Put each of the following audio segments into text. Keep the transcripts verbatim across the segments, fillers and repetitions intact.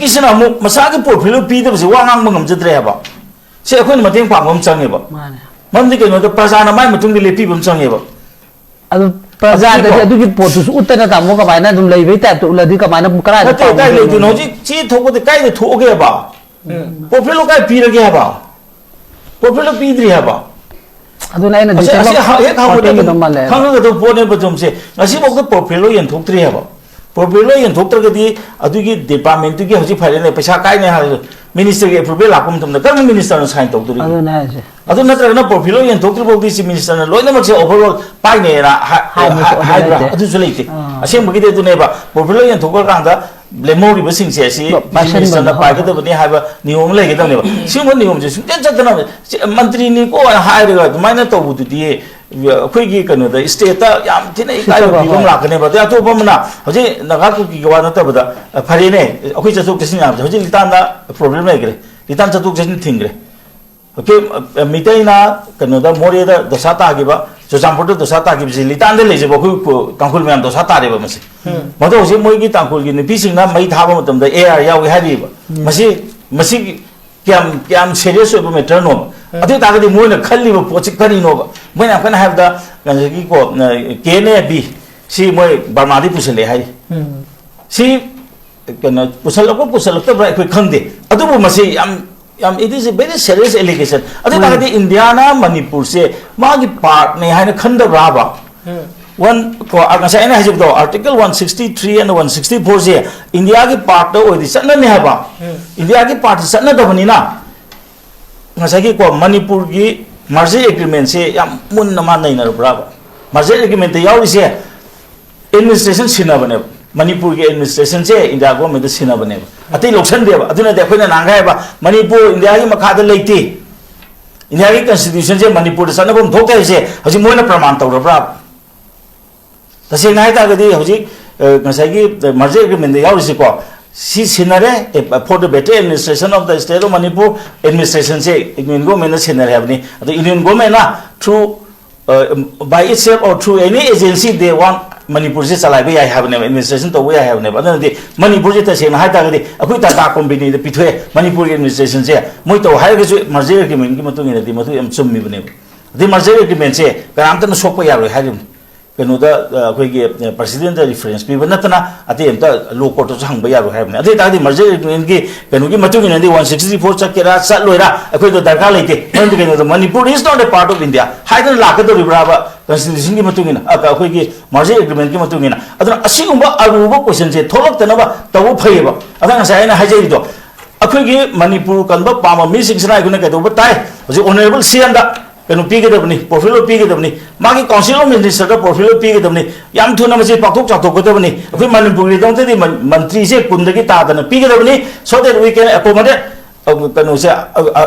ꯁꯤꯅ ꯑꯃꯨꯛ ꯃꯁꯥꯒꯤ ꯄꯣꯔꯠꯐꯣꯂꯤꯑꯣ ꯄꯤꯗꯕꯁꯦ ꯋꯥ ꯉꯥꯡꯕ ꯉꯝꯖꯗ꯭ꯔꯦ ꯍꯥꯏꯕ꯫ ꯁꯤ ꯑꯩꯈꯣꯏꯅ ꯃꯇꯦꯡ ꯄꯥꯡꯕ ꯑꯃ ꯆꯪꯉꯦꯕ꯫ ꯃꯥꯅꯦ꯫ ꯃꯔꯝꯗꯤ ꯀꯩꯅꯣꯗ ꯄ꯭ꯔꯖꯥꯅ ꯃꯥꯏ ꯃꯇꯨꯡꯗ ꯂꯦꯞꯄꯤꯕ ꯑꯃ ꯆꯪꯉꯦꯕ꯫ ꯑꯗꯨ ꯄ꯭ꯔꯖꯥꯗꯗꯤ ꯑꯗꯨꯒꯤꯀꯣ꯫ ꯑꯗꯨꯒꯤ ꯄꯣꯠꯇꯨꯁꯨ ꯎꯠꯇꯅ ꯇꯥꯃꯣ ꯀꯃꯥꯏꯅ ꯑꯗꯨꯝ ꯂꯩꯕꯩ ꯇꯥꯏꯞꯇ ꯎꯠꯂꯗꯤ ꯀꯃꯥꯏꯅ ꯀꯗꯥꯏꯗ ꯅꯠꯇꯦ, ꯀꯥꯏ ꯄꯥꯎ ꯂꯩꯗꯣꯏꯅꯣ? ꯄꯤꯗꯣꯏꯅꯣ? ꯍꯧꯖꯤꯛ ꯆꯦ ꯊꯣꯛꯄꯗꯤ ꯀꯥꯏꯗ ꯊꯣꯛꯑꯒꯦ ꯍꯥꯏꯕ? ꯄꯣꯔꯠꯐꯣꯂꯤꯑꯣ ꯀꯥꯏ ꯄꯤꯔꯒꯦ ꯍꯥꯏꯕ? ꯄꯣꯔꯠꯐꯣꯂꯤꯑꯣ ꯄꯤꯗ꯭ꯔꯤ ꯍꯥꯏꯕ꯫ ꯑꯗꯨꯅ ꯑꯩꯅ ꯑꯁꯤ ꯗꯤꯇꯦꯜ ꯑꯁꯤ ꯍꯦꯛ ꯍꯪꯕꯗ ꯍꯣꯇꯦꯜꯒꯤꯗꯣ ꯑꯗꯨꯝ ꯃꯥꯜꯂꯦ꯫ ꯈꯪꯉꯒ ꯑꯗꯨꯝ ꯄꯣꯠꯅꯦꯕ ꯆꯨꯝꯁꯦ꯫ ꯉꯁꯤꯐꯥꯎꯗ ꯄꯣꯔꯠꯐꯣꯂꯤꯑꯣ ꯌꯦꯟꯊꯣꯛꯇ꯭ꯔꯤ ꯍꯥꯏꯕ꯫ ꯄꯣꯔꯠꯐꯣꯂꯤꯑꯣ ꯌꯦꯟꯊꯣꯛꯇ꯭ꯔꯒꯗꯤ ꯑꯗꯨꯒꯤ ꯗꯤꯄꯥꯔꯠꯃꯦꯟꯠꯇꯨꯒꯤ ꯍꯧꯖꯤꯛ ꯐꯥꯏꯅꯦꯜ ꯄꯩꯁꯥ ꯀꯥꯏꯅꯦ ꯍꯥꯏꯔꯁꯨ, ꯃꯤꯅꯤꯁꯇꯔꯒꯤ ꯑꯦꯄ꯭ꯔꯨꯚꯦꯜ ꯂꯥꯛꯄ ꯃꯇꯝꯗ ꯀꯔꯝꯕ ꯃꯤꯅꯤꯁꯇꯔꯅ ꯁꯥꯏꯟ ꯇꯧꯗꯣꯔꯤꯒꯦ? ꯑꯗꯨꯅꯦ ꯍꯥꯏꯁꯦ꯫ ꯑꯗꯨ ꯅꯠꯇ꯭ꯔꯒꯅ ꯄꯣꯔꯠꯐꯣꯂꯤꯑꯣ ꯌꯦꯟꯊꯣꯛꯇ꯭ꯔꯤ ꯐꯥꯎꯗꯤ ꯆꯤꯐ ꯃꯤꯅꯤꯁꯇꯔꯅ ꯂꯣꯏꯅꯃꯛꯁꯦ ꯑꯣꯚꯔꯑꯣꯜ ꯄꯥꯏꯅꯦꯅ ꯍꯥꯏ-, ꯍꯥꯏꯕꯁꯨ ꯑꯗꯨ ꯍꯥꯏꯕ꯭ꯔꯥ? ꯂꯩꯇꯦ꯫ ꯑꯗꯨꯁꯨ ꯂꯩꯇꯦ꯫ ꯑꯥ꯫ ꯑꯁꯦꯡꯕꯒꯤꯗꯤ ꯑꯗꯨꯅꯦꯕ, ꯄꯣꯔꯠꯐꯣꯂꯤꯑꯣ ꯌꯦꯟꯊꯣꯛꯈ꯭ꯔꯀꯥꯟꯗ ꯂꯦꯝꯍꯧꯔꯤꯕꯁꯤꯡꯁꯦ ꯑꯁꯤ ꯂꯣ-, ꯆꯤꯐ ꯃꯤꯅꯤꯁꯇꯔꯅ ꯄꯥꯏꯁꯟꯕꯗꯣ꯫ ꯄꯥꯏꯒꯗꯕꯅꯤ ꯍꯥꯏꯕ ꯅꯤꯌꯣꯝ ꯑꯃ ꯂꯩꯒꯗꯕꯅꯦꯕ꯫ ꯁꯤꯒꯨꯝꯕ ꯅꯤꯌꯣꯝꯁꯦ ꯁꯨꯡꯆꯠ ꯆꯠꯇꯅꯕ ꯆꯤ-, ꯃꯟꯇ꯭ꯔꯤꯅꯤꯀꯣ ꯍꯥꯏꯔꯒ ꯑꯗꯨꯃꯥꯏꯅ ꯇꯧꯕꯗꯨꯗꯤ ꯑꯩꯈꯣꯏꯒꯤ ꯀꯩꯅꯣꯗ ꯏꯁꯇꯦꯠꯇ ꯌꯥꯝ ꯊꯤꯅ ꯏꯀꯥꯏꯕ ꯁꯤꯠꯇꯕ, ꯄꯤꯕ ꯑꯃ ꯍꯣꯏ꯫ ꯂꯥꯛꯀꯅꯦꯕ꯫ ꯑꯗꯩ ꯑꯇꯣꯞꯄ ꯑꯃꯅ ꯍꯧꯖꯤꯛ ꯅꯥꯒꯥ ꯀꯨꯀꯤꯒꯤ ꯋꯥ ꯅꯠꯇꯕꯗ, ꯑ, ꯐꯔꯦꯅꯦ, ꯑꯩꯈꯣꯏ ꯆꯠꯊꯣꯛ ꯆꯠꯁꯤꯟ ꯌꯥꯕꯁꯦ ꯍꯧꯖꯤꯛ ꯂꯤꯇꯥꯟꯗ ꯄ꯭ꯔꯣꯕ꯭ꯂꯦꯝ ꯂꯩꯈ꯭ꯔꯦ, ꯂꯤꯇꯥꯟ ꯆꯠꯊꯣꯛ ꯆꯠꯁꯤꯟ ꯊꯤꯡꯈ꯭ꯔꯦ꯫ ꯑꯣꯀꯦ, ꯑ, ꯃꯤꯇꯩꯅ ꯀꯩꯅꯣꯗ ꯃꯣꯔꯦꯗ ꯗꯁꯥ ꯇꯥꯈꯤꯕ, ꯆꯨꯔꯆꯥꯟꯄꯨꯔꯗ ꯗꯁꯥ ꯇꯥꯈꯤꯕꯁꯤ ꯂꯤꯇꯥꯟꯗ ꯂꯩꯖꯕ ꯑꯩꯈꯣꯏ ꯀꯣ-, ꯇꯥꯡꯈꯨꯜ ꯃꯌꯥꯝ ꯗꯁꯥ ꯇꯥꯔꯦꯕ ꯃꯁꯤ꯫ ꯃꯗꯣ ꯍꯧꯖꯤꯛ ꯃꯣꯏꯒꯤ ꯇꯥꯡꯈꯨꯜꯒꯤ ꯅꯨꯄꯤꯁꯤꯡꯅ ꯃꯩ ꯊꯥꯕ ꯃꯇꯝꯗ ꯑꯦ ꯑꯥꯔ ꯌꯥꯎꯏ ꯍꯥꯏꯔꯤꯕ꯫ ꯃꯁꯤ, ꯃꯁꯤ ꯀꯌꯥꯝ, ꯀꯌꯥꯝ ꯁꯦꯔꯤꯌꯁ ꯑꯣꯏꯕ ꯃꯦꯇꯔꯅꯣꯕ? ꯑꯗꯨ ꯑꯣꯏꯇꯥꯔꯒꯗꯤ ꯃꯣꯏꯅ ꯈꯜꯂꯤꯕ ꯄꯣꯠꯁꯤ ꯀꯔꯤꯅꯣꯕ? ꯃꯣꯏꯅ ꯌꯥꯝ ꯀꯟꯅ ꯍꯥꯏꯕꯗ ꯉꯁꯥꯏꯒꯤ ꯀꯣ, ꯀꯦ ꯑꯦꯟ ꯑꯦ ꯕꯤ ꯁꯤ ꯃꯣꯏ ꯕꯔꯃꯥꯗꯒꯤ ꯄꯨꯁꯜꯂꯛꯑꯦ ꯍꯥꯏꯔꯤ꯫ ꯁꯤ ꯀꯩꯅꯣ ꯄꯨꯁꯜꯂꯛꯄ ꯄꯨꯁꯜꯂꯛꯇꯕ꯭ꯔꯥ ꯑꯩꯈꯣꯏ ꯈꯪꯗꯦ, ꯑꯗꯨꯕꯨ ꯃꯁꯤ ꯌꯥꯝ, ꯌꯥꯝ, it is a very serious allegation꯫ ꯑꯗꯨ ꯑꯣꯏꯇꯥꯔꯒꯗꯤ ꯏꯟꯗꯤꯌꯥꯅ ꯃꯅꯤꯄꯨꯔꯁꯦ ꯃꯥꯒꯤ ꯄꯥꯔꯠꯅꯦ ꯍꯥꯏꯅ ꯈꯟꯗꯕ꯭ꯔꯥꯕ? ꯋꯥꯟ, ꯀꯣ, ꯑ, ꯉꯁꯥꯏ ꯑꯩꯅ ꯍꯥꯏꯖꯕꯗꯣ, article one sixty three and one sixty ꯐꯣꯔꯁꯦ ꯏꯟꯗꯤꯌꯥꯒꯤ ꯄꯥꯔꯠꯇ ꯑꯣꯏꯔꯗꯤ ꯆꯠꯅꯅꯤ ꯍꯥꯏꯕ꯫ ꯏꯟꯗꯤꯌꯥꯒꯤ ꯄꯥꯔꯠꯇ ꯆꯠꯅꯗꯕꯅꯤꯅ ꯉꯁꯥꯏꯒꯤ ꯀꯣ ꯃꯅꯤꯄꯨꯔꯒꯤ ꯃꯥꯔꯖꯔ ꯑꯦꯒ꯭ꯔꯤꯃꯦꯟꯁꯦ ꯌꯥꯝ ꯃꯨꯟꯅ ꯃꯥ ꯅꯩꯅꯔꯕ꯭ꯔꯥꯕ? ꯃꯥꯔꯖꯔ ꯑꯦꯒ꯭ꯔꯤꯃꯦꯟꯇ ꯌꯥꯎꯔꯤꯁꯦ ꯑꯦꯗꯃꯤꯅꯤꯁꯇ꯭ꯔꯦꯁꯟ ꯁꯤꯟꯅꯕꯅꯦꯕ꯫ ꯃꯅꯤꯄꯨꯔꯒꯤ ꯑꯦꯗꯃꯤꯅꯤꯁꯇ꯭ꯔꯦꯁꯟꯁꯦ ꯏꯟꯗꯤꯌꯥ ꯒꯣꯔꯃꯦꯟꯗ ꯁꯤꯟꯅꯕꯅꯦꯕ꯫ ꯑꯇꯩ ꯂꯧꯁꯟꯗꯦꯕ꯫ ꯑꯗꯨꯅꯗꯤ ꯑꯩꯈꯣꯏꯅ ꯅꯍꯥꯟꯈꯩ ꯍꯥꯏꯕ ꯃꯅꯤꯄꯨꯔ ꯏꯟꯗꯤꯌꯥꯒꯤ ꯃꯈꯥꯗ ꯂꯩꯇꯦ, ꯏꯟꯗꯤꯌꯥꯒꯤ ꯀꯟꯁꯇꯤꯇ꯭ꯌꯨꯁꯟꯁꯦ ꯃꯅꯤꯄꯨꯔꯗ ꯆꯠꯅꯐꯝ ꯊꯣꯛꯇꯦ ꯍꯥꯏꯁꯦ ꯍꯧꯖꯤꯛ ꯃꯣꯏꯅ ꯄ꯭ꯔꯃꯥꯟ ꯇꯧꯔꯕ꯭ꯔꯥꯕ? ꯇꯁꯦꯡꯅ ꯍꯥꯏ ꯇꯥꯔꯒꯗꯤ ꯍꯧꯖꯤꯛ, ꯑ, ꯉꯁꯥꯏꯒꯤ ꯃꯥꯔꯖꯔ ꯑꯦꯒ꯭ꯔꯤꯃꯦꯟꯗ ꯌꯥꯎꯔꯤꯁꯤꯀꯣ, ꯁꯤ ꯁꯤꯟꯅꯔꯦ, uh, for the better administration of the state of Manipur, ꯑꯦꯗꯃꯤꯅꯤꯁꯇ꯭ꯔꯦꯁꯟꯁꯦ ꯏꯟꯗꯤꯌꯟ ꯒꯣꯔꯃꯦꯟꯅ ꯁꯤꯟꯅꯔꯦ ꯍꯥꯏꯕꯅꯤ꯫ ꯑꯗ ꯏꯟꯗꯤꯌꯟ ꯒꯣꯔꯃꯦꯟꯅ through, uh, by itself or through any agency they want ꯃꯅꯤꯄꯨꯔꯁꯦ ꯆꯂꯥꯏꯕ ꯌꯥꯏ ꯍꯥꯏꯕꯅꯦꯕ, ꯑꯦꯗꯃꯤꯅꯤꯁꯇ꯭ꯔꯦꯁꯟ ꯇꯧꯕ ꯌꯥꯏ ꯍꯥꯏꯕꯅꯦꯕ꯫ ꯑꯗꯨꯅꯗꯤ ꯃꯅꯤꯄꯨꯔꯁꯦ ꯇꯁꯦꯡꯅ ꯍꯥꯏ ꯇꯥꯔꯒꯗꯤ ꯑꯩꯈꯣꯏ ꯇꯥꯇꯥ ꯀꯣꯝꯄꯦꯅꯤꯗ ꯄꯤꯊꯣꯛꯑꯦ, ꯃꯅꯤꯄꯨꯔꯒꯤ ꯑꯦꯗꯃꯤꯅꯤꯁꯇ꯭ꯔꯦꯁꯟꯁꯦ ꯃꯣꯏ ꯇꯧ ꯍꯥꯏꯔꯒꯁꯨ ꯃꯔꯖꯔ ꯑꯦꯒ꯭ꯔꯤꯃꯦꯟꯒꯤ ꯃꯇꯨꯡ ꯏꯟꯅꯗꯤ ꯃꯗꯨ ꯌꯥꯝ ꯆꯨꯝꯃꯤꯕꯅꯦꯕ꯫ ꯑꯗꯩ ꯃꯔꯖꯔ ꯑꯦꯒ꯭ꯔꯤꯃꯦꯟꯁꯦ ꯀꯅꯥꯝꯇꯅ ꯁꯣꯛꯄ ꯌꯥꯔꯣꯏ ꯍꯥꯏꯔꯤꯕꯅꯤ꯫ ꯀꯩꯅꯣꯗ, ꯑ, ꯑꯩꯈꯣꯏꯒꯤ, ꯑ, ꯄ꯭ꯔꯁꯤꯗꯦꯟꯗ ꯔꯤꯐꯔꯦꯟꯁ ꯄꯤꯕ ꯅꯠꯇꯅ ꯑꯇꯩ ꯑꯝꯇ ꯂꯣ ꯀꯣꯔꯠꯇꯁꯨ ꯍꯪꯕ ꯌꯥꯔꯣꯏ ꯍꯥꯏꯕꯅꯤ꯫ ꯑꯗꯨ ꯑꯣꯏ ꯇꯥꯔꯗꯤ ꯃꯔꯖꯔ ꯑꯦꯒ꯭ꯔꯤꯃꯦꯟꯒꯤ ꯀꯩꯅꯣꯒꯤ ꯃꯇꯨꯡ ꯏꯟꯅꯗꯤ ꯋꯥꯟ ꯁꯤꯛꯁꯇꯤ ꯐꯣꯔ ꯆꯠꯀꯦꯔꯥ ꯆꯠꯂꯣꯏꯔꯥ ꯑꯩꯈꯣꯏꯗ ꯗꯔꯀꯥꯔ ꯂꯩꯇꯦ꯫ ꯃꯔꯝꯗꯤ ꯀꯩꯅꯣꯗ Manipur is not a part of India ꯍꯥꯏꯗꯅ ꯂꯥꯛꯀꯗꯧꯔꯤꯕ꯭ꯔꯥꯕ ꯀꯟꯁꯇꯤꯇ꯭ꯌꯨꯁꯟꯒꯤ ꯃꯇꯨꯡ ꯏꯟꯅ, ꯑ, ꯑꯩꯈꯣꯏꯒꯤ ꯃꯔꯖꯔ ꯑꯦꯒ꯭ꯔꯤꯃꯦꯟꯒꯤ ꯃꯇꯨꯡ ꯏꯟꯅ? ꯑꯗꯨꯅ ꯑꯁꯤꯒꯨꯝꯕ ꯑꯔꯨꯕ ꯀꯣꯏꯁꯟꯁꯦ ꯊꯣꯛꯂꯛꯇꯅꯕ ꯇꯧꯕ ꯐꯩꯌꯦꯕ꯫ ꯑꯗ ꯉꯁꯥꯏ ꯑꯩꯅ ꯍꯥꯏꯖꯔꯤꯗꯣ, ꯑꯩꯈꯣꯏꯒꯤ ꯃꯅꯤꯄꯨꯔ ꯀꯟꯕ ꯄꯥꯝꯕ ꯃꯤꯁꯤꯡꯁꯤꯅ ꯑꯩꯈꯣꯏꯅ ꯀꯩꯗꯧꯕ ꯇꯥꯏ? ꯍꯧꯖꯤꯛ ꯑꯣꯅꯔꯦꯕꯜ ꯁꯤ ꯑꯦꯝꯗ ꯀꯩꯅꯣ ꯄꯤꯒꯗꯕꯅꯤ, ꯄꯣꯔꯠꯐꯣꯂꯤꯑꯣ ꯄꯤꯒꯗꯕꯅꯤ, ꯃꯥꯒꯤ ꯀꯥꯎꯟꯁꯤꯜ ꯑꯣꯐ ꯃꯤꯅꯤꯁꯇꯔꯗ ꯄꯣꯔꯠꯐꯣꯂꯤꯑꯣ ꯄꯤꯒꯗꯕꯅꯤ, ꯌꯥꯝ ꯊꯨꯅ ꯃꯁꯤ ꯄꯥꯛꯊꯣꯛ ꯆꯥꯎꯊꯣꯛꯀꯗꯕꯅꯤ꯫ ꯑꯩꯈꯣꯏ ꯃꯅꯤꯄꯨꯔꯒꯤꯗꯃꯛꯇꯗꯤ ꯃꯟ-, ꯃꯟꯇ꯭ꯔꯤꯁꯦ ꯀꯨꯟꯗꯒꯤ ꯇꯥꯗꯅ ꯄꯤꯒꯗꯕꯅꯤ, so that we can accommodate, ꯑ, ꯀꯩꯅꯣꯁꯦ, ꯑ, ꯑ,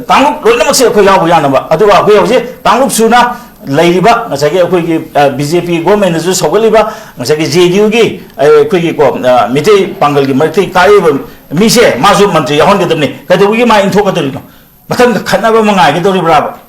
ꯀꯥꯡꯂꯨꯞ ꯂꯣꯏꯅꯃꯛꯁꯦ ꯑꯩꯈꯣꯏ ꯌꯥꯎꯕ ꯌꯥꯅꯕ꯫ ꯑꯗꯨꯒ ꯑꯩꯈꯣꯏ ꯍꯧꯖꯤꯛ ꯀꯥꯡꯂꯨꯞ ꯁꯨꯅ ꯂꯩꯔꯤꯕ ꯉꯁꯥꯏꯒꯤ ꯑꯩꯈꯣꯏꯒꯤ, ꯑ, ꯕꯤ ꯖꯦ ꯄꯤ ꯒꯣꯔꯃꯦꯟꯅꯁꯨ ꯁꯧꯒꯠꯂꯤꯕ ꯉꯁꯥꯏꯒꯤ ꯖꯦ ꯗꯤ ꯌꯨꯒꯤ, ꯑ, ꯑꯩꯈꯣꯏꯒꯤꯀꯣ, ꯑ, ꯃꯤꯇꯩ ꯄꯥꯡꯒꯜꯒꯤ ꯃꯔꯛꯇꯒꯤ ꯀꯥꯔꯛꯏꯕ ꯃꯤꯁꯦ ꯃꯥꯁꯨ ꯃꯟꯇ꯭ꯔꯤ ꯌꯥꯎꯍꯟꯒꯗꯕꯅꯤ꯫ ꯀꯩꯗꯧꯕꯒꯤ ꯃꯥ ꯏꯟꯊꯣꯛꯀꯗꯧꯔꯤꯅꯣ? ꯃꯊꯪꯗ ꯈꯠꯅꯕ ꯑꯃ ꯉꯥꯏꯒꯗꯧꯔꯤꯕ꯭ꯔꯥꯕ?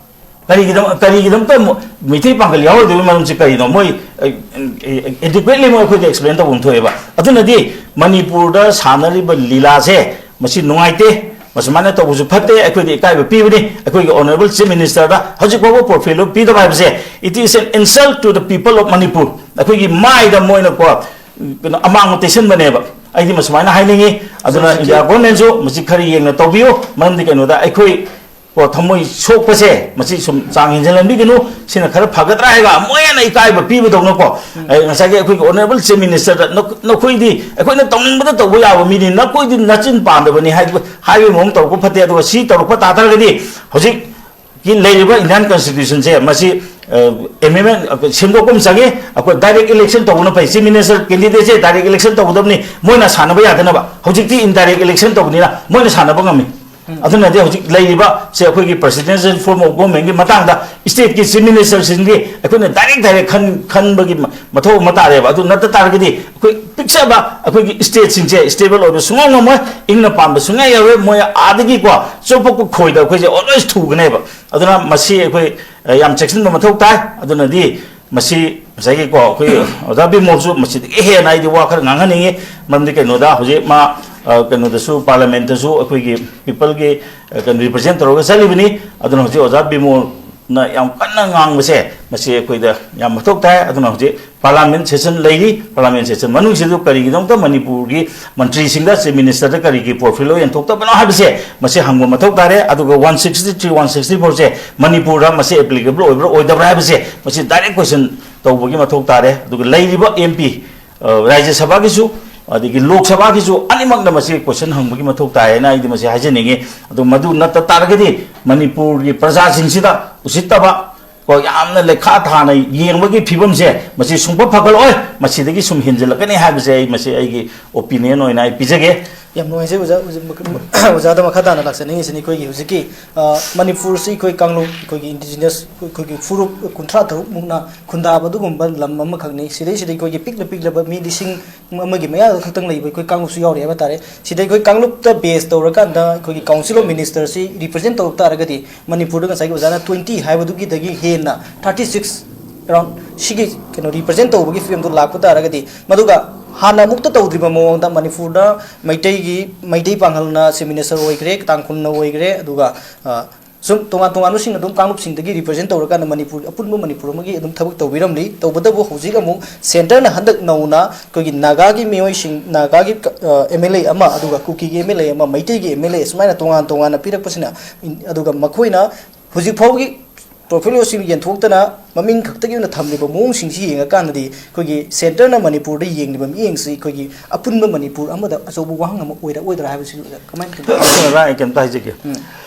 ꯀꯔꯤꯒꯤꯗꯃꯛ, ꯀꯔꯤꯒꯤꯗꯃꯛꯇ ꯃꯩꯇꯩ ꯄꯥꯡꯒꯜ ꯌꯥꯎꯔꯣꯏꯗꯕꯒꯤ ꯃꯔꯝꯁꯤ ꯀꯔꯤꯅꯣ? ꯃꯣꯏ, ꯑꯦ, ꯑꯦ, adequately ꯃꯣꯏ ꯑꯩꯈꯣꯏꯗ explain ꯇꯧꯐꯝ ꯊꯣꯛꯑꯦꯕ꯫ ꯑꯗꯨꯅꯗꯤ ꯃꯅꯤꯄꯨꯔꯗ ꯁꯥꯟꯅꯔꯤꯕ ꯂꯤꯂꯥꯁꯦ ꯃꯁꯤ ꯅꯨꯡꯉꯥꯏꯇꯦ, ꯃꯁꯨꯃꯥꯏꯅ ꯇꯧꯕꯁꯨ ꯐꯠꯇꯦ, ꯑꯩꯈꯣꯏꯗ ꯏꯀꯥꯏꯕ ꯄꯤꯕꯅꯤ꯫ ꯑꯩꯈꯣꯏꯒꯤ honourable chief ministerꯗ ꯍꯧꯖꯤꯛ ꯐꯥꯎꯕ portfolio ꯄꯤꯗꯕ ꯍꯥꯏꯕꯁꯦ, it is an insult to the people of Manipur꯫ ꯑꯩꯈꯣꯏꯒꯤ ꯃꯥꯏꯗ ꯃꯣꯏꯅꯀꯣ, ꯀꯩꯅꯣ, ꯑꯃꯥꯡꯕ ꯇꯩꯁꯟꯕꯅꯦꯕ꯫ ꯑꯩꯗꯤ ꯃꯁꯨꯃꯥꯏꯅ ꯍꯥꯏꯅꯤꯡꯉꯤ꯫ ꯑꯗꯨꯅ ꯁꯤ, ꯁꯤ, India governmentꯁꯨ ꯃꯁꯤ ꯈꯔ ꯌꯦꯡꯅ ꯇꯧꯕꯤꯌꯨ, ꯃꯔꯝꯗꯤ ꯀꯩꯅꯣꯗ ꯑꯩꯈꯣꯏ ꯀꯣ, ꯊꯃꯣꯏ ꯁꯣꯛꯄꯁꯦ ꯃꯁꯤ ꯁꯨꯝ ꯆꯥꯡ ꯍꯦꯟꯖꯜꯍꯟꯕꯤꯒꯅꯨ, ꯁꯤꯅ ꯈꯔ ꯐꯒꯗ꯭ꯔꯥ ꯍꯥꯏꯒ ꯃꯣꯏꯅ ꯏꯀꯥꯏꯕ ꯄꯤꯕꯗꯧꯅꯀꯣ꯫ ꯎꯝ꯫ ꯑꯩ ꯉꯁꯥꯏꯒꯤ ꯑꯩꯈꯣꯏꯒꯤ honourable chief ministerꯗ ꯅꯈꯣ-, ꯅꯈꯣꯏꯗꯤ ꯑꯩꯈꯣꯏꯅ ꯇꯧꯅꯤꯡꯕꯗ ꯇꯧꯕ ꯌꯥꯕ ꯃꯤꯅꯤ, ꯅꯈꯣꯏꯗꯤ ꯅꯆꯤꯟ ꯄꯥꯟꯗꯕꯅꯤ ꯍꯥꯏꯕ, ꯍꯥꯏꯕꯒꯤ ꯃꯑꯣꯡ ꯇꯧꯔꯛꯄ ꯐꯠꯇꯦ꯫ ꯑꯗꯨꯒ ꯁꯤ ꯇꯧꯔꯛꯄ ꯇꯥ ꯇꯥꯔꯒꯗꯤ ꯍꯧꯖꯤꯛꯀꯤ ꯂꯩꯔꯤꯕ Indian constitutionꯁꯦ ꯃꯁꯤ, ꯑ, amendment, ꯑ, ꯁꯦꯝꯗꯣꯛꯄ ꯑꯃ ꯆꯪꯉꯤ꯫ ꯑꯩꯈꯣꯏ direct election ꯇꯧꯕꯅ ꯐꯩ, chief minister candidateꯁꯦ direct election ꯇꯧꯒꯗꯕꯅꯤ, ꯃꯣꯏꯅ ꯁꯥꯟꯅꯕ ꯌꯥꯗꯅꯕ꯫ ꯍꯧꯖꯤꯛꯇꯤ indirect election ꯇꯧꯕꯅꯤꯅ ꯃꯣꯏꯅ ꯁꯥꯟꯅꯕ ꯉꯝꯃꯤ꯫ ꯎꯝ꯫ ꯑꯗꯨꯅꯗꯤ ꯍꯧꯖꯤꯛ ꯂꯩꯔꯤꯕ ꯁꯦ ꯑꯩꯈꯣꯏꯒꯤ presidential form of governmentꯀꯤ ꯃꯇꯥꯡꯗ stateꯀꯤ chief ministerꯁꯤꯡꯒꯤ ꯑꯩꯈꯣꯏꯅ direct direct ꯈꯟ-, ꯈꯟꯕꯒꯤ ꯃ-, ꯃꯊꯧ ꯑꯃ ꯇꯥꯔꯦꯕ꯫ ꯑꯗꯨ ꯅꯠꯇ ꯇꯥꯔꯒꯗꯤ ꯑꯩꯈꯣꯏ ꯄꯤꯛꯆꯕ ꯑꯩꯈꯣꯏꯒꯤ stateꯁꯤꯡꯁꯦ stable ꯑꯣꯏꯕ ꯁꯨꯡꯉꯝ ꯉꯝꯃꯣꯏ, ꯏꯪꯅ ꯄꯥꯟꯕ ꯁꯨꯡꯌꯥ ꯌꯥꯔꯣꯏ꯫ ꯃꯣꯏ ꯑꯥꯗꯒꯤꯀꯣ ꯆꯣꯞꯄꯛꯄ ꯈꯣꯏꯗ ꯑꯩꯈꯣꯏꯁꯦ always ꯊꯨꯒꯅꯦꯕ꯫ ꯑꯗꯨꯅ ꯃꯁꯤ ꯑꯩꯈꯣꯏ, ꯑ, ꯌꯥꯝ ꯆꯦꯛꯁꯤꯟꯕ ꯃꯊꯧ ꯇꯥꯏ꯫ ꯑꯗꯨꯅꯗꯤ ꯃꯁꯤ ꯉꯁꯥꯏꯒꯤꯀꯣ, ꯑꯩꯈꯣꯏ ꯑꯣꯖꯥ ꯕꯤꯃꯣꯜꯁꯨ ꯃꯁꯤꯗꯒꯤ ꯍꯦꯟꯅ ꯑꯩꯗꯤ ꯋꯥ ꯈꯔ ꯉꯥꯡꯍꯟꯅꯤꯡꯉꯤ꯫ ꯃꯔꯝꯗꯤ ꯀꯩꯅꯣꯗ, ꯍꯧꯖꯤꯛ ꯃꯥ, ꯑ, ꯀꯩꯅꯣꯗꯁꯨ, ꯄꯥꯔꯂꯥꯃꯦꯟꯇꯁꯨ ꯑꯩꯈꯣꯏꯒꯤ ꯄꯤꯄꯜꯒꯤ, ꯑ, ꯀꯩꯅꯣ, ꯔꯤꯄ꯭ꯔꯖꯦꯟ ꯇꯧꯔꯒ ꯆꯠꯂꯤꯕꯅꯤ꯫ ꯑꯗꯨꯅ ꯍꯧꯖꯤꯛ ꯑꯣꯖꯥ ꯕꯤꯃꯣꯜꯅ ꯌꯥꯝ ꯀꯟꯅ ꯉꯥꯡꯕꯁꯦ, ꯃꯁꯤ ꯑꯩꯈꯣꯏꯗ ꯌꯥꯝ ꯃꯊꯧ ꯇꯥꯏ꯫ ꯑꯗꯨꯅ ꯍꯧꯖꯤꯛ ꯄꯥꯔꯂꯥꯃꯦꯟ ꯁꯦꯁꯟ ꯂꯩꯔꯤ꯫ ꯄꯥꯔꯂꯥꯃꯦꯟ ꯁꯦꯁꯟ ꯃꯅꯨꯡꯁꯤꯗ ꯀꯔꯤꯒꯤꯗꯃꯛꯇ ꯃꯅꯤꯄꯨꯔꯒꯤ ꯃꯟꯇ꯭ꯔꯤꯁꯤꯡꯗ, ꯆꯤꯐ ꯃꯤꯅꯤꯁꯇꯔꯗ ꯀꯔꯤꯒꯤ ꯄꯣꯔꯠꯐꯣꯂꯤꯑꯣ ꯌꯦꯟꯊꯣꯛꯇꯕꯅꯣ ꯍꯥꯏꯕꯁꯦ, ꯃꯁꯤ ꯍꯪꯕ ꯃꯊꯧ ꯇꯥꯔꯦ꯫ ꯑꯗꯨꯒ one sixty three, one sixty ꯐꯣꯔꯁꯦ ꯃꯅꯤꯄꯨꯔꯗ ꯃꯁꯤ ꯑꯦꯄ꯭ꯂꯤꯀꯦꯕꯜ ꯑꯣꯏꯕ꯭ꯔꯥ ꯑꯣꯏꯗꯕ꯭ꯔꯥ ꯍꯥꯏꯕꯁꯦ, ꯃꯁꯤ ꯗꯥꯏꯔꯦꯛ ꯀꯣꯏꯁꯟ ꯇꯧꯕꯒꯤ ꯃꯊꯧ ꯇꯥꯔꯦ꯫ ꯑꯗꯨꯒ ꯂꯩꯔꯤꯕ ꯑꯦꯝ ꯄꯤ, ꯑ, ꯔꯥꯖ꯭ꯌ ꯁꯚꯥꯒꯤꯁꯨ ꯑꯗꯒꯤ ꯂꯣꯛ ꯁꯚꯥꯒꯤꯁꯨ ꯑꯅꯤꯃꯛꯅ ꯃꯁꯤ ꯀꯣꯏꯁꯟ ꯍꯪꯕꯒꯤ ꯃꯊꯧ ꯇꯥꯏ ꯍꯥꯏꯅ ꯑꯩꯗꯤ ꯃꯁꯤ ꯍꯥꯏꯖꯅꯤꯡꯉꯤ꯫ ꯑꯗꯨ ꯃꯗꯨ ꯅꯠꯇ ꯇꯥꯔꯒꯗꯤ ꯃꯅꯤꯄꯨꯔꯒꯤ ꯄ꯭ꯔꯖꯥꯁꯤꯡꯁꯤꯗ ꯎꯁꯤꯠꯇꯕ, ꯀꯣ, ꯌꯥꯝꯅ ꯂꯩꯈꯥ ꯊꯥꯅ ꯌꯦꯡꯕꯒꯤ ꯐꯤꯕꯝꯁꯦ ꯃꯁꯤ ꯁꯨꯡꯐ ꯐꯒꯠꯂꯛꯑꯣꯏ, ꯃꯁꯤꯗꯒꯤ ꯁꯨꯝ ꯍꯦꯟꯖꯜꯂꯛꯀꯅꯤ ꯍꯥꯏꯕꯁꯦ ꯑꯩ, ꯃꯁꯤ ꯑꯩꯒꯤ ꯑꯣꯄꯤꯅꯤꯌꯟ ꯑꯣꯏꯅ ꯑꯩ ꯄꯤꯖꯒꯦ꯫ ꯌꯥꯝ ꯅꯨꯡꯉꯥꯏꯖꯩ ꯑꯣꯖꯥ꯫ ꯑꯣꯖꯥ-, ꯑꯣꯖꯥꯗ ꯃꯈꯥ ꯇꯥꯅ ꯂꯥꯛꯆꯅꯤꯡꯉꯤꯁꯤꯅ, ꯑꯩꯈꯣꯏꯒꯤ ꯍꯧꯖꯤꯛꯀꯤ, ꯑ, ꯃꯅꯤꯄꯨꯔꯁꯤ ꯑꯩꯈꯣꯏ ꯀꯥꯡꯂꯨꯞ, ꯑꯩꯈꯣꯏꯒꯤ ꯏꯟꯗꯤꯖꯤꯅꯁ, ꯑꯩꯈꯣꯏꯒꯤ ꯐꯨꯔꯨꯞ ꯀꯨꯟꯊ꯭ꯔꯥ ꯇꯔꯨꯛ ꯃꯨꯛꯅ ꯈꯨꯟꯗꯥꯕ ꯑꯗꯨꯒꯨꯝꯕ ꯂꯝ ꯑꯃꯈꯛꯅꯤ꯫ ꯁꯤꯗꯩꯁꯤꯗ ꯑꯩꯈꯣꯏꯒꯤ ꯄꯤꯛꯅ ꯄꯤꯛꯂꯕ ꯃꯤ ꯂꯤꯁꯤꯡ ꯑꯃꯒꯤ ꯃꯌꯥꯗ ꯈꯛꯇꯪ ꯂꯩꯕ ꯑꯩꯈꯣꯏ ꯀꯥꯡꯂꯨꯞꯁꯨ ꯌꯥꯎꯔꯤ ꯍꯥꯏꯕ ꯇꯥꯔꯦ꯫ ꯁꯤꯗ ꯑꯩꯈꯣꯏ ꯀꯥꯡꯂꯨꯞꯇ ꯕꯦꯁ ꯇꯧꯔꯀꯥꯟꯗ ꯑꯩꯈꯣꯏꯒꯤ ꯀꯥꯎꯟꯁꯤꯜ ꯑꯣꯐ ꯃꯤꯅꯤꯁꯇꯔꯁꯤ ꯔꯤꯄ꯭ꯔꯖꯦꯟ ꯇꯧꯔꯛ ꯇꯥꯔꯒꯗꯤ, ꯃꯅꯤꯄꯨꯔꯗ ꯉꯁꯥꯏꯒꯤ ꯑꯣꯖꯥꯅ ꯇ꯭ꯋꯦꯟꯇꯤ ꯍꯥꯏꯕꯗꯨꯒꯤꯗꯒꯤ ꯍꯦꯟꯅ ꯊꯥꯔꯇꯤ ꯁꯤꯛꯁ ꯑꯦꯔꯥꯎꯟ ꯁꯤꯒꯤ ꯀꯩꯅꯣ ꯔꯤꯄ꯭ꯔꯖꯦꯟ ꯇꯧꯕꯒꯤ ꯐꯤꯕꯝꯗꯨ ꯂꯥꯛꯄ ꯇꯥꯔꯒꯗꯤ, ꯃꯗꯨꯒ ꯍꯥꯟꯅ ꯑꯃꯨꯛꯇ ꯇꯧꯗ꯭ꯔꯤꯕ ꯃꯑꯣꯡꯗ ꯃꯅꯤꯄꯨꯔꯗ ꯃꯩꯇꯩꯒꯤ, ꯃꯩꯇꯩ ꯄꯥꯡꯒꯜꯅ ꯆꯤꯐ ꯃꯤꯅꯤꯁꯇꯔ ꯑꯣꯏꯈ꯭ꯔꯦ, ꯇꯥꯡꯈꯨꯜꯅ ꯑꯣꯏꯈ꯭ꯔꯦ, ꯑꯗꯨꯒ, ꯑ, ꯁꯨꯝ ꯇꯣꯉꯥꯟ ꯇꯣꯉꯥꯟꯕꯁꯤꯡ ꯑꯗꯨꯝ ꯀꯥꯡꯂꯨꯞꯁꯤꯡꯗꯒꯤ ꯔꯤꯄ꯭ꯔꯖꯦꯟ ꯇꯧꯔꯀꯥꯟꯗ ꯃꯅꯤꯄꯨꯔ, ꯑꯄꯨꯟꯕ ꯃꯅꯤꯄꯨꯔ ꯑꯃꯒꯤ ꯑꯗꯨꯝ ꯊꯕꯛ ꯇꯧꯕꯤꯔꯝꯂꯤ꯫ ꯇꯧꯕꯇꯕꯨ ꯍꯧꯖꯤꯛ ꯑꯃꯨꯛ ꯁꯦꯟꯇꯔꯅ ꯍꯟꯗꯛ ꯅꯧꯅ ꯑꯩꯈꯣꯏꯒꯤ ꯅꯥꯒꯥꯒꯤ ꯃꯤꯑꯣꯏꯁꯤꯡ, ꯅꯥꯒꯥꯒꯤ ꯀ-, ꯑ, ꯑꯦꯝ ꯑꯦꯜ ꯑꯦ ꯑꯃ, ꯑꯗꯨꯒ ꯀꯨꯀꯤꯒꯤ ꯑꯦꯝ ꯑꯦꯜ ꯑꯦ ꯑꯃ, ꯃꯩꯇꯩꯒꯤ ꯑꯦꯝ ꯑꯦꯜ ꯑꯦ, ꯁꯨꯃꯥꯏꯅ ꯇꯣꯉꯥꯟ ꯇꯣꯉꯥꯟꯅ ꯄꯤꯔꯛꯄꯁꯤꯅ, ꯏꯟ-, ꯑꯗꯨꯒ ꯃꯈꯣꯏꯅ ꯍꯧꯖꯤꯛ ꯐꯥꯎꯕꯒꯤ ꯄꯣꯔꯠꯐꯣꯂꯤꯑꯣꯁꯤꯡ ꯌꯦꯟꯊꯣꯛꯇꯅ ꯃꯃꯤꯡ ꯈꯛꯇꯒꯤ ꯑꯣꯏꯅ ꯊꯝꯂꯤꯕ ꯃꯑꯣꯡꯁꯤꯡꯁꯤ ꯌꯦꯡꯉꯀꯥꯟꯗꯗꯤ, ꯑꯩꯈꯣꯏꯒꯤ ꯁꯦꯟꯇꯔꯅ ꯃꯅꯤꯄꯨꯔꯗ ꯌꯦꯡꯂꯤꯕ ꯃꯤꯠꯌꯦꯡꯁꯤ ꯑꯩꯈꯣꯏꯒꯤ ꯑꯄꯨꯟꯕ ꯃꯅꯤꯄꯨꯔ ꯑꯃꯗ ꯑꯆꯧꯕ ꯋꯥꯍꯪ ꯑꯃ ꯑꯣꯏꯔꯛꯑꯣꯏꯗ꯭ꯔꯥ ꯍꯥꯏꯕꯁꯤ ꯀꯃꯥꯏꯅ ꯈꯟꯕꯤꯕꯒꯦ? ꯑꯣꯖꯥ, ꯑꯩ ꯀꯩꯝꯇ ꯍꯥꯏꯖꯒꯦ꯫ ꯎꯝ꯫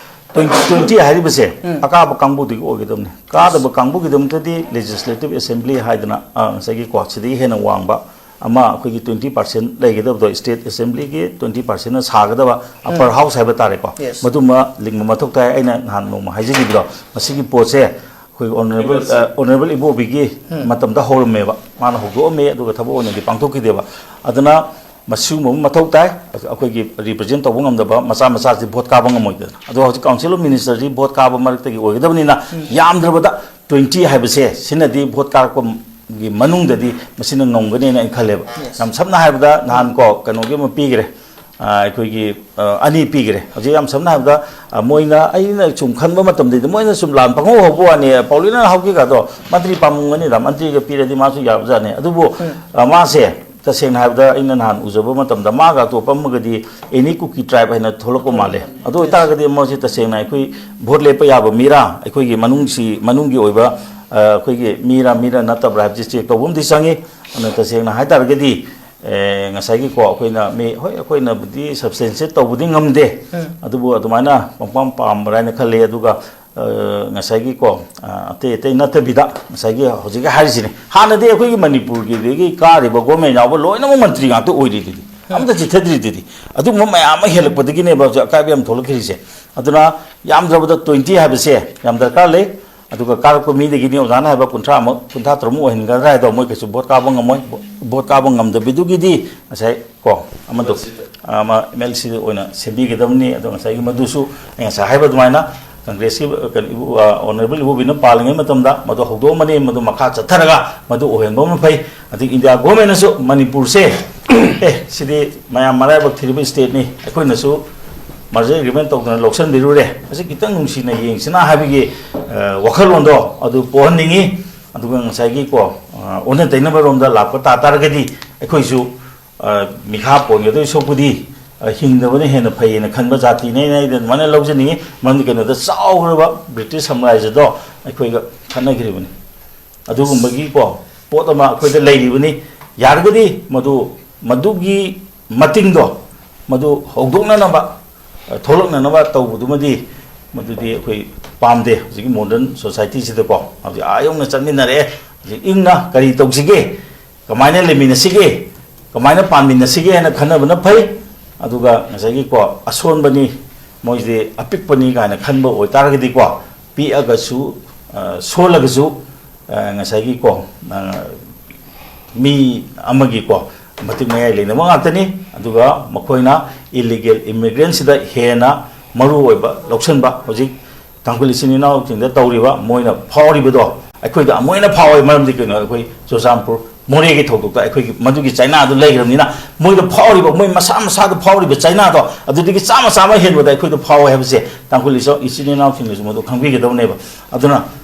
ꯇ꯭ꯋꯦꯟꯇꯤ, ꯇ꯭ꯋꯦꯟꯇꯤ ꯍꯥꯏꯔꯤꯕꯁꯦ, ꯎꯝ꯫ ꯑꯀꯥꯕ ꯀꯥꯡꯕꯨꯗꯨꯒꯤ ꯑꯣꯏꯒꯗꯕꯅꯤ꯫ ꯀꯥꯗꯕ ꯀꯥꯡꯕꯨꯒꯤꯗꯃꯛꯇꯗꯤ ꯂꯦꯖꯤꯁꯂꯦꯇꯤꯚ ꯑꯦꯁꯦꯝꯕ꯭ꯂꯤ ꯍꯥꯏꯗꯅ, ꯑ, ꯉꯁꯥꯏꯒꯤ ꯀꯣ, ꯁꯤꯗꯒꯤ ꯍꯦꯟꯅ ꯋꯥꯡꯕ ꯑꯃ, ꯑꯩꯈꯣꯏꯒꯤ ꯇ꯭ꯋꯦꯟꯇꯤ ꯄꯥꯔꯁꯦꯟ ꯂꯩꯒꯗꯕꯗꯣ, ꯁ꯭ꯇꯦꯠ ꯑꯦꯁꯦꯝꯕ꯭ꯂꯤꯒꯤ ꯇ꯭ꯋꯦꯟꯇꯤ ꯄꯥꯔꯁꯦꯟꯅ ꯁꯥꯒꯗꯕ ꯑꯄꯔ ꯎꯝ꯫ ꯍꯥꯎꯁ ꯍꯥꯏꯕ ꯇꯥꯔꯦꯀꯣ, Yes. ꯃꯗꯨꯃ ꯂꯤꯡꯕ ꯃꯊꯧ ꯇꯥꯏ꯫ ꯑꯩꯅ ꯅꯍꯥꯟ ꯅꯣꯡꯃ ꯍꯥꯏꯖꯈꯤꯕꯗꯣ, ꯃꯁꯤꯒꯤ ꯄꯣꯠꯁꯦ ꯑꯩꯈꯣꯏ ꯑꯣꯅꯔꯦꯕꯜ, Yes. ꯑ, ꯑꯣꯅꯔꯦꯕꯜ ꯏꯕꯣꯕꯤꯒꯤ ꯎꯝ꯫ ꯃꯇꯝꯗ ꯍꯧꯔꯝꯃꯦꯕ, ꯃꯥꯅ ꯍꯧꯗꯣꯛꯑꯝꯃꯦ, ꯑꯗꯨꯒ ꯊꯕꯛ ꯑꯣꯏꯅꯗꯤ ꯄꯥꯡꯊꯣꯛꯈꯤꯗꯦꯕ꯫ ꯑꯗꯨꯅ ꯃꯁꯤꯒꯨꯝꯕ ꯑꯃ ꯃꯊꯧ ꯇꯥꯏ꯫ ꯑꯩꯈꯣꯏꯒꯤ ꯔꯤꯄ꯭ꯔꯖꯦꯟ ꯇꯧꯕ ꯉꯝꯗꯕ ꯃꯆꯥ ꯃꯆꯥꯁꯤ ꯚꯣꯠ ꯀꯥꯕ ꯉꯝꯃꯣꯏꯗꯅ꯫ ꯑꯗꯣ ꯍꯧꯖꯤꯛ ꯀꯥꯎꯟꯁꯤꯜ ꯑꯣꯐ ꯃꯤꯅꯤꯁꯇꯔꯁꯤ ꯚꯣꯠ ꯀꯥꯕ ꯃꯔꯛꯇꯒꯤ ꯑꯣꯏꯒꯗꯕꯅꯤꯅ, ꯎꯝ꯫ ꯌꯥꯝꯗ꯭ꯔꯕꯗ ꯇ꯭ꯋꯦꯟꯇꯤ ꯍꯥꯏꯕꯁꯦ ꯁꯤꯅꯗꯤ ꯚꯣꯠ ꯀꯥꯔꯛꯄꯒꯤ ꯃꯅꯨꯡꯗꯗꯤ ꯃꯁꯤꯅ ꯉꯝꯒꯅꯦꯅ ꯑꯩꯅ ꯈꯜꯂꯦꯕ꯫ ꯌꯥꯝ ꯁꯝꯅ ꯍꯥꯏꯔꯕꯗ ꯅꯍꯥꯟ ꯀꯣ ꯀꯩꯅꯣꯒꯤ ꯑꯃ ꯄꯤꯈ꯭ꯔꯦ, ꯑꯩꯈꯣꯏꯒꯤ ꯑꯅꯤ ꯄꯤꯈ꯭ꯔꯦ꯫ ꯍꯧꯖꯤꯛ ꯌꯥꯝ ꯁꯝꯅ ꯍꯥꯏꯔꯕꯗ ꯃꯣꯏꯅ, ꯑꯩꯅ ꯁꯨꯝ ꯈꯟꯕ ꯃꯇꯝꯗꯗꯤ ꯃꯣꯏꯅ ꯁꯨꯝ ꯂꯥꯟ ꯄꯪꯍꯧ ꯍꯧꯕ ꯋꯥꯅꯤ꯫ ꯄꯥꯎꯂꯤꯅ ꯍꯧꯈꯤꯒꯗꯣ ꯃꯟꯇ꯭ꯔꯤ ꯄꯥꯝꯃꯝꯒꯅꯤꯗ, ꯃꯟꯇ꯭ꯔꯤꯒ ꯄꯤꯔꯗꯤ ꯃꯥꯁꯨ ꯌꯥꯕꯖꯥꯠꯅꯤ꯫ ꯑꯗꯨꯕꯨ ꯃꯥꯁꯦ ꯇꯁꯦꯡꯅ ꯍꯥꯏꯔꯕꯗ ꯑꯩꯅ ꯅꯍꯥꯟ ꯎꯖꯕ ꯃꯇꯝꯗ ꯃꯥꯒ ꯑꯇꯣꯞꯄ ꯑꯃꯒꯗꯤ ꯑꯦꯅꯤ ꯀꯨꯀꯤ ꯇ꯭ꯔꯥꯏꯕ ꯍꯥꯏꯅ ꯊꯣꯛꯂꯛꯄ ꯃꯥꯜꯂꯦ꯫ ꯑꯗꯨ ꯑꯣꯏꯇꯥꯔꯒꯗꯤ ꯃꯣꯏꯁꯦ ꯇꯁꯦꯡꯅ ꯑꯩꯈꯣꯏ ꯚꯣꯠ ꯂꯦꯞꯄ ꯌꯥꯕ ꯃꯤꯔꯥ, ꯑꯩꯈꯣꯏꯒꯤ ꯃꯅꯨꯡꯁꯤ, ꯃꯅꯨꯡꯒꯤ ꯑꯣꯏꯕ ꯑꯩꯈꯣꯏꯒꯤ ꯃꯤꯔꯥ ꯃꯤꯔꯥ ꯅꯠꯇꯕ꯭ꯔꯥ ꯍꯥꯏꯕꯁꯤ ꯆꯦꯛ ꯇꯧꯕ ꯑꯃꯗꯤ ꯆꯪꯉꯤ꯫ ꯑꯗꯨꯅ ꯇꯁꯦꯡꯅ ꯍꯥꯏꯇꯥꯔꯒꯗꯤ ꯉꯁꯥꯏꯒꯤꯀꯣ ꯑꯩꯈꯣꯏꯅ ꯃꯤ, ꯍꯣꯏ, ꯑꯩꯈꯣꯏꯅꯕꯨꯗꯤ ꯁꯕꯁꯇꯦꯟꯁꯦꯠ ꯇꯧꯕꯗꯤ ꯉꯝꯗꯦ꯫ ꯑꯗꯨꯕꯨ ꯑꯗꯨꯃꯥꯏꯅ ꯄꯪꯄꯥꯝ ꯄꯥꯝꯕ꯭ꯔꯥ ꯍꯥꯏꯅ ꯈꯜꯂꯤ꯫ ꯑꯗꯨꯒ ꯉꯁꯥꯏꯒꯤꯀꯣ ꯑꯇꯩ ꯑꯇꯩ ꯅꯠꯇꯕꯤꯗ ꯉꯁꯥꯏꯒꯤ ꯍꯧꯖꯤꯛꯀꯤ ꯍꯥꯏꯔꯤꯁꯤꯅꯦ, ꯍꯥꯟꯅꯗꯤ ꯑꯩꯈꯣꯏꯒꯤ ꯃꯅꯤꯄꯨꯔꯒꯤꯗꯒꯤ ꯀꯥꯔꯤꯕ ꯒꯣꯔꯃꯦꯟ ꯌꯥꯎꯕ ꯂꯣꯏꯅꯃꯛ ꯃꯟꯇ꯭ꯔꯤ ꯉꯥꯛꯇ ꯑꯣꯏꯔꯤꯗꯨꯗꯤ, ꯑꯝꯇ ꯆꯤꯊꯗ꯭ꯔꯤꯗꯨꯗꯤ꯫ ꯑꯗꯨꯒꯨꯝꯕ ꯃꯌꯥꯝ ꯑꯃ ꯍꯦꯜꯂꯛꯄꯗꯒꯤꯅꯦꯕ ꯍꯧꯖꯤꯛ ꯑꯀꯥꯏꯕ ꯌꯥꯝ ꯊꯣꯛꯂꯛꯈꯤꯔꯤꯁꯦ꯫ ꯑꯗꯨꯅ ꯌꯥꯝꯗ꯭ꯔꯕꯗ ꯇ꯭ꯋꯦꯟꯇꯤ ꯍꯥꯏꯕꯁꯦ ꯌꯥꯝ ꯗꯔꯀꯥꯔ ꯂꯩ꯫ ꯑꯗꯨꯒ ꯀꯥꯔꯛꯄ ꯃꯤꯗꯒꯤꯗꯤ ꯑꯣꯖꯥꯅ ꯍꯥꯏꯕ ꯀꯨꯟꯊ꯭ꯔꯥꯃꯨꯛ, ꯀꯨꯟꯊ꯭ꯔꯥ ꯇꯔꯨꯛꯃꯨꯛ ꯑꯣꯏꯍꯟꯒꯗ꯭ꯔꯥ ꯍꯥꯏꯗꯣ, ꯃꯣꯏ ꯀꯩꯁꯨ ꯚꯣꯠ ꯀꯥꯕ ꯉꯝꯃꯣꯏ꯫ ꯚꯣꯠ ꯀꯥꯕ ꯉꯝꯗꯕꯤꯗꯨꯒꯤꯗꯤ ꯉꯁꯥꯏ ꯀꯣ ꯑꯃꯗꯣ, ꯑꯃ ꯑꯦꯝ ꯑꯦꯜ ꯁꯤꯗ ꯑꯣꯏꯅ ꯁꯦꯝꯕꯤꯒꯗꯕꯅꯤ꯫ ꯑꯗꯣ ꯉꯁꯥꯏꯒꯤ ꯃꯗꯨꯁꯨ ꯑꯩ ꯉꯁꯥꯏ ꯍꯥꯏꯕ ꯑꯗꯨꯃꯥꯏꯅ ꯀꯪꯒ꯭ꯔꯦꯁꯀꯤ ꯀꯩꯅꯣ, ꯏꯕꯨ-, ꯑ, ꯑꯣꯅꯔꯦꯕꯜ ꯏꯕꯣꯕꯤꯅ ꯄꯥꯜꯂꯤꯉꯩ ꯃꯇꯝꯗ ꯃꯗꯨ ꯍꯧꯗꯣꯛꯑꯝꯕꯅꯤ, ꯃꯗꯨ ꯃꯈꯥ ꯆꯠꯊꯔꯒ ꯃꯗꯨ ꯑꯣꯏꯍꯟꯕ ꯑꯃ ꯐꯩ꯫ ꯑꯗꯒꯤ ꯏꯟꯗꯤꯌꯥ ꯒꯣꯔꯃꯦꯟꯅꯁꯨ ꯃꯅꯤꯄꯨꯔꯁꯦ, ꯑꯦ, ꯁꯤꯗꯤ ꯃꯌꯥꯝ ꯃꯔꯥꯏꯕꯛ ꯊꯤꯔꯤꯕ ꯁ꯭ꯇꯦꯠꯅꯤ, ꯑꯩꯈꯣꯏꯅꯁꯨ ꯃꯔꯖꯔ ꯑꯦꯒ꯭ꯔꯤꯃꯦꯟ ꯇꯧꯗꯅ ꯂꯧꯁꯤꯟꯕꯤꯔꯨꯔꯦ, ꯃꯁꯤ ꯈꯤꯇꯪ ꯅꯨꯡꯁꯤꯅ ꯌꯦꯡꯁꯤꯅ ꯍꯥꯏꯕꯒꯤ, ꯑ, ꯋꯥꯈꯜꯂꯣꯟꯗꯣ ꯑꯗꯨ ꯄꯣꯛꯍꯟꯅꯤꯡꯉꯤ꯫ ꯑꯗꯨꯒ ꯉꯁꯥꯏꯒꯤ ꯀꯣ, ꯑ, ꯑꯣꯟꯅ ꯇꯩꯅꯕꯔꯣꯝꯗ ꯂꯥꯛꯄ ꯇꯥ ꯇꯥꯔꯒꯗꯤ ꯑꯩꯈꯣꯏꯁꯨ, ꯑ, ꯃꯤꯈꯥ ꯄꯣꯟꯒꯗꯣꯏ ꯁꯔꯨꯛꯄꯨꯗꯤ, ꯑ, ꯍꯤꯡꯗꯕꯅ ꯍꯦꯟꯅ ꯐꯩꯌꯦꯅ ꯈꯟꯕ ꯖꯥꯇꯤꯅꯦꯅ ꯑꯩꯗꯤ ꯑꯗꯨꯃꯥꯏꯅ ꯂꯧꯖꯅꯤꯡꯉꯤ꯫ ꯃꯔꯝꯗꯤ ꯀꯩꯅꯣꯗ ꯆꯥꯎꯈ꯭ꯔꯕ ꯕ꯭ꯔꯤꯇꯤꯁ ꯁꯥꯝꯔꯥꯖ꯭ꯌꯗꯣ ꯑꯩꯈꯣꯏꯒ ꯈꯠꯅꯈ꯭ꯔꯤꯕꯅꯤ꯫ ꯑꯗꯨꯒꯨꯝꯕꯒꯤꯀꯣ ꯄꯣꯠ ꯑꯃ ꯑꯩꯈꯣꯏꯗ ꯂꯩꯔꯤꯕꯅꯤ꯫ ꯌꯥꯔꯒꯗꯤ ꯃꯗꯨ, ꯃꯗꯨꯒꯤ ꯃꯇꯤꯡꯗꯣ ꯃꯗꯨ ꯍꯧꯗꯣꯛꯅꯅꯕ, ꯑ, ꯊꯣꯛꯂꯛꯅꯅꯕ ꯇꯧꯕꯗꯨꯃꯗꯤ ꯃꯗꯨꯗꯤ ꯑꯩꯈꯣꯏ ꯄꯥꯝꯗꯦ꯫ ꯍꯧꯖꯤꯛꯀꯤ ꯃꯣꯗꯔꯟ ꯁꯣꯁꯥꯏꯇꯤꯁꯤꯗꯀꯣ ꯍꯧꯖꯤꯛ ꯑꯥ ꯌꯧꯅ ꯆꯠꯃꯤꯟꯅꯔꯛꯑꯦ꯫ ꯍꯧꯖꯤꯛ ꯏꯪꯅ ꯀꯔꯤ ꯇꯧꯁꯤꯒꯦ, ꯀꯃꯥꯏꯅ ꯂꯩꯃꯤꯟꯅꯁꯤꯒꯦ, ꯀꯃꯥꯏꯅ ꯄꯥꯟꯃꯤꯟꯅꯁꯤꯒꯦ ꯍꯥꯏꯅ ꯈꯟꯅꯕꯅ ꯐꯩ꯫ ꯑꯗꯨꯒ ꯉꯁꯥꯏꯒꯤꯀꯣ ꯑꯁꯣꯟꯕꯅꯤ, ꯃꯣꯏꯁꯦ ꯑꯄꯤꯛꯄꯅꯤ ꯀꯥꯏꯅ ꯈꯟꯕ ꯑꯣꯏꯇꯥꯔꯒꯗꯤꯀꯣ, ꯄꯤꯛꯑꯒꯁꯨ, ꯑ, ꯁꯣꯜꯂꯒꯁꯨ, ꯑ, ꯉꯁꯥꯏꯒꯤꯀꯣ, ꯑ, ꯃꯤ ꯑꯃꯒꯤꯀꯣ ꯃꯇꯤꯛ ꯃꯌꯥꯏ ꯂꯩꯅꯕ ꯉꯥꯛꯇꯅꯤ꯫ ꯑꯗꯨꯒ ꯃꯈꯣꯏꯅ ꯏꯂꯤꯒꯦꯜ ꯏꯃꯤꯒ꯭ꯔꯦꯟꯁꯤꯗ ꯍꯦꯟꯅ ꯃꯔꯨ ꯑꯣꯏꯕ ꯂꯧꯁꯤꯟꯕ꯫ ꯍꯧꯖꯤꯛ ꯇꯥꯡꯈꯨꯜ ꯏꯆꯤꯟ ꯏꯅꯥꯎꯁꯤꯡꯗ ꯇꯧꯔꯤꯕ, ꯃꯣꯏꯅ ꯐꯥꯎꯔꯤꯕꯗꯣ ꯑꯩꯈꯣꯏꯗ ꯃꯣꯏꯅ ꯐꯥꯎꯋꯦ꯫ ꯃꯔꯝꯗꯤ ꯀꯩꯅꯣ? ꯑꯩꯈꯣꯏ ꯆꯨꯔꯆꯥꯟꯄꯨꯔ ꯃꯣꯔꯦꯒꯤ ꯊꯧꯗꯣꯛꯇ ꯑꯩꯈꯣꯏꯒꯤ ꯃꯗꯨꯒꯤ ꯆꯩꯅꯥꯗꯨ ꯂꯩꯈ꯭ꯔꯕꯅꯤꯅ, ꯃꯣꯏꯗ ꯐꯥꯎꯔꯤꯕ, ꯃꯣꯏ ꯃꯁꯥ ꯃꯁꯥꯗ ꯐꯥꯎꯔꯤꯕ ꯆꯩꯅꯥꯗꯣ ꯑꯗꯨꯗꯒꯤ ꯆꯥꯝꯃ ꯆꯥꯝꯃ ꯍꯦꯟꯕꯗ ꯑꯩꯈꯣꯏꯗ ꯐꯥꯎꯋꯦ ꯍꯥꯏꯕꯁꯦ ꯇꯥꯡꯈꯨꯜ ꯏꯆꯧ-, ꯏꯆꯤꯟ ꯏꯅꯥꯎꯁꯤꯡꯅꯁꯨ ꯃꯗꯨ ꯈꯪꯕꯤꯒꯗꯕꯅꯦꯕ꯫ ꯑꯗꯨꯅ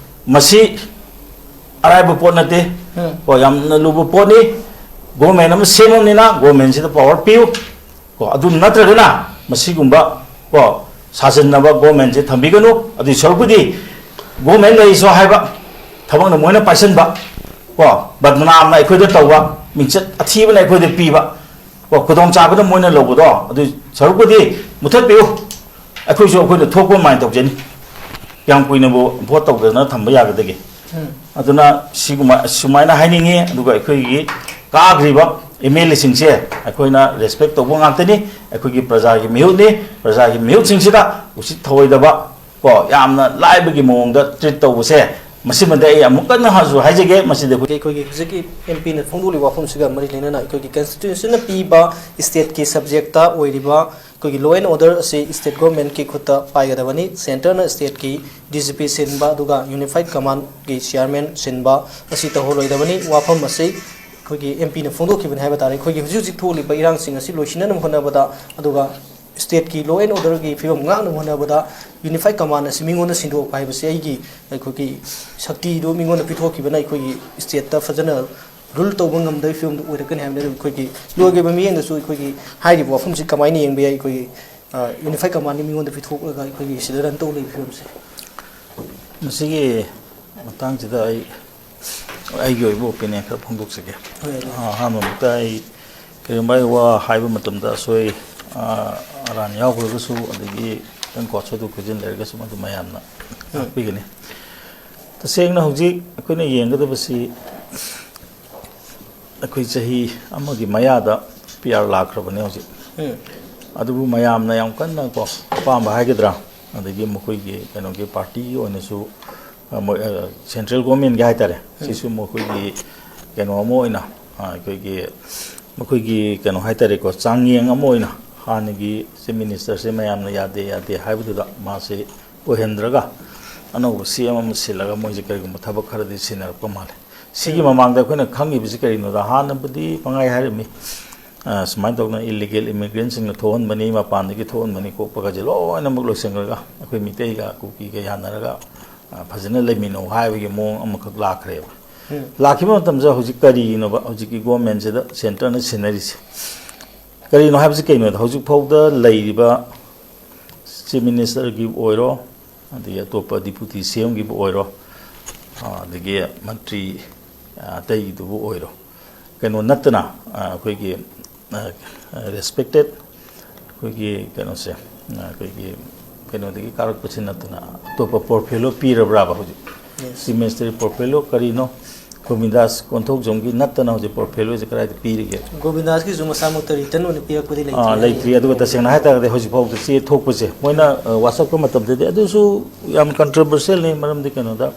ꯃꯁꯤ ꯑꯔꯥꯏꯕ ꯄꯣꯠ ꯅꯠꯇꯦ꯫ ꯎꯝ꯫ ꯀꯣ, ꯌꯥꯝꯅ ꯂꯨꯕ ꯄꯣꯠꯅꯤ꯫ ꯒꯣꯔꯃꯦꯟ ꯑꯃ ꯁꯦꯝꯃꯕꯅꯤꯅ ꯒꯣꯔꯃꯦꯟꯁꯤꯗ ꯄꯋꯥꯔ ꯄꯤꯌꯨ꯫ ꯀꯣ, ꯑꯗꯨ ꯅꯠꯇ꯭ꯔꯒꯅ ꯃꯁꯤꯒꯨꯝꯕ, ꯀꯣ, ꯁꯥꯖꯤꯟꯅꯕ ꯒꯣꯔꯃꯦꯟꯁꯦ ꯊꯝꯕꯤꯒꯅꯨ꯫ ꯑꯗꯨꯒꯤ ꯁꯔꯨꯛꯄꯨꯗꯤ ꯒꯣꯔꯃꯦꯟ ꯂꯩꯔꯤꯁꯨ ꯍꯥꯏꯕ ꯊꯕꯛꯅ ꯃꯣꯏꯅ ꯄꯥꯏꯁꯟꯕ, ꯀꯣ, ꯕꯗꯅꯥꯝꯅ ꯑꯩꯈꯣꯏꯗ ꯇꯧꯕ, ꯃꯤꯡꯆꯠ ꯑꯊꯤꯕꯅ ꯑꯩꯈꯣꯏꯗ ꯄꯤꯕ, ꯀꯣ, ꯈꯨꯗꯣꯡꯆꯥꯕꯗ ꯃꯣꯏꯅ ꯂꯧꯕꯗꯣ, ꯑꯗꯨ ꯁꯔꯨꯛꯄꯨꯗꯤ ꯃꯨꯊꯠꯄꯤꯌꯨ꯫ ꯑꯩꯈꯣꯏꯁꯨ ꯑꯩꯈꯣꯏꯅ ꯊꯣꯛꯄ ꯑꯗꯨꯃꯥꯏꯅ ꯇꯧꯖꯅꯤ꯫ ꯀꯌꯥꯝ ꯀꯨꯏꯅꯕꯨ ꯚꯣꯠ ꯇꯧꯗꯅ ꯊꯝꯕ ꯌꯥꯒꯗꯒꯦ? ꯎꯝ꯫ ꯑꯗꯨꯅ ꯁꯤꯒꯨꯝꯕ, ꯁꯨꯃꯥꯏꯅ ꯍꯥꯏꯅꯤꯡꯉꯤ꯫ ꯑꯗꯨꯒ ꯑꯩꯈꯣꯏꯒꯤ ꯀꯥꯈ꯭ꯔꯤꯕ ꯑꯦꯝ ꯑꯦꯜ ꯑꯦꯁꯤꯡꯁꯦ ꯑꯩꯈꯣꯏꯅ ꯔꯦꯁꯄꯦꯛ ꯇꯧꯕ ꯉꯥꯛꯇꯅꯤ꯫ ꯑꯩꯈꯣꯏꯒꯤ ꯄ꯭ꯔꯖꯥꯒꯤ ꯃꯤꯍꯨꯠꯅꯤ꯫ ꯄ꯭ꯔꯖꯥꯒꯤ ꯃꯤꯍꯨꯠꯁꯤꯡꯁꯤꯗ ꯎꯁꯤꯠ ꯊꯑꯣꯏꯗꯕ, ꯀꯣ, ꯌꯥꯝꯅ ꯂꯥꯏꯕꯒꯤ ꯃꯑꯣꯡꯗ ꯇ꯭ꯔꯤꯠ ꯇꯧꯕꯁꯦ, ꯃꯁꯤꯃꯗꯤ ꯑꯩ ꯑꯃꯨꯛ ꯀꯟꯅ ꯍꯟꯅꯁꯨ ꯍꯥꯏꯖꯒꯦ꯫ ꯃꯁꯤꯗ ꯑꯩꯈꯣꯏ ꯑꯩꯈꯣꯏꯒꯤ ꯍꯧꯖꯤꯛꯀꯤ ꯑꯦꯝ ꯄꯤꯅ ꯐꯣꯡꯗꯣꯛꯂꯤꯕ ꯋꯥꯐꯝꯁꯤꯒ ꯃꯔꯤ ꯂꯩꯅꯅ ꯑꯩꯈꯣꯏꯒꯤ ꯀꯟꯁꯇꯤꯇ꯭ꯌꯨꯁꯟꯅ ꯄꯤꯕ ꯏꯁꯇꯦꯠꯀꯤ ꯁꯕꯖꯦꯛꯇ ꯑꯣꯏꯔꯤꯕ ꯑꯩꯈꯣꯏꯒꯤ law and order ꯑꯁꯤ ꯏꯁꯇꯦꯠ ꯒꯣꯔꯃꯦꯟꯠꯀꯤ ꯈꯨꯠꯇ ꯄꯥꯏꯒꯗꯕꯅꯤ꯫ ꯁꯦꯟꯇꯔꯅ ꯏꯁꯇꯦꯠꯀꯤ ꯗꯤ ꯖꯤ ꯄꯤ ꯁꯤꯟꯕ ꯑꯗꯨꯒ ꯌꯨꯅꯤꯐꯥꯏꯠ ꯀꯃꯥꯟꯒꯤ ꯆꯤꯌꯥꯔꯃꯦꯟ ꯁꯤꯟꯕ ꯑꯁꯤ ꯇꯧꯍꯜꯂꯣꯏꯗꯕꯅꯤ꯫ ꯋꯥꯐꯝ ꯑꯁꯤ ꯑꯩꯈꯣꯏꯒꯤ ꯑꯦꯝ ꯄꯤꯅ ꯐꯣꯡꯗꯣꯛꯈꯤꯕꯅꯤ ꯍꯥꯏꯕ ꯇꯥꯔꯦ꯫ ꯑꯩꯈꯣꯏꯒꯤ ꯍꯧꯖꯤꯛ ꯍꯧꯖꯤꯛ ꯊꯣꯛꯂꯤꯕ ꯏꯔꯥꯡꯁꯤꯡ ꯑꯁꯤ ꯂꯣꯏꯁꯤꯟꯅꯅꯕ ꯍꯣꯠꯅꯕꯗ, ꯑꯗꯨꯒ ꯏꯁꯇꯦꯠꯀꯤ law and orderꯒꯤ ꯐꯤꯕꯝ ꯉꯥꯛꯅꯕ ꯍꯣꯠꯅꯕꯗ ꯌꯨꯅꯤꯐꯥꯏꯠ ꯀꯃꯥꯟ ꯑꯁꯤ ꯃꯤꯉꯣꯟꯗ ꯁꯤꯟꯗꯣꯛꯄ ꯍꯥꯏꯕꯁꯤ ꯑꯩꯒꯤ, ꯑꯩꯈꯣꯏꯒꯤ ꯁꯛꯇꯤꯗꯨ ꯃꯤꯉꯣꯟꯗ ꯄꯤꯊꯣꯛꯈꯤꯕꯅ ꯑꯩꯈꯣꯏꯒꯤ ꯏꯁꯇꯦꯠꯇ ꯐꯖꯅ ꯔꯨꯜ ꯇꯧꯕ ꯉꯝꯗꯕꯒꯤ ꯐꯤꯕꯝꯗꯨ ꯑꯣꯏꯔꯛꯀꯅꯤ ꯍꯥꯏꯕꯅꯤ꯫ ꯑꯗꯨ ꯑꯩꯈꯣꯏꯒꯤ ꯂꯣꯏꯒꯤ ꯑꯣꯏꯕ ꯃꯤꯠꯌꯦꯡꯗꯁꯨ ꯑꯩꯈꯣꯏꯒꯤ ꯍꯥꯏꯔꯤꯕ ꯋꯥꯐꯝꯁꯤ ꯀꯃꯥꯏꯅ ꯌꯦꯡꯕ ꯌꯥꯏ? ꯑꯩꯈꯣꯏꯒꯤ, ꯑ, ꯌꯨꯅꯤꯐꯥꯏꯠ ꯀꯃꯥꯟꯒꯤ ꯃꯤꯉꯣꯟꯗ ꯄꯤꯊꯣꯛꯂꯒ ꯑꯩꯈꯣꯏꯒꯤ ꯁꯤꯗ ꯔꯟ ꯇꯧ ꯂꯩꯕ ꯐꯤꯕꯝꯁꯦ꯫ ꯃꯁꯤꯒꯤ ꯃꯇꯥꯡꯁꯤꯗ ꯑꯩ, ꯑꯩꯒꯤ ꯑꯣꯏꯕ ꯑꯣꯄꯤꯅꯤꯌꯟ ꯈꯔ ꯐꯣꯡꯗꯣꯛꯆꯒꯦ꯫ ꯍꯣꯏ, ꯑꯗꯨ ꯑ, ꯑꯍꯥꯟꯕꯃꯛꯇ ꯑꯩ ꯀꯔꯤꯒꯨꯝꯕ ꯑꯩ ꯋꯥ ꯍꯥꯏꯕ ꯃꯇꯝꯗ ꯑꯁꯣꯏ, ꯑ, ꯑꯔꯥꯟ ꯌꯥꯎꯈ꯭ꯔꯒꯁꯨ, ꯑꯗꯒꯤ ꯈꯤꯇꯪ ꯀꯣ ꯁꯣꯏꯗꯣꯛ ꯁꯣꯏꯖꯤꯟ ꯂꯩꯔꯒꯁꯨ, ꯃꯗꯨ ꯃꯌꯥꯝꯅ ꯎꯝ꯫ ꯉꯥꯛꯄꯤꯒꯅꯤ꯫ ꯇꯁꯦꯡꯅ ꯍꯧꯖꯤꯛ ꯑꯩꯈꯣꯏꯅ ꯌꯦꯡꯒꯗꯕꯁꯤ, ꯑꯩꯈꯣꯏ ꯆꯍꯤ ꯑꯃꯒꯤ ꯃꯌꯥꯗ ꯄꯤ ꯑꯥꯔ ꯂꯥꯛꯈ꯭ꯔꯕꯅꯦ ꯍꯧꯖꯤꯛ꯫ ꯎꯝ꯫ ꯑꯗꯨꯕꯨ ꯃꯌꯥꯝꯅ ꯌꯥꯝ ꯀꯟꯅ ꯀꯣ ꯑꯄꯥꯝꯕ ꯍꯥꯏꯒꯗ꯭ꯔꯥ, ꯑꯗꯒꯤ ꯃꯈꯣꯏꯒꯤ ꯀꯩꯅꯣꯒꯤ ꯄꯥꯔꯇꯤꯒꯤ ꯑꯣꯏꯅꯁꯨ, ꯑ, ꯃꯣꯏ, ꯑ, ꯁꯦꯟꯇ꯭ꯔꯦꯜ ꯒꯣꯔꯃꯦꯟꯒꯤ ꯍꯥꯏꯇꯥꯔꯦ, ꯎꯝ꯫ ꯁꯤꯁꯨ ꯃꯈꯣꯏꯒꯤ ꯀꯩꯅꯣ ꯑꯃ ꯑꯣꯏꯅ, ꯑ, ꯑꯩꯈꯣꯏꯒꯤ, ꯃꯈꯣꯏꯒꯤ ꯀꯩꯅꯣ ꯍꯥꯏꯇꯥꯔꯦꯀꯣ, ꯆꯥꯡꯌꯦꯡ ꯑꯃ ꯑꯣꯏꯅ ꯍꯥꯟꯅꯒꯤ ꯆꯤꯐ ꯃꯤꯅꯤꯁꯇꯔꯁꯦ ꯃꯌꯥꯝꯅ ꯌꯥꯗꯦ, ꯌꯥꯗꯦ ꯍꯥꯏꯕꯗꯨꯗ ꯃꯥꯁꯦ ꯑꯣꯏꯍꯟꯗ꯭ꯔꯒ ꯑꯅꯧꯕ ꯁꯤ ꯑꯦꯝ ꯑꯃ ꯁꯤꯜꯂꯒ ꯃꯣꯏꯁꯦ ꯀꯔꯤꯒꯨꯝꯕ ꯊꯕꯛ ꯈꯔꯗꯤ ꯁꯤꯟꯅꯔꯛꯄ ꯃꯥꯜꯂꯦ꯫ ꯁꯤꯒꯤ ꯃꯃꯥꯡꯗ ꯑꯩꯈꯣꯏꯅ ꯈꯪꯉꯤꯕꯁꯤ ꯀꯔꯤꯅꯣꯗ, ꯍꯥꯟꯅꯕꯨꯗꯤ ꯄꯪꯍꯥꯏ ꯍꯥꯏꯔꯝꯃꯤ, ꯑ, ꯁꯨꯃꯥꯏꯅ ꯇꯧꯗꯅ ꯏꯂꯤꯒꯦꯜ ꯏꯃꯤꯒ꯭ꯔꯦꯟꯁꯤꯡꯅ ꯊꯣꯛꯍꯟꯕꯅꯤ, ꯃꯄꯥꯟꯗꯒꯤ ꯊꯣꯛꯍꯟꯕꯅꯤ ꯈꯣꯠꯄꯒꯁꯦ ꯂꯣꯏꯅꯃꯛ ꯂꯣꯏꯁꯤꯟꯈ꯭ꯔꯒ ꯑꯩꯈꯣꯏ ꯃꯤꯇꯩꯒ ꯀꯨꯀꯤꯒ ꯌꯥꯅꯔꯒ, ꯑ, ꯐꯖꯅ ꯂꯩꯃꯤꯟꯅꯧ ꯍꯥꯏꯕꯒꯤ ꯃꯑꯣꯡ ꯑꯃꯈꯛ ꯂꯥꯛꯈ꯭ꯔꯦꯕ꯫ ꯂꯥꯛꯈꯤꯕ ꯃꯇꯝꯁꯤꯗ ꯍꯧꯖꯤꯛ ꯀꯔꯤꯒꯤꯅꯣꯕ ꯍꯧꯖꯤꯛꯀꯤ ꯒꯣꯔꯃꯦꯟꯁꯤꯗ ꯁꯦꯟꯇꯔꯅ ꯁꯤꯟꯅꯔꯤꯁꯦ? ꯀꯔꯤꯅꯣ ꯍꯥꯏꯕꯁꯤ ꯀꯩꯅꯣꯗ, ꯍꯧꯖꯤꯛ ꯐꯥꯎꯗ ꯂꯩꯔꯤꯕ ꯆꯤꯐ ꯃꯤꯅꯤꯁꯇꯔꯒꯤ ꯑꯣꯏꯔꯣ, ꯑꯗꯒꯤ ꯑꯇꯣꯞꯄ ꯗꯤꯄꯨꯇꯤ ꯁꯤ ꯑꯦꯝꯒꯤꯕꯨ ꯑꯣꯏꯔꯣ, ꯑ, ꯑꯗꯒꯤ ꯃꯟꯇ꯭ꯔꯤ, ꯑ, ꯑꯇꯩꯒꯤꯗꯨꯕꯨ ꯑꯣꯏꯔꯣ, ꯀꯩꯅꯣ ꯅꯠꯇꯅ, ꯑ, ꯑꯩꯈꯣꯏꯒꯤ, ꯑ, ꯔꯦꯁꯄꯦꯛꯇꯦꯠ ꯑꯩꯈꯣꯏꯒꯤ ꯀꯩꯅꯣꯁꯦ, ꯑ, ꯑꯩꯈꯣꯏꯒꯤ ꯀꯩꯅꯣꯗꯒꯤ ꯀꯥꯔꯛꯄꯁꯤ ꯅꯠꯇꯅ ꯑꯇꯣꯞꯄ ꯄꯣꯔꯐꯦꯂꯣ ꯄꯤꯔꯕ꯭ꯔꯥꯕ ꯍꯧꯖꯤꯛ? ꯆꯤꯐ ꯃꯤꯅꯤꯁꯇꯔꯒꯤ ꯄꯣꯔꯐꯦꯂꯣ ꯀꯔꯤꯅꯣ? ꯒꯣꯕꯤꯟꯗꯥꯁ ꯀꯣꯟꯊꯧꯖꯝꯒꯤ ꯅꯠꯇꯅ ꯍꯧꯖꯤꯛ ꯄꯣꯔꯐꯦꯂꯣꯁꯦ ꯀꯗꯥꯏꯗ ꯄꯤꯔꯤꯒꯦ? ꯒꯣꯕꯤꯟꯗꯥꯁꯀꯤꯁꯨ ꯃꯁꯥꯃꯛꯇ ꯔꯤꯇꯟ ꯑꯣꯏꯅ ꯄꯤꯔꯛꯄꯗꯤ ꯂꯩꯇ꯭ꯔꯤ ꯑꯥ, ꯍꯥꯏꯅ ꯂꯩꯇ꯭ꯔꯤ꯫ ꯑꯗꯨꯒ ꯇꯁꯦꯡꯅ ꯍꯥꯏꯇꯥꯔꯒꯗꯤ ꯍꯧꯖꯤꯛ ꯐꯥꯎꯗ ꯆꯦ ꯊꯣꯛꯄꯁꯦ ꯃꯣꯏꯅ, ꯑ, ꯋꯥꯁꯛꯄ ꯃꯇꯝꯗꯗꯤ ꯑꯗꯨꯁꯨ ꯌꯥꯝ ꯀꯟꯇ꯭ꯔꯣꯚꯔꯁꯤꯌꯦꯜꯅꯤ꯫ ꯃꯔꯝꯗꯤ ꯀꯩꯅꯣꯗ,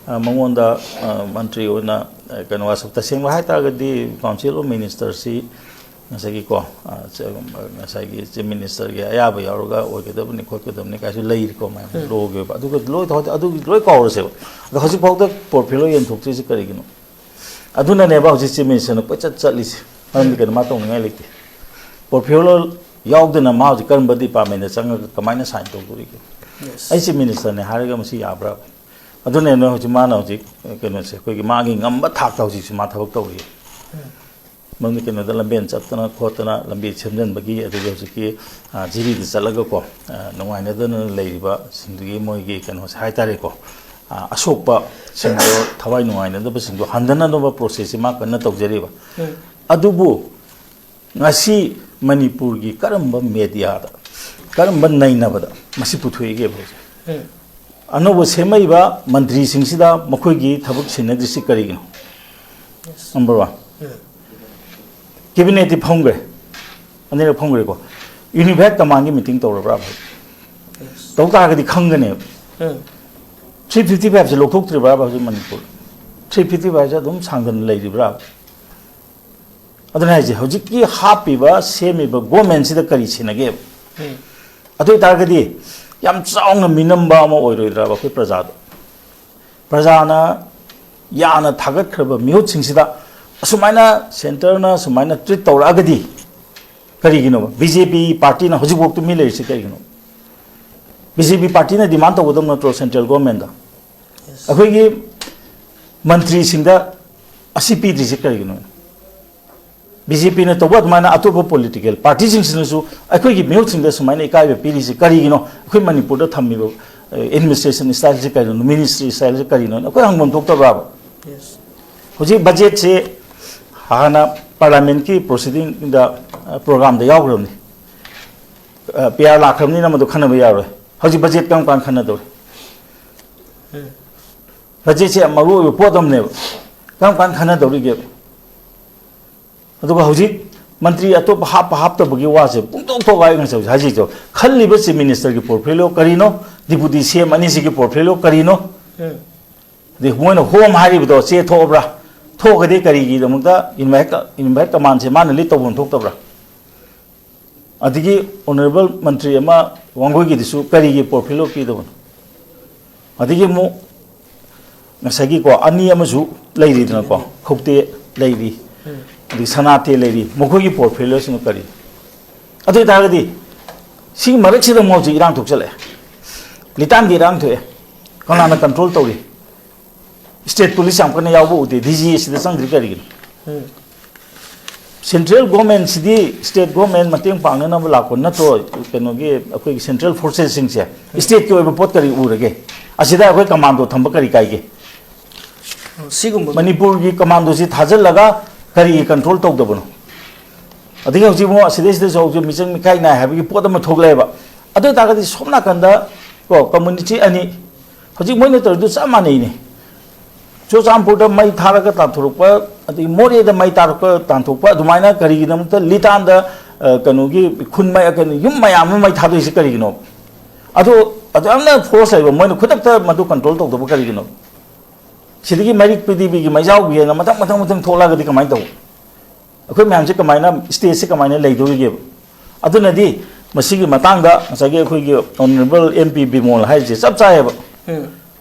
ꯑ, ꯃꯉꯣꯟꯗ, ꯑ, ꯃꯟꯇ꯭ꯔꯤ ꯑꯣꯏꯅ, ꯑ, ꯀꯩꯅꯣ ꯋꯥꯁꯛ, ꯇꯁꯦꯡꯅ ꯍꯥꯏꯇꯥꯔꯒꯗꯤ ꯀꯥꯎꯟꯁꯤꯜ ꯑꯣꯐ ꯃꯤꯅꯤꯁꯇꯔꯁꯤ ꯉꯁꯥꯏꯒꯤꯀꯣ, ꯑ, ꯆ-, ꯉꯁꯥꯏꯒꯤ ꯆꯤꯐ ꯃꯤꯅꯤꯁꯇꯔꯒꯤ ꯑꯌꯥꯕ ꯌꯥꯎꯔꯒ ꯑꯣꯏꯒꯗꯕꯅꯤ ꯈꯣꯠꯀꯗꯕꯅꯤ ꯀꯥꯏꯁꯨ ꯂꯩꯔꯤꯀꯣ ꯃꯌꯥꯝ, ꯂꯣꯒꯤ ꯑꯣꯏꯕ꯫ ꯑꯗꯨꯒ ꯂꯣꯏ ꯊꯧ-, ꯑꯗꯨꯒꯤ ꯂꯣꯏ ꯀꯥꯎꯔꯁꯦꯕ꯫ ꯑꯗꯣ ꯍꯧꯖꯤꯛ ꯐꯥꯎꯗ ꯄꯣꯔꯐꯦꯂꯣ ꯌꯦꯟꯊꯣꯛꯇ꯭ꯔꯤꯁꯤ ꯀꯔꯤꯒꯤꯅꯣ? ꯑꯗꯨꯅꯅꯦꯕ ꯍꯧꯖꯤꯛ ꯆꯤꯐ ꯃꯤꯅꯤꯁꯇꯔꯅ ꯀꯣꯏꯆꯠ ꯆꯠꯂꯤꯁꯦ꯫ ꯃꯔꯝꯗꯤ ꯀꯩꯅꯣ, ꯃꯥ ꯇꯧꯅꯤꯡꯉꯥꯏ ꯂꯩꯇꯦ꯫ ꯄꯣꯔꯐꯦꯂꯣ ꯌꯥꯎꯗꯅ ꯃꯥ ꯍꯧꯖꯤꯛ ꯀꯔꯝꯕ ꯗꯤꯄꯥꯔꯠꯃꯦꯟꯗ ꯆꯪꯉꯒ ꯀꯃꯥꯏꯅ ꯁꯥꯏꯟ ꯇꯧꯗꯣꯔꯤꯒꯦ? ꯑꯩ ꯆꯤꯐ ꯃꯤꯅꯤꯁꯇꯔꯅꯦ ꯍꯥꯏꯔꯒ ꯃꯁꯤ ꯌꯥꯕ꯭ꯔꯥ? ꯑꯗꯨꯅꯦ ꯅꯣꯏ ꯍꯧꯖꯤꯛ ꯃꯥꯅ ꯍꯧꯖꯤꯛ, ꯑ, ꯀꯩꯅꯣꯁꯦ, ꯑꯩꯈꯣꯏꯒꯤ ꯃꯥꯒꯤ ꯉꯝꯕ ꯊꯥꯛꯇ ꯍꯧꯖꯤꯛꯁꯦ ꯃꯥ ꯊꯕꯛ ꯇꯧꯔꯤ꯫ ꯃꯔꯝꯗꯤ ꯀꯩꯅꯣꯗ ꯂꯝꯕꯦꯟ ꯆꯠꯇꯅ ꯈꯣꯠꯇꯅ, ꯂꯝꯕꯤ ꯁꯦꯝꯖꯤꯟꯕꯒꯤ, ꯑꯗꯨꯒ ꯍꯧꯖꯤꯛꯀꯤ, ꯑ, ꯖꯤꯔꯤꯗ ꯆꯠꯂꯒꯀꯣ, ꯑ, ꯅꯨꯡꯉꯥꯏꯅꯗꯅ ꯂꯩꯔꯤꯕꯁꯤꯡꯗꯨꯒꯤ ꯃꯣꯏꯒꯤ ꯀꯩꯅꯣꯁꯦ ꯍꯥꯏꯇꯥꯔꯦꯀꯣ, ꯑ, ꯑꯁꯣꯛꯄꯁꯤꯡꯗꯣ, ꯊꯋꯥꯏ ꯅꯨꯡꯉꯥꯏꯅꯗꯕꯁꯤꯡꯗꯣ ꯍꯟꯊꯅꯅꯕ ꯄ꯭ꯔꯣꯁꯦꯁꯁꯤ ꯃꯥ ꯀꯟꯅ ꯇꯧꯖꯔꯤꯕ꯫ ꯑꯗꯨꯕꯨ ꯉꯁꯤ ꯃꯅꯤꯄꯨꯔꯒꯤ ꯀꯔꯝꯕ ꯃꯦꯗꯤꯌꯥꯗ, ꯀꯔꯝꯕ ꯅꯩꯅꯕꯗ ꯃꯁꯤ ꯄꯨꯊꯣꯛꯏꯒꯦꯕ ꯍꯧꯖꯤꯛ? ꯑꯅꯧꯕ ꯁꯦꯝꯃꯛꯏꯕ ꯃꯟꯇ꯭ꯔꯤꯁꯤꯡꯁꯤꯗ ꯃꯈꯣꯏꯒꯤ ꯊꯕꯛ ꯁꯤꯟꯅꯗ꯭ꯔꯤꯁꯤ ꯀꯔꯤꯒꯤꯅꯣ? Number one. ꯀꯦꯕꯤꯅꯦꯠꯇꯤ ꯐꯝꯈ꯭ꯔꯦ, ꯑꯅꯤꯔꯛ ꯐꯝꯈ꯭ꯔꯦꯀꯣ꯫ ꯌꯨꯅꯤꯐꯥꯏꯠ ꯀꯃꯥꯟꯒꯤ ꯃꯤꯇꯤꯡ ꯇꯧꯔꯕ꯭ꯔꯥ ꯍꯧꯖꯤꯛ? ꯇꯧ ꯇꯥꯔꯒꯗꯤ ꯈꯪꯒꯅꯦꯕ꯫ ꯊ꯭ꯔꯤ ꯐꯤꯐꯇꯤ ꯐꯥꯏꯚꯁꯦ ꯂꯧꯊꯣꯛꯇ꯭ꯔꯤꯕ꯭ꯔꯥꯕ ꯍꯧꯖꯤꯛ ꯃꯅꯤꯄꯨꯔ? ꯊ꯭ꯔꯤ ꯐꯤꯐꯇꯤ ꯐꯥꯏꯚꯁꯦ ꯑꯗꯨꯝ ꯁꯥꯡꯗꯅ ꯂꯩꯔꯤꯕ꯭ꯔꯥ? ꯑꯗꯨꯅ ꯍꯥꯏꯁꯦ, ꯍꯧꯖꯤꯛꯀꯤ ꯍꯥꯞꯄꯤꯕ, ꯁꯦꯝꯃꯤꯕ ꯒꯣꯔꯃꯦꯟꯁꯤꯗ ꯀꯔꯤ ꯁꯤꯟꯅꯒꯦꯕ? ꯑꯗꯨ ꯑꯣꯏꯇꯥꯔꯒꯗꯤ ꯌꯥꯝ ꯆꯥꯎꯅ ꯃꯤꯅꯝꯕ ꯑꯃ ꯑꯣꯏꯔꯣꯏꯗ꯭ꯔꯕ ꯑꯩꯈꯣꯏ ꯄ꯭ꯔꯖꯥꯗꯣ? ꯄ꯭ꯔꯖꯥꯅ ꯌꯥꯅ ꯊꯥꯒꯠꯈ꯭ꯔꯕ ꯃꯤꯍꯨꯠꯁꯤꯡꯁꯤꯗ ꯑꯁꯨꯃꯥꯏꯅ centreꯅ ꯁꯨꯃꯥꯏꯅ treat ꯇꯧꯔꯛꯑꯒꯗꯤ ꯀꯔꯤꯒꯤꯅꯣꯕ? BJP partyꯅ ꯍꯧꯖꯤꯛꯐꯥꯎ ꯇꯨꯃꯤꯟ ꯂꯩꯔꯤꯁꯤ ꯀꯔꯤꯒꯤꯅꯣ? BJP partyꯅ demand ꯇꯧꯒꯗꯕ ꯅꯠꯇ꯭ꯔꯣ central governmentꯗ? ꯑꯩꯈꯣꯏꯒꯤ ꯃꯟꯇ꯭ꯔꯤꯁꯤꯡꯗ ꯑꯁꯤ ꯄꯤꯗ꯭ꯔꯤꯁꯤ ꯀꯔꯤꯒꯤꯅꯣ? BJPꯅ ꯇꯧꯕ ꯑꯗꯨꯃꯥꯏꯅ ꯑꯇꯣꯞꯄ political partyꯁꯤꯡꯁꯤꯅꯁꯨ ꯑꯩꯈꯣꯏꯒꯤ ꯃꯤꯍꯨꯠꯁꯤꯡꯗ ꯁꯨꯃꯥꯏꯅ ꯏꯀꯥꯏꯕ ꯄꯤꯔꯤꯁꯤ ꯀꯔꯤꯒꯤꯅꯣ? ꯑꯩꯈꯣꯏ ꯃꯅꯤꯄꯨꯔꯗ ꯊꯝꯃꯤꯕ administration styleꯁꯤ ꯀꯔꯤꯅꯣ? Ministry styleꯁꯤ ꯀꯔꯤꯅꯣ? ꯑꯩꯈꯣꯏ ꯍꯪꯐꯝ ꯊꯣꯛꯇꯕ꯭ꯔꯥꯕ? Yes. ꯍꯧꯖꯤꯛ budgetꯁꯤ ꯍꯥꯟꯅ parliamentꯀꯤ proceedingꯗ programꯗ ꯌꯥꯎꯈ꯭ꯔꯕꯅꯤ꯫ PR ꯂꯥꯛꯈ꯭ꯔꯕꯅꯤꯅ ꯃꯗꯨ ꯈꯟꯅꯕ ꯌꯥꯔꯣꯏ꯫ ꯍꯧꯖꯤꯛ budget ꯀꯔꯝ ꯀꯥꯟꯗ ꯈꯟꯅꯗꯧꯔꯤ? Budgetꯁꯦ ꯌꯥꯝ ꯃꯔꯨ ꯑꯣꯏꯕ ꯄꯣꯠ ꯑꯃꯅꯦꯕ꯫ ꯀꯔꯝ ꯀꯥꯟꯗ ꯈꯟꯅꯗꯧꯔꯤꯒꯦꯕ? ꯑꯗꯨꯒ ꯍꯧꯖꯤꯛ ꯃꯟꯇ꯭ꯔꯤ ꯑꯇꯣꯞꯄ ꯍꯥꯞꯄ ꯍꯥꯞꯇꯕꯒꯤ ꯋꯥꯁꯦ ꯄꯨꯡꯊꯣꯛ ꯊꯣꯛ ꯍꯥꯏ꯫ ꯉꯁꯥꯏ ꯍꯧꯖꯤꯛ ꯍꯥꯏꯖꯩꯗꯣ, ꯈꯜꯂꯤꯕ Chief Ministerꯒꯤ portfolio ꯀꯔꯤꯅꯣ, Deputy CM ꯑꯅꯤꯁꯤꯒꯤ portfolio ꯀꯔꯤꯅꯣ? ꯑꯗꯩ ꯃꯣꯏꯅ ꯍꯣꯝ ꯍꯥꯏꯔꯤꯕꯗꯣ ꯆꯦ ꯊꯣꯛꯑꯕ꯭ꯔꯥ? ꯊꯣꯛꯑꯒꯗꯤ ꯀꯔꯤꯒꯤꯗꯃꯛꯇ invite invite commandꯁꯦ ꯃꯥꯅ lead ꯇꯧꯐꯝ ꯊꯣꯛꯇꯕ꯭ꯔꯥ? ꯑꯗꯒꯤ honourable ꯃꯟꯇ꯭ꯔꯤ ꯑꯃ ꯋꯥꯡꯒꯣꯏꯒꯤꯗꯨꯁꯨ ꯀꯔꯤꯒꯤ portfolio ꯄꯤꯗꯕꯅꯣ? ꯑꯗꯒꯤ ꯑꯃꯨꯛ ꯉꯁꯥꯏꯒꯤꯀꯣ ꯑꯅꯤ ꯑꯃꯁꯨ ꯂꯩꯔꯤꯗꯅꯀꯣ, ꯈꯧꯇꯦ ꯂꯩꯔꯤ, ꯑꯗꯒꯤ ꯁꯅꯥꯇꯦ ꯂꯩꯔꯤ, ꯃꯈꯣꯏꯒꯤ portfolioꯁꯤꯡꯗꯣ ꯀꯔꯤ? ꯑꯗꯨ ꯑꯣꯏꯇꯥꯔꯒꯗꯤ ꯁꯤꯒꯤ ꯃꯔꯛꯁꯤꯗ ꯑꯃꯨꯛ ꯍꯧꯖꯤꯛ ꯏꯔꯥꯡ ꯊꯣꯛꯆꯜꯂꯛꯑꯦ, ꯂꯤꯇꯥꯟꯒꯤ ꯏꯔꯥꯡ ꯊꯣꯛꯑꯦ, ꯀꯅꯥꯅ control ꯇꯧꯔꯤ? State police ꯌꯥꯝ ꯀꯟꯅ ꯌꯥꯎꯕ ꯎꯗꯦ, DG ꯑꯁꯤꯗ ꯆꯪꯗ꯭ꯔꯤ ꯀꯔꯤꯒꯤꯅꯣ? Central governmentꯁꯤꯗꯤ state government ꯃꯇꯦꯡ ꯄꯥꯡꯅꯅꯕ ꯂꯥꯛꯄ ꯅꯠꯇ꯭ꯔꯣ? ꯀꯩꯅꯣꯒꯤ ꯑꯩꯈꯣꯏꯒꯤ central forcesꯁꯤꯡꯁꯦ stateꯀꯤ ꯑꯣꯏꯕ ꯄꯣꯠ ꯀꯔꯤ ꯎꯔꯒꯦ? ꯑꯁꯤꯗ ꯑꯩꯈꯣꯏ commando ꯊꯝꯕ ꯀꯔꯤ ꯀꯥꯏꯒꯦ? ꯁꯤꯒꯨꯝꯕ ꯃꯅꯤꯄꯨꯔꯒꯤ commandoꯁꯤ ꯊꯥꯖꯤꯜꯂꯒ ꯀꯔꯤꯒꯤ control ꯇꯧꯗꯕꯅꯣ? ꯑꯗꯒꯤ ꯍꯧꯖꯤꯛ ꯑꯃꯨꯛ ꯑꯁꯤꯗꯩꯁꯤꯗꯁꯨ ꯍꯧꯖꯤꯛ ꯃꯤꯆꯪ ꯃꯤꯈꯥꯏ ꯅꯥꯏ ꯍꯥꯏꯕꯒꯤ ꯄꯣꯠ ꯑꯃ ꯊꯣꯛꯂꯛꯑꯦꯕ꯫ ꯑꯗꯨ ꯑꯣꯏꯇꯥꯔꯒꯗꯤ ꯁꯣꯝ ꯅꯥꯀꯟꯗ ꯀꯣ community ꯑꯅꯤ ꯍꯧꯖꯤꯛ ꯃꯣꯏꯅ ꯇꯧꯔꯤꯗꯨ ꯆꯞ ꯃꯥꯟꯅꯩꯅꯦ꯫ ꯆꯨꯔꯆꯥꯟꯄꯨꯔꯗ ꯃꯩ ꯊꯥꯔꯒ ꯇꯥꯟꯊꯣꯔꯛꯄ, ꯑꯗꯒꯤ ꯃꯣꯔꯦꯗ ꯃꯩ ꯊꯥꯔꯛꯄ ꯇꯥꯟꯊꯣꯛꯄ, ꯑꯗꯨꯃꯥꯏꯅ ꯀꯔꯤꯒꯤꯗꯃꯛꯇ ꯂꯤꯇꯥꯟꯗ ꯀꯩꯅꯣꯒꯤ ꯈꯨꯟ ꯃꯩ ꯀꯩꯅꯣ ꯌꯨꯝ ꯃꯌꯥꯝ ꯑꯃ ꯃꯩ ꯊꯥꯗꯣꯛꯏꯁꯤ ꯀꯔꯤꯒꯤꯅꯣ? ꯑꯗꯨ ꯑꯗꯨ ꯌꯥꯝꯅ force ꯂꯩꯕ ꯃꯣꯏꯅ ꯈꯨꯗꯛꯇ ꯃꯗꯨ control ꯇꯧꯗꯕ ꯀꯔꯤꯒꯤꯅꯣ? ꯁꯤꯗꯒꯤ ꯃꯩꯔꯤꯛ ꯄ꯭ꯔꯤꯊꯤꯕꯤꯒꯤ ꯃꯩꯖꯥꯎꯒꯤ ꯍꯥꯏꯅ ꯃꯊꯪ ꯃꯊꯪ ꯃꯊꯪ ꯊꯣꯛꯂꯛꯑꯒꯗꯤ ꯀꯃꯥꯏꯅ ꯇꯧꯕ? ꯑꯩꯈꯣꯏ ꯃꯌꯥꯝꯁꯦ ꯀꯃꯥꯏꯅ stateꯁꯦ ꯀꯃꯥꯏꯅ ꯂꯩꯗꯧꯔꯤꯒꯦꯕ? ꯑꯗꯨꯅꯗꯤ ꯃꯁꯤꯒꯤ ꯃꯇꯥꯡꯗ ꯉꯁꯥꯏꯒꯤ ꯑꯩꯈꯣꯏꯒꯤ ꯑꯣꯅꯔꯦꯕꯜ ꯑꯦꯝ ꯄꯤ ꯕꯤꯃꯣꯜ ꯍꯥꯏꯔꯤꯁꯦ ꯆꯞ ꯆꯥꯏꯌꯦꯕ꯫ ꯎꯝ꯫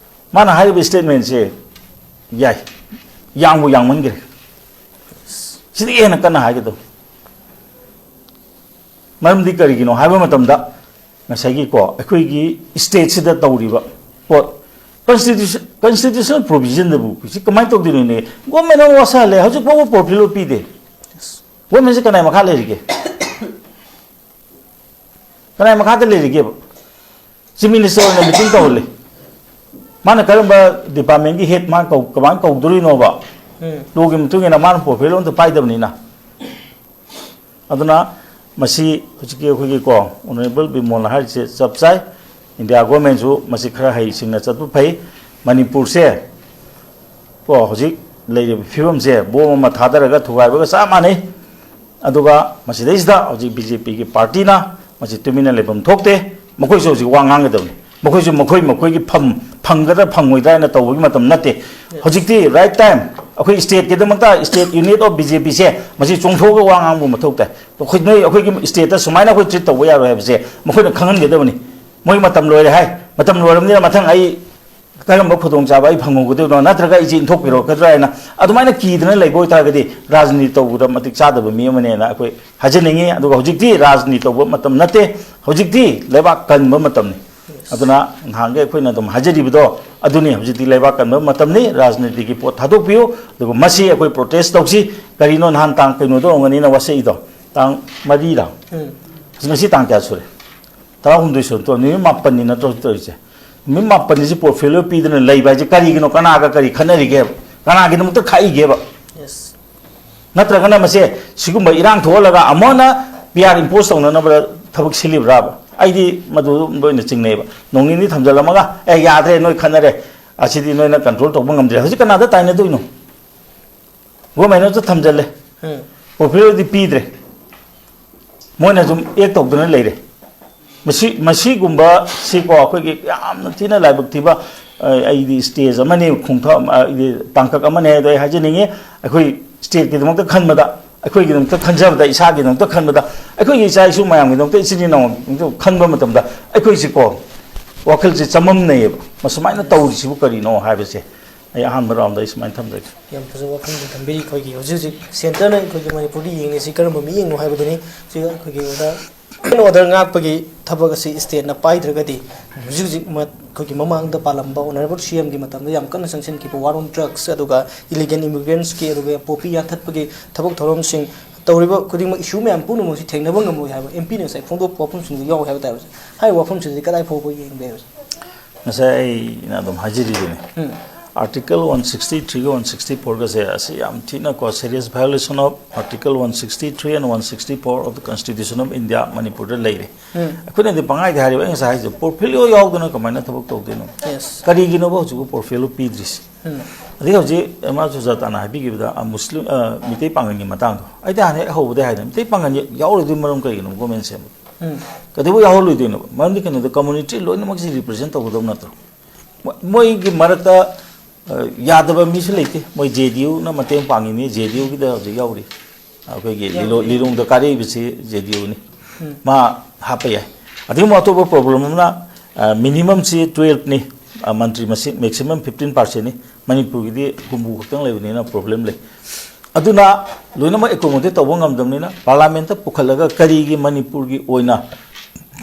ꯃꯥꯅ ꯍꯥꯏꯔꯤꯕ ꯁ꯭ꯇꯦꯠꯃꯦꯟꯁꯦ ꯌꯥꯏ, ꯌꯥꯡꯕꯨ ꯌꯥꯡꯃꯟꯈ꯭ꯔꯦ꯫ ꯁꯤꯗꯒꯤ ꯍꯦꯟꯅ ꯀꯟꯅ ꯍꯥꯏꯒꯗꯧ꯫ ꯃꯔꯝꯗꯤ ꯀꯔꯤꯒꯤꯅꯣ ꯍꯥꯏꯕ ꯃꯇꯝꯗ, ꯉꯁꯥꯏꯒꯤꯀꯣ, ꯑꯩꯈꯣꯏꯒꯤ ꯁ꯭ꯇꯦꯠꯁꯤꯗ ꯇꯧꯔꯤꯕ ꯄꯣꯠ, ꯀꯟꯁꯇꯤꯇ꯭ꯌꯨꯁꯟ, ꯀꯟꯁꯇꯤꯇ꯭ꯌꯨꯁꯅꯦꯜ ꯄ꯭ꯔꯣꯚꯤꯖꯟꯗꯕꯨ ꯁꯤ ꯀꯃꯥꯏꯅ ꯇꯧꯗꯣꯏꯅꯣꯅꯦ? ꯒꯣꯔꯃꯦꯟ ꯑꯃ ꯋꯥꯁꯜꯍꯜꯂꯦ, ꯍꯧꯖꯤꯛ ꯐꯥꯎꯕ ꯄꯣꯔꯐꯤꯌꯣ ꯄꯤꯗꯦ꯫ ꯒꯣꯔꯃꯦꯟꯁꯦ ꯀꯅꯥꯏ ꯃꯈꯥ ꯂꯩꯔꯤꯒꯦ? ꯀꯅꯥꯏ ꯃꯈꯥꯗ ꯂꯩꯔꯤꯒꯦꯕ? ꯆꯤꯐ ꯃꯤꯅꯤꯁꯇꯔ ꯑꯣꯏꯅ ꯃꯤꯇꯤꯡ ꯇꯧꯍꯜꯂꯤ꯫ ꯃꯥꯅ ꯀꯔꯝꯕ ꯗꯤꯄꯥꯔꯠꯃꯦꯟꯒꯤ ꯍꯦꯗ ꯃꯥꯅ ꯀꯧ-, ꯀꯃꯥꯏꯅ ꯀꯧꯗꯣꯔꯤꯅꯣꯕ? ꯎꯝ꯫ ꯂꯣꯒꯤ ꯃꯇꯨꯡ ꯏꯟꯅ ꯃꯥꯅ ꯄꯣꯔꯐꯤꯌꯣ ꯑꯝꯇ ꯄꯥꯏꯗꯕꯅꯤꯅ꯫ ꯑꯗꯨꯅ ꯃꯁꯤ ꯍꯧꯖꯤꯛꯀꯤ ꯑꯩꯈꯣꯏꯒꯤꯀꯣ, ꯑꯣꯅꯔꯦꯕꯜ ꯕꯤꯃꯣꯜꯅ ꯍꯥꯏꯔꯤꯁꯦ ꯆꯞ ꯆꯥꯏ꯫ ꯏꯟꯗꯤꯌꯥ ꯒꯣꯔꯃꯦꯟꯁꯨ ꯃꯁꯤ ꯈꯔ ꯍꯩꯁꯤꯡꯅ ꯆꯠꯄ ꯐꯩ꯫ ꯃꯅꯤꯄꯨꯔꯁꯦ ꯀꯣ, ꯍꯧꯖꯤꯛ ꯂꯩꯔꯤꯕ ꯐꯤꯕꯝꯁꯦ ꯕꯣꯝ ꯑꯃ ꯊꯥꯗꯔꯒ ꯊꯨꯒꯥꯏꯕꯒ ꯆꯞ ꯃꯥꯟꯅꯩ꯫ ꯑꯗꯨꯒ ꯃꯁꯤꯗꯩꯁꯤꯗ ꯍꯧꯖꯤꯛ ꯕꯤ ꯖꯦ ꯄꯤꯒꯤ ꯄꯥꯔꯇꯤꯅ ꯃꯁꯤ ꯇꯨꯃꯤꯟꯅ ꯂꯩꯐꯝ ꯊꯣꯛꯇꯦ꯫ ꯃꯈꯣꯏꯁꯨ ꯍꯧꯖꯤꯛ ꯋꯥ ꯉꯥꯡꯒꯗꯕꯅꯤ꯫ ꯃꯈꯣꯏꯁꯨ ꯃꯈꯣꯏ ꯃꯈꯣꯏꯒꯤ ꯐꯝ ꯐꯪꯒꯗ꯭ꯔꯥ ꯐꯪꯉꯣꯏꯗ꯭ꯔꯥ ꯍꯥꯏꯅ ꯇꯧꯕꯒꯤ ꯃꯇꯝ ꯅꯠꯇꯦ꯫ ꯍꯧꯖꯤꯛꯇꯤ ꯔꯥꯏꯠ ꯇꯥꯏꯝ꯫ ꯑꯩꯈꯣꯏ ꯁ꯭ꯇꯦꯠꯀꯤꯗꯃꯛꯇ, state unit of B J ꯄꯤꯁꯦ ꯃꯁꯤ ꯆꯣꯡꯊꯣꯛꯑꯒ ꯋꯥ ꯉꯥꯡꯕ ꯃꯊꯧ ꯇꯥꯏ꯫ ꯑꯩꯈꯣꯏ, ꯅꯣꯏ, ꯑꯩꯈꯣꯏꯒꯤ ꯁ꯭ꯇꯦꯠꯇ ꯁꯨꯃꯥꯏꯅ ꯑꯩꯈꯣꯏ ꯇ꯭ꯔꯤꯠ ꯇꯧꯕ ꯌꯥꯔꯣꯏ ꯍꯥꯏꯕꯁꯦ ꯃꯈꯣꯏꯅ ꯈꯪꯍꯟꯒꯗꯕꯅꯤ꯫ ꯃꯣꯏ ꯃꯇꯝ ꯂꯣꯏꯔꯦ ꯍꯥꯏ꯫ ꯃꯇꯝ ꯂꯣꯏꯔꯕꯅꯤꯅ ꯃꯊꯪ ꯑꯩ ꯀꯔꯝꯕ ꯈꯨꯗꯣꯡꯆꯥꯕ ꯑꯩ ꯐꯪꯍꯧꯒꯗꯣꯏꯅꯣ, ꯅꯠꯇ꯭ꯔꯒ ꯑꯩꯁꯦ ꯏꯟꯊꯣꯛꯄꯤꯔꯛꯀꯗ꯭ꯔꯥ ꯍꯥꯏꯅ ꯑꯗꯨꯃꯥꯏꯅ ꯀꯤꯗꯅ ꯂꯩꯕ ꯑꯣꯏꯇꯥꯔꯒꯗꯤ ꯔꯥꯖꯅꯤꯇꯤ ꯇꯧꯕꯗ ꯃꯇꯤꯛ ꯆꯥꯗꯕ ꯃꯤ ꯑꯃꯅꯦꯅ ꯑꯩꯈꯣꯏ ꯍꯥꯏꯖꯅꯤꯡꯉꯤ꯫ ꯑꯗꯨꯒ ꯍꯧꯖꯤꯛꯇꯤ ꯔꯥꯖꯅꯤꯇꯤ ꯇꯧꯕ ꯃꯇꯝ ꯅꯠꯇꯦ, ꯍꯧꯖꯤꯛꯇꯤ ꯂꯩꯕꯥꯛ ꯀꯟꯕ ꯃꯇꯝꯅꯤ꯫ ꯑꯗꯨꯅ ꯅꯍꯥꯟꯒꯩ ꯑꯩꯈꯣꯏꯅ ꯑꯗꯨꯝ ꯍꯥꯏꯖꯔꯤꯕꯗꯣ ꯑꯗꯨꯅꯤ, ꯍꯧꯖꯤꯛꯇꯤ ꯂꯩꯕꯥꯛ ꯀꯟꯕ ꯃꯇꯝꯅꯤ, ꯔꯥꯖꯅꯤꯇꯤꯒꯤ ꯄꯣꯠ ꯊꯥꯗꯣꯛꯄꯤꯌꯨ꯫ ꯑꯗꯨꯒ ꯃꯁꯤ ꯑꯩꯈꯣꯏ ꯄ꯭ꯔꯣꯇꯦꯁ ꯇꯧꯁꯤ꯫ ꯀꯔꯤꯅꯣ ꯅꯍꯥꯟ ꯇꯥꯡ ꯀꯩꯅꯣꯗ ꯑꯣꯏꯔꯝꯒꯅꯤꯅ ꯋꯥꯁꯛꯏꯗꯣ, ꯇꯥꯡ ꯃꯔꯤꯔ? ꯎꯝ꯫ ꯉꯁꯤ ꯇꯥꯡ ꯀꯌꯥ ꯁꯨꯔꯦ? ꯇꯔꯥꯍꯨꯝꯗꯣꯏ ꯁꯨꯔꯦ, ꯅꯨꯃꯤꯠ ꯃꯥꯄꯟꯅꯤ ꯅꯠꯇ꯭ꯔꯣ ꯇꯧꯔꯤꯁꯦ? ꯅꯨꯃꯤꯠ ꯃꯥꯄꯟꯅꯤꯁꯤ ꯄꯣꯔꯐꯤꯌꯣ ꯄꯤꯗꯅ ꯂꯩꯕ ꯍꯥꯏꯁꯦ ꯀꯔꯤꯒꯤꯅꯣ? ꯀꯅꯥꯒ ꯀꯔꯤ ꯈꯠꯅꯔꯤꯒꯦꯕ? ꯀꯅꯥꯒꯤꯗꯃꯛꯇ ꯈꯥꯛꯏꯒꯦꯕ? ꯌꯦꯁ꯫ ꯅꯠꯇ꯭ꯔꯒꯅ ꯃꯁꯦ ꯁꯤꯒꯨꯝꯕ ꯏꯔꯥꯡ ꯊꯣꯛꯍꯜꯂꯒ ꯑꯃꯨꯛ ꯍꯟꯅ ꯄꯤ ꯑꯥꯔ ꯏꯝꯄꯣꯁ ꯇꯧꯅꯅꯕ ꯊꯕꯛ ꯁꯤꯜꯂꯤꯕ꯭ꯔꯥꯕ? ꯑꯩꯗꯤ ꯃꯗꯨ ꯑꯣꯏꯅ ꯆꯤꯡꯅꯩꯕ꯫ ꯅꯣꯡ ꯅꯤꯅꯤ ꯊꯝꯖꯤꯜꯂꯝꯃꯒ, "ꯑꯦ, ꯌꯥꯗ꯭ꯔꯦ, ꯅꯣꯏ ꯈꯠꯅꯔꯦ, ꯑꯁꯤꯗꯤ ꯅꯣꯏꯅ ꯀꯟꯇ꯭ꯔꯣꯜ ꯇꯧꯕ ꯉꯝꯗ꯭ꯔꯦ", ꯍꯧꯖꯤꯛ ꯀꯅꯥꯗ ꯇꯥꯏꯅꯗꯣꯏꯅꯣ? ꯒꯣꯔꯃꯦꯟꯅꯁꯨ ꯊꯝꯖꯤꯜꯂꯦ, ꯎꯝ꯫ ꯄꯣꯄꯨꯂꯔꯗꯤ ꯄꯤꯗ꯭ꯔꯦ, ꯃꯣꯏꯅ ꯁꯨꯝ ꯑꯦꯛ ꯇꯧꯗꯅ ꯂꯩꯔꯦ꯫ ꯃꯁꯤ, ꯃꯁꯤꯒꯨꯝꯕꯁꯤꯀꯣ, ꯑꯩꯈꯣꯏꯒꯤ ꯌꯥꯝꯅ ꯊꯤꯅ ꯂꯥꯏꯕꯛ ꯊꯤꯕ, ꯑ, ꯑꯩꯗꯤ ꯁ꯭ꯇꯦꯖ ꯑꯃꯅꯤ, ꯈꯣꯡꯊ-, ꯑ, ꯑꯩꯗꯤ ꯇꯥꯡꯀꯛ ꯑꯃꯅꯤ ꯍꯥꯏꯗꯣ ꯑꯩ ꯍꯥꯏꯖꯅꯤꯡꯉꯤ꯫ ꯑꯩꯈꯣꯏ ꯁ꯭ꯇꯦꯠꯀꯤꯗꯃꯛꯇ ꯈꯟꯕꯗ ꯑꯩꯈꯣꯏꯒꯤꯗꯃꯛꯇ ꯈꯟꯖꯕꯗ, ꯏꯁꯥꯒꯤꯗꯃꯛꯇ ꯈꯟꯕꯗ, ꯑꯩꯈꯣꯏꯒꯤ ꯏꯆꯥ ꯏꯁꯨ ꯃꯌꯥꯝꯒꯤꯗꯃꯛꯇ, ꯏꯆꯤꯟ ꯏꯅꯥꯎꯒꯤꯗꯃꯛꯇ ꯈꯟꯕ ꯃꯇꯝꯗ ꯑꯩꯈꯣꯏꯁꯤꯀꯣ, ꯋꯥꯈꯜꯁꯦ ꯆꯃꯝꯅꯩꯌꯦꯕ꯫ ꯃꯁꯨꯃꯥꯏꯅ ꯇꯧꯔꯤꯁꯤꯕꯨ ꯀꯔꯤꯅꯣ ꯍꯥꯏꯕꯁꯦ ꯑꯩ ꯑꯍꯥꯟꯕ ꯔꯥꯎꯟꯗ ꯑꯩ ꯁꯨꯃꯥꯏꯅ ꯊꯝꯖꯒꯦ꯫ ꯌꯥꯝ ꯐꯖꯕ ꯋꯥꯐꯝ ꯑꯃ ꯊꯝꯕꯤꯔꯤ꯫ ꯑꯩꯈꯣꯏꯒꯤ ꯍꯧꯖꯤꯛ ꯍꯧꯖꯤꯛ ꯁꯦꯟꯇꯔꯅ ꯑꯩꯈꯣꯏꯒꯤ ꯃꯅꯤꯄꯨꯔꯗ ꯌꯦꯡꯉꯤꯁꯤ ꯀꯔꯝꯕ ꯃꯤꯠꯌꯦꯡꯅꯣ ꯍꯥꯏꯕꯗꯨꯅꯤ꯫ ꯍꯧꯖꯤꯛ ꯑꯩꯈꯣꯏꯒꯤ ꯑꯣꯖꯥ ꯑꯦꯟ ꯑꯣꯔꯗꯔ ꯉꯥꯛꯄꯒꯤ ꯊꯕꯛ ꯑꯁꯤ ꯁ꯭ꯇꯦꯠꯅ ꯄꯥꯏꯗ꯭ꯔꯒꯗꯤ ꯍꯧꯖꯤꯛ ꯍꯧꯖꯤꯛ ꯃ-, ꯑꯩꯈꯣꯏꯒꯤ ꯃꯃꯥꯡꯗ ꯄꯥꯜꯂꯝꯕ ꯑꯣꯅꯔꯦꯕꯜ ꯁꯤ ꯑꯦꯝꯒꯤ ꯃꯇꯝꯗ ꯌꯥꯝ ꯀꯟꯅ ꯆꯪꯁꯤꯟꯈꯤꯕ ꯋꯥꯔꯣꯝ ꯗ꯭ꯔꯒꯁ, ꯑꯗꯨꯒ ꯏꯂꯤꯒꯦꯜ ꯏꯃꯤꯒ꯭ꯔꯦꯟꯠꯁꯀꯤ, ꯑꯗꯨꯒ ꯄꯣꯄꯤ ꯌꯥꯟꯊꯠꯄꯒꯤ ꯊꯕꯛ ꯊꯧꯔꯝꯁꯤꯡ ꯇꯧꯔꯤꯕ ꯈꯨꯗꯤꯡꯃꯛ, ꯏꯁꯨ ꯃꯌꯥꯝ ꯄꯨꯝꯅꯃꯛꯁꯤ ꯊꯦꯡꯅꯕ ꯉꯝꯃꯣꯏ ꯍꯥꯏꯕ ꯑꯦꯝ ꯄꯤꯅ ꯉꯁꯥꯏ ꯐꯣꯡꯗꯣꯛꯄ ꯋꯥꯐꯝꯁꯤꯡꯗꯨ ꯌꯥꯎꯏ ꯍꯥꯏꯕ ꯇꯥꯔꯦ꯫ ꯍꯥꯏꯔꯤꯕ ꯋꯥꯐꯝꯁꯤꯡꯁꯤ ꯀꯗꯥꯏ ꯐꯥꯎꯕ ꯌꯦꯡꯕ ꯌꯥꯏ? ꯉꯁꯥꯏ ꯑꯩꯅ ꯑꯗꯨꯝ ꯍꯥꯏꯖꯔꯤꯗꯨꯅꯤ, ꯎꯝ꯫ Article one sixty three ꯒ one sixty four ꯒꯁꯦ ꯑꯁꯤ ꯌꯥꯝ ꯊꯤꯅꯀꯣ serious violation of Article one sixty three and one sixty four of the Constitution of India ꯃꯅꯤꯄꯨꯔꯗ ꯂꯩꯔꯦ꯫ ꯎꯝ꯫ ꯑꯩꯈꯣꯏꯅꯗꯤ ꯄꯪꯍꯥꯏꯗ ꯍꯥꯏꯔꯤꯕ, ꯑꯩ ꯉꯁꯥꯏ ꯍꯥꯏꯁꯦ, ꯄꯣꯔꯐꯤꯂꯤꯑꯣ ꯌꯥꯎꯗꯅ ꯀꯃꯥꯏꯅ ꯊꯕꯛ ꯇꯧꯗꯣꯏꯅꯣ? Yes꯫ ꯀꯔꯤꯒꯤꯅꯣꯕ ꯍꯧꯖꯤꯛꯄꯨ ꯄꯣꯔꯐꯤꯂꯤꯑꯣ ꯄꯤꯗ꯭ꯔꯤꯁꯦ? ꯎꯝ꯫ ꯑꯗꯒꯤ ꯍꯧꯖꯤꯛ ꯃꯥ ꯁꯨꯖꯥꯇꯥꯅ ꯍꯥꯏꯕꯤꯈꯤꯕꯗ, ꯑ, ꯃꯨꯁꯂꯤꯝ, ꯑ, ꯃꯤꯇꯩ ꯄꯥꯡꯒꯜꯒꯤ ꯃꯇꯥꯡꯗꯣ, ꯑꯩꯗꯤ ꯍꯥꯟꯅ ꯍꯦꯛ ꯍꯧꯕꯗꯩ ꯍꯥꯏꯗꯅ, ꯃꯤꯇꯩ ꯄꯥꯡꯒꯜ ꯌꯥꯎꯔꯣꯏꯗꯣꯏ ꯃꯔꯝ ꯀꯔꯤꯒꯤꯅꯣ ꯒꯣꯔꯃꯦꯟ ꯁꯦꯝꯕꯗ? ꯎꯝ꯫ ꯀꯩꯗꯧꯕꯩ ꯌꯥꯎꯍꯜꯂꯣꯏꯗꯣꯏꯅꯣꯕ? ꯃꯔꯝꯗꯤ ꯀꯩꯅꯣꯗ, ꯀꯝꯃꯨꯅꯤꯇꯤ ꯂꯣꯏꯅꯃꯛꯁꯤ ꯔꯤꯄ꯭ꯔꯖꯦꯟ ꯇꯧꯒꯗꯧ ꯅꯠꯇ꯭ꯔꯣ? ꯃꯣ-, ꯃꯣꯏꯒꯤ ꯃꯔꯛꯇ, ꯑ, ꯌꯥꯗꯕ ꯃꯤꯁꯨ ꯂꯩꯇꯦ꯫ ꯃꯣꯏ ꯖꯦ ꯗꯤ ꯌꯨꯅ ꯃꯇꯦꯡ ꯄꯥꯡꯉꯤꯅꯤ, ꯖꯦ ꯗꯤ ꯌꯨꯒꯤꯗ ꯍꯧꯖꯤꯛ ꯌꯥꯎꯔꯤ꯫ ꯑꯩꯈꯣꯏꯒꯤ ꯌꯥꯎꯔꯤ꯫ ꯂꯤꯂꯣ-, ꯂꯤꯂꯣꯡꯗ ꯀꯥꯔꯛꯏꯕꯁꯤ ꯖꯦ ꯗꯤ ꯌꯨꯅꯤ꯫ ꯎꯝ꯫ ꯃꯥ ꯍꯥꯞꯄ ꯌꯥꯏ꯫ ꯑꯗꯨꯒ ꯑꯇꯣꯞꯄ ꯄ꯭ꯔꯣꯕ꯭ꯂꯦꯝ ꯑꯃꯅ, ꯑ, ꯃꯤꯅꯤꯃꯝꯁꯤ ꯇꯨꯌꯦꯜꯞꯅꯤ, ꯑ, ꯃꯟꯇ꯭ꯔꯤ ꯃꯁꯤꯡ, ꯃꯦꯛꯁꯤꯃꯝ ꯐꯤꯐꯇꯤꯟ ꯄꯥꯔꯁꯦꯟꯅꯤ꯫ ꯃꯅꯤꯄꯨꯔꯒꯤꯗꯤ ꯍꯨꯝꯐꯨ ꯈꯛꯇꯪ ꯂꯩꯕꯅꯤꯅ ꯄ꯭ꯔꯣꯕ꯭ꯂꯦꯝ ꯂꯩ꯫ ꯑꯗꯨꯅ ꯂꯣꯏꯅꯃꯛ ꯑꯦꯀꯣꯃꯣꯗꯦꯠ ꯇꯧꯕ ꯉꯝꯗꯕꯅꯤꯅ, ꯄꯥꯔꯂꯥꯃꯦꯟꯠꯇ ꯄꯨꯈꯠꯂꯒ ꯀꯔꯤꯒꯤ ꯃꯅꯤꯄꯨꯔꯒꯤ ꯑꯣꯏꯅ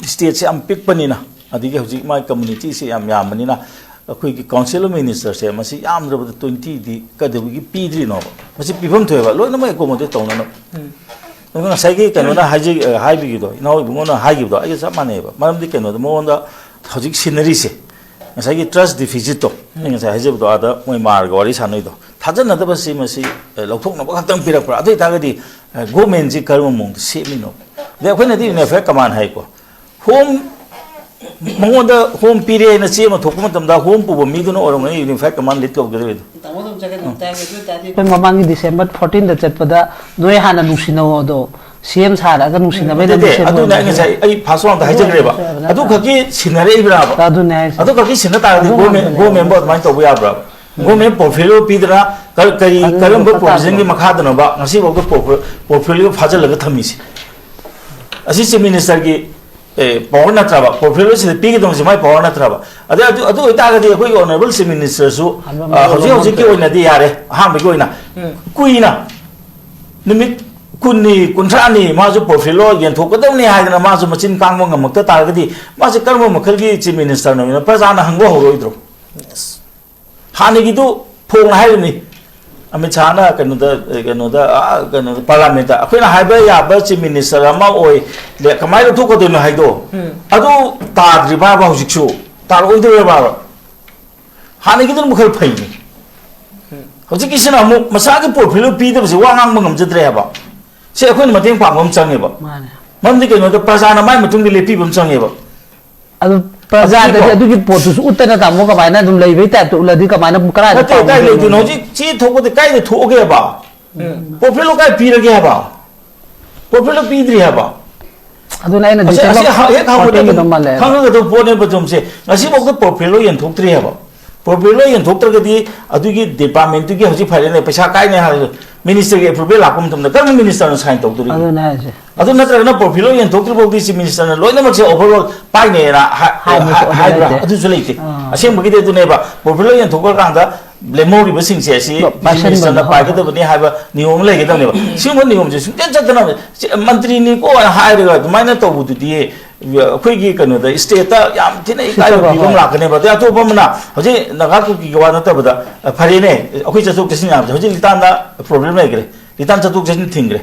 ꯁ꯭ꯇꯦꯠꯁꯦ ꯌꯥꯝ ꯄꯤꯛꯄꯅꯤꯅ, ꯑꯗꯒꯤ ꯍꯧꯖꯤꯛ ꯃꯥꯒꯤ ꯀꯝꯃꯨꯅꯤꯇꯤꯁꯦ ꯌꯥꯝ ꯌꯥꯝꯕꯅꯤꯅ, ꯑꯩꯈꯣꯏꯒꯤ ꯀꯥꯎꯟꯁꯤꯜ ꯑꯣꯐ ꯃꯤꯅꯤꯁꯇꯔꯁꯦ ꯃꯁꯤ ꯌꯥꯝꯗ꯭ꯔꯕꯗ ꯇ꯭ꯋꯦꯟꯇꯤꯗꯤ ꯀꯩꯗꯧꯕꯒꯤ ꯄꯤꯗ꯭ꯔꯤꯅꯣꯕ? ꯃꯁꯤ ꯄꯤꯐꯝ ꯊꯣꯛꯑꯦꯕ, ꯂꯣꯏꯅꯃꯛ ꯑꯦꯀꯣꯃꯣꯗꯦꯠ ꯇꯧꯅꯅꯕ꯫ ꯎꯝ꯫ ꯑꯗꯨꯒ ꯉꯁꯥꯏꯒꯤ ꯀꯩꯅꯣꯅ ꯍꯥꯏꯖ-, ꯍꯥꯏꯕꯤꯈꯤꯕꯗꯣ, ꯏꯅꯥꯎ ꯏꯕꯨꯡꯉꯣꯅ ꯍꯥꯏꯈꯤꯕꯗꯣ ꯑꯩꯒ ꯆꯞ ꯃꯥꯟꯅꯩꯑꯕ꯫ ꯃꯔꯝꯗꯤ ꯀꯩꯅꯣꯗ ꯃꯉꯣꯟꯗ ꯍꯧꯖꯤꯛ ꯁꯤꯟꯅꯔꯤꯁꯦ, ꯉꯁꯥꯏꯒꯤ ꯇ꯭ꯔꯁ ꯗꯤꯐꯤꯁꯤꯠꯇꯣ, ꯑꯩ ꯉꯁꯥꯏ ꯍꯥꯏꯖꯕꯗꯣ, ꯑꯥꯗ ꯃꯣꯏ ꯃꯥꯔꯒ ꯋꯥꯔꯤ ꯁꯥꯟꯅꯩꯗꯣ, ꯊꯥꯖꯅꯗꯕꯁꯤ ꯃꯁꯤ, ꯑꯦ, ꯂꯧꯊꯣꯛꯅꯕ ꯈꯛꯇꯪ ꯄꯤꯔꯛꯄ꯭ꯔꯥ? ꯑꯗꯨ ꯑꯣꯏꯇꯥꯔꯒꯗꯤ, ꯑꯦ, ꯒꯣꯔꯃꯦꯟꯁꯤ ꯀꯔꯝꯕ ꯃꯑꯣꯡꯗ ꯁꯦꯝꯃꯤꯅꯣ? ꯑꯗꯩ ꯑꯩꯈꯣꯏꯅꯗꯤ ꯌꯨꯅꯤꯐꯥꯏꯠ ꯀꯃꯥꯟ ꯍꯥꯏꯀꯣ, ꯍꯣꯝ, ꯃꯉꯣꯟꯗ ꯍꯣꯝ ꯄꯤꯔꯦꯅ ꯆꯦ ꯑꯃ ꯊꯣꯛꯄ ꯃꯇꯝꯗ ꯍꯣꯝ ꯄꯨꯕ ꯃꯤꯗꯨꯅ ꯑꯣꯏꯔꯝꯒꯅꯤ ꯌꯨꯅꯤꯐꯥꯏꯠ ꯀꯃꯥꯟ ꯂꯤꯗ ꯇꯧꯒꯗꯧꯔꯤꯗꯣ꯫ ꯇꯥꯃꯣ ꯑꯗꯨꯝ ꯆꯠꯀꯅꯤ, ꯇꯥꯏ, ꯑꯗꯨ ꯑꯣꯏꯇꯥꯔꯗꯤ ꯑꯩꯈꯣꯏ ꯃꯃꯥꯡꯒꯤ ꯗꯤꯁꯦꯝꯕꯔ ꯐꯣꯔꯇꯤꯟꯗ ꯆꯠꯄꯗ ꯅꯣꯏ ꯍꯥꯟꯅ ꯅꯨꯡꯁꯤꯅꯧ ꯑꯗꯣ ꯁꯤ ꯑꯦꯝ ꯁꯥꯔ ꯑꯗꯨꯝ ꯅꯨꯡꯁꯤꯅꯕꯩ ꯅꯠꯇꯦ, ꯂꯝꯕꯤ ꯁꯦꯝꯕ ꯑꯗꯨꯅ ꯑꯩ ꯑꯣꯏꯔꯝꯒꯅꯤ꯫ ꯉꯁꯥꯏ ꯑꯩ ꯐꯥꯔꯁ ꯔꯥꯎꯟꯗ ꯍꯥꯏꯖꯈ꯭ꯔꯦꯕ꯫ ꯑꯗꯨ ꯅꯠꯇ꯭ꯔꯥ? ꯑꯗꯨ ꯈꯛꯀꯤ ꯁꯤꯟꯅꯔꯛꯏꯕ꯭ꯔꯥꯕ? ꯑꯗꯨꯅꯦ ꯍꯥꯏꯁꯦ꯫ ꯑꯗꯨ ꯈꯛꯀꯤ ꯁꯤꯟꯅ ꯇꯥꯔꯗꯤ ꯑꯗꯨ ꯒꯣꯔꯃꯦꯟ, ꯉꯥꯛꯇꯅꯦ꯫ ꯒꯣꯔꯃꯦꯟꯕꯨ ꯑꯗꯨꯃꯥꯏꯅ ꯇꯧꯕ ꯌꯥꯕ꯭ꯔꯥꯕ? ꯒꯣꯔꯃꯦꯟ ꯄꯣꯔꯠꯐꯣꯂꯤꯑꯣ ꯄꯤꯗꯅ ꯀ- ꯀꯔꯤ, ꯑꯗꯨꯅ ꯀꯔꯝꯕ ꯃꯈꯥ ꯄ꯭ꯔꯣꯕꯤꯖꯟꯒꯤ ꯇꯥꯕ꯫ ꯃꯈꯥꯗꯅꯣꯕ ꯉꯁꯤꯐꯥꯎꯗ ꯄꯣꯔꯠꯐꯣ- ꯄꯣꯔꯠꯐꯣꯂꯤꯑꯣ ꯐꯥꯖꯤꯜꯂꯒ ꯊꯝꯃꯤꯁꯦ? ꯑꯁꯤ ꯆꯤꯐ ꯃꯤꯅꯤꯁꯇꯔꯒꯤ, ꯑꯦ, ꯄꯋꯥꯔ ꯅꯠꯇ꯭ꯔꯕ? ꯄꯣꯔꯠꯐꯣꯂꯤꯑꯣꯁꯤꯗ ꯄꯤꯒꯗꯧꯕꯁꯤ my power ꯅꯠꯇ꯭ꯔꯕ? ꯑꯗꯩ ꯑꯗꯨ, ꯑꯗꯨ ꯑꯣꯏꯇꯥꯔꯒꯗꯤ ꯑꯩꯈꯣꯏꯒꯤ ꯑꯣꯅꯔꯦꯕꯜ ꯆꯤꯐ ꯃꯤꯅꯤꯁꯇꯔꯁꯨ, ꯑꯗꯨ ꯑ, ꯍꯧꯖꯤꯛ ꯍꯧꯖꯤꯛꯀꯤ ꯃꯔꯨꯞ ꯑꯣꯏꯅꯗꯤ ꯌꯥꯔꯦ, ꯑꯍꯥꯟꯕꯒꯤ ꯑꯣꯏꯅ ꯎꯝ꯫ ꯀꯨꯏꯅ ꯅꯨꯃꯤꯠ ꯀꯨꯟꯅꯤ, ꯀꯨꯟꯊ꯭ꯔꯥꯅꯤ ꯃꯥꯁꯨ ꯄꯣꯔꯠꯐꯣꯂꯤꯑꯣ ꯌꯦꯟꯊꯣꯛꯀꯗꯕꯅꯤ ꯍꯥꯏꯗꯅ ꯃꯥꯁꯨ ꯃꯆꯤꯟ ꯀꯥꯡꯕ ꯉꯝꯃꯛꯇ ꯇꯥꯔꯒꯗꯤ ꯃꯥꯁꯦ ꯀꯔꯝꯕ ꯃꯈꯜꯒꯤ ꯆꯤꯐ ꯃꯤꯅꯤꯁꯇꯔꯅꯣꯅ ꯄ꯭ꯔꯖꯥꯅ ꯍꯪꯕ ꯍꯧꯔꯣꯏꯗ꯭ꯔꯣ? ꯍꯥꯟꯅꯒꯤꯗꯨ ꯐꯣꯡꯅ ꯍꯥꯏꯔꯤꯕꯅꯤ꯫ ꯑꯃꯤꯠ ꯁꯥꯍꯅ ꯀꯩꯅꯣꯗ, ꯀꯩꯅꯣꯗ, ꯑꯥ, ꯀꯩꯅꯣꯗ, ꯄꯥꯔꯂꯥꯃꯦꯟꯇ ꯑꯩꯈꯣꯏꯅ ꯍꯥꯏꯕ ꯌꯥꯕ ꯆꯤꯐ ꯃꯤꯅꯤꯁꯇꯔ ꯑꯃ ꯑꯣꯏ, ꯂꯦ-, ꯀꯃꯥꯏꯅ ꯂꯧꯊꯣꯛꯀꯗꯣꯏꯅꯣ ꯍꯥꯏꯗꯣ, ꯎꯝ꯫ ꯑꯗꯨ ꯇꯥꯗ꯭ꯔꯤꯕ ꯍꯥꯏꯕ ꯍꯧꯖꯤꯛꯁꯨ, ꯇꯥꯔꯛꯑꯣꯏꯗꯧꯔꯤꯕ ꯍꯥꯏꯕ꯫ ꯍꯥꯟꯅꯒꯤꯗꯨꯅ ꯃꯈꯜ ꯐꯩꯅꯤ꯫ ꯎꯝ꯫ ꯍꯧꯖꯤꯛꯀꯤꯁꯤꯅ ꯑꯃꯨꯛ ꯃꯁꯥꯒꯤ ꯄꯣꯔꯠꯐꯣꯂꯤꯑꯣ ꯄꯤꯗꯕꯁꯦ ꯋꯥ ꯉꯥꯡꯕ ꯉꯝꯖꯗ꯭ꯔꯦ ꯍꯥꯏꯕ꯫ ꯁꯤ ꯑꯩꯈꯣꯏꯅ ꯃꯇꯦꯡ ꯄꯥꯡꯕ ꯑꯃ ꯆꯪꯉꯦꯕ꯫ ꯃꯥꯅꯦ꯫ ꯃꯔꯝꯗꯤ ꯀꯩꯅꯣꯗ ꯄ꯭ꯔꯖꯥꯅ ꯃꯥꯏ ꯃꯇꯨꯡꯗ ꯂꯦꯞꯄꯤꯕ ꯑꯃ ꯆꯪꯉꯦꯕ꯫ ꯑꯗꯨ ꯄ꯭ꯔꯖꯥꯗꯗꯤ ꯑꯗꯨꯒꯤꯀꯣ ꯑꯗꯨꯒꯤ ꯄꯣꯠꯇꯨꯁꯨ ꯎꯠꯇꯅ ꯇꯥꯃꯣ ꯀꯃꯥꯏꯅ ꯑꯗꯨꯝ ꯂꯩꯕꯩ ꯇꯥꯏꯞꯇ ꯎꯠꯂꯗꯤ ꯀꯃꯥꯏꯅ ꯀꯔꯥꯏꯗ ꯅꯠꯇꯦ, ꯀꯥꯏ ꯄꯥꯝꯃꯨꯗꯣꯏꯅꯣ? ꯂꯩꯗꯣꯏꯅꯣ? ꯍꯧꯖꯤꯛ ꯆꯦ ꯊꯣꯛꯄꯗꯤ ꯀꯥꯏꯗ ꯊꯣꯛꯑꯒꯦ ꯍꯥꯏꯕ? ꯎꯝ꯫ ꯄꯣꯔꯠꯐꯣꯂꯤꯑꯣ ꯀꯥꯏ ꯄꯤꯔꯒꯦ ꯍꯥꯏꯕ? ꯄꯣꯔꯠꯐꯣꯂꯤꯑꯣ ꯄꯤꯗ꯭ꯔꯤ ꯍꯥꯏꯕ? ꯑꯗꯨꯅ ꯑꯩꯅ ꯑꯁꯤ, ꯗꯤꯁꯦꯝꯕꯔ ꯑꯁꯤ ꯍ-, ꯍꯦꯛ ꯍꯧꯕꯗ ꯑꯗꯨꯝ ꯐꯣꯔꯇꯤꯟꯒꯤꯗꯣ ꯃꯥꯜꯂꯦꯕ꯫ ꯈꯪꯉꯒ ꯑꯗꯨꯝ ꯄꯣꯠꯅꯦꯕ ꯆꯨꯝꯁꯦ꯫ ꯉꯁꯤꯐꯥꯎꯗ ꯄꯣꯔꯠꯐꯣꯂꯤꯑꯣ ꯌꯦꯟꯊꯣꯛꯇ꯭ꯔꯤ ꯍꯥꯏꯕ꯫ ꯄꯣꯔꯠꯐꯣꯂꯤꯑꯣ ꯌꯦꯟꯊꯣꯛꯇ꯭ꯔꯒꯗꯤ ꯑꯗꯨꯒꯤ ꯗꯤꯄꯥꯔꯠꯃꯦꯟꯇꯨꯒꯤ ꯍꯧꯖꯤꯛ ꯐꯥꯏꯅꯦꯜ ꯄꯩꯁꯥ ꯀꯥꯏꯅꯦ ꯍꯥꯏꯔꯁꯨ ꯃꯤꯅꯤꯁꯇꯔꯒꯤ ꯑꯦꯄ꯭ꯔꯨꯚꯦꯜ ꯂꯥꯛꯄ ꯃꯇꯝꯗ ꯀꯔꯝꯕ ꯃꯤꯅꯤꯁꯇꯔꯅ ꯁꯥꯏꯟ ꯇꯧꯗꯣꯔꯤꯒꯦ? ꯑꯗꯨꯅꯦ ꯍꯥꯏꯁꯦ꯫ ꯑꯗꯨ ꯅꯠꯇ꯭ꯔꯒꯅ ꯄꯣꯔꯠꯐꯣꯂꯤꯑꯣ ꯌꯦꯟꯊꯣꯛꯇ꯭ꯔꯤ ꯐꯥꯎꯗꯤ ꯆꯤꯐ ꯃꯤꯅꯤꯁꯇꯔꯅ ꯂꯣꯏꯅꯃꯛꯁꯦ ꯑꯣꯚꯔꯑꯣꯜ ꯄꯥꯏꯅꯦꯅ ꯍꯥꯏ-, ꯍꯥꯏꯕꯁꯨ ꯍꯥꯏ-, ꯑꯣꯏꯗꯕ ꯍꯥꯏꯕ꯭ꯔꯥ? ꯂꯩꯇꯦ꯫ ꯑꯗꯨꯁꯨ ꯂꯩꯇꯦ꯫ ꯑꯥ꯫ ꯑꯁꯦꯡꯕꯒꯤꯗꯤ ꯑꯗꯨꯅꯦꯕ, ꯄꯣꯔꯠꯐꯣꯂꯤꯑꯣ ꯌꯦꯟꯊꯣꯛꯈ꯭ꯔꯀꯥꯟꯗ ꯂꯦꯝꯍꯧꯔꯤꯕꯁꯤꯡꯁꯦ ꯑꯁꯤ ꯂꯣ-, ꯆꯤꯐ ꯃꯤꯅꯤꯁꯇꯔꯅ ꯄꯥꯏꯁꯟꯕꯗꯣ꯫ ꯄꯥꯏꯒꯗꯕꯅꯤ ꯍꯥꯏꯕ ꯅꯤꯌꯣꯝ ꯑꯃ ꯂꯩꯒꯗꯕꯅꯦꯕ꯫ ꯁꯤꯒꯨꯝꯕ ꯅꯤꯌꯣꯝꯁꯦ ꯁꯨꯡꯆꯠ ꯆꯠꯇꯅ ꯆ-, ꯃꯟꯇ꯭ꯔꯤꯅꯤꯀꯣ ꯍꯥꯏꯔꯒ ꯑꯗꯨꯃꯥꯏꯅ ꯇꯧꯕꯗꯨꯗꯤ ꯑꯩꯈꯣꯏꯒꯤ ꯀꯩꯅꯣꯗ ꯁ꯭ꯇꯦꯠꯇ ꯌꯥꯝ ꯊꯤꯅ ꯏꯀꯥꯏꯕ ꯁꯤꯠꯇꯕ, ꯄꯤꯕ ꯑꯃ ꯍꯣꯏ꯫ ꯂꯥꯛꯀꯅꯦꯕ꯫ ꯑꯗꯩ ꯑꯇꯣꯞꯄ ꯑꯃꯅ ꯍꯧꯖꯤꯛ ꯅꯥꯒꯥ ꯀꯨꯀꯤꯒꯤ ꯋꯥ ꯅꯠꯇꯕꯗ, ꯑ, ꯐꯔꯦꯅꯦ, ꯑꯩꯈꯣꯏ ꯆꯠꯊꯣꯛ ꯆꯠꯁꯤꯟ ꯌꯥꯕꯁꯦ ꯍꯧꯖꯤꯛ ꯂꯤꯇꯥꯟꯗ ꯄ꯭ꯔꯣꯕ꯭ꯂꯦꯝ ꯂꯩꯈ꯭ꯔꯦ, ꯂꯤꯇꯥꯟ ꯆꯠꯊꯣꯛ ꯆꯠꯁꯤꯟ ꯊꯤꯡꯈ꯭ꯔꯦ꯫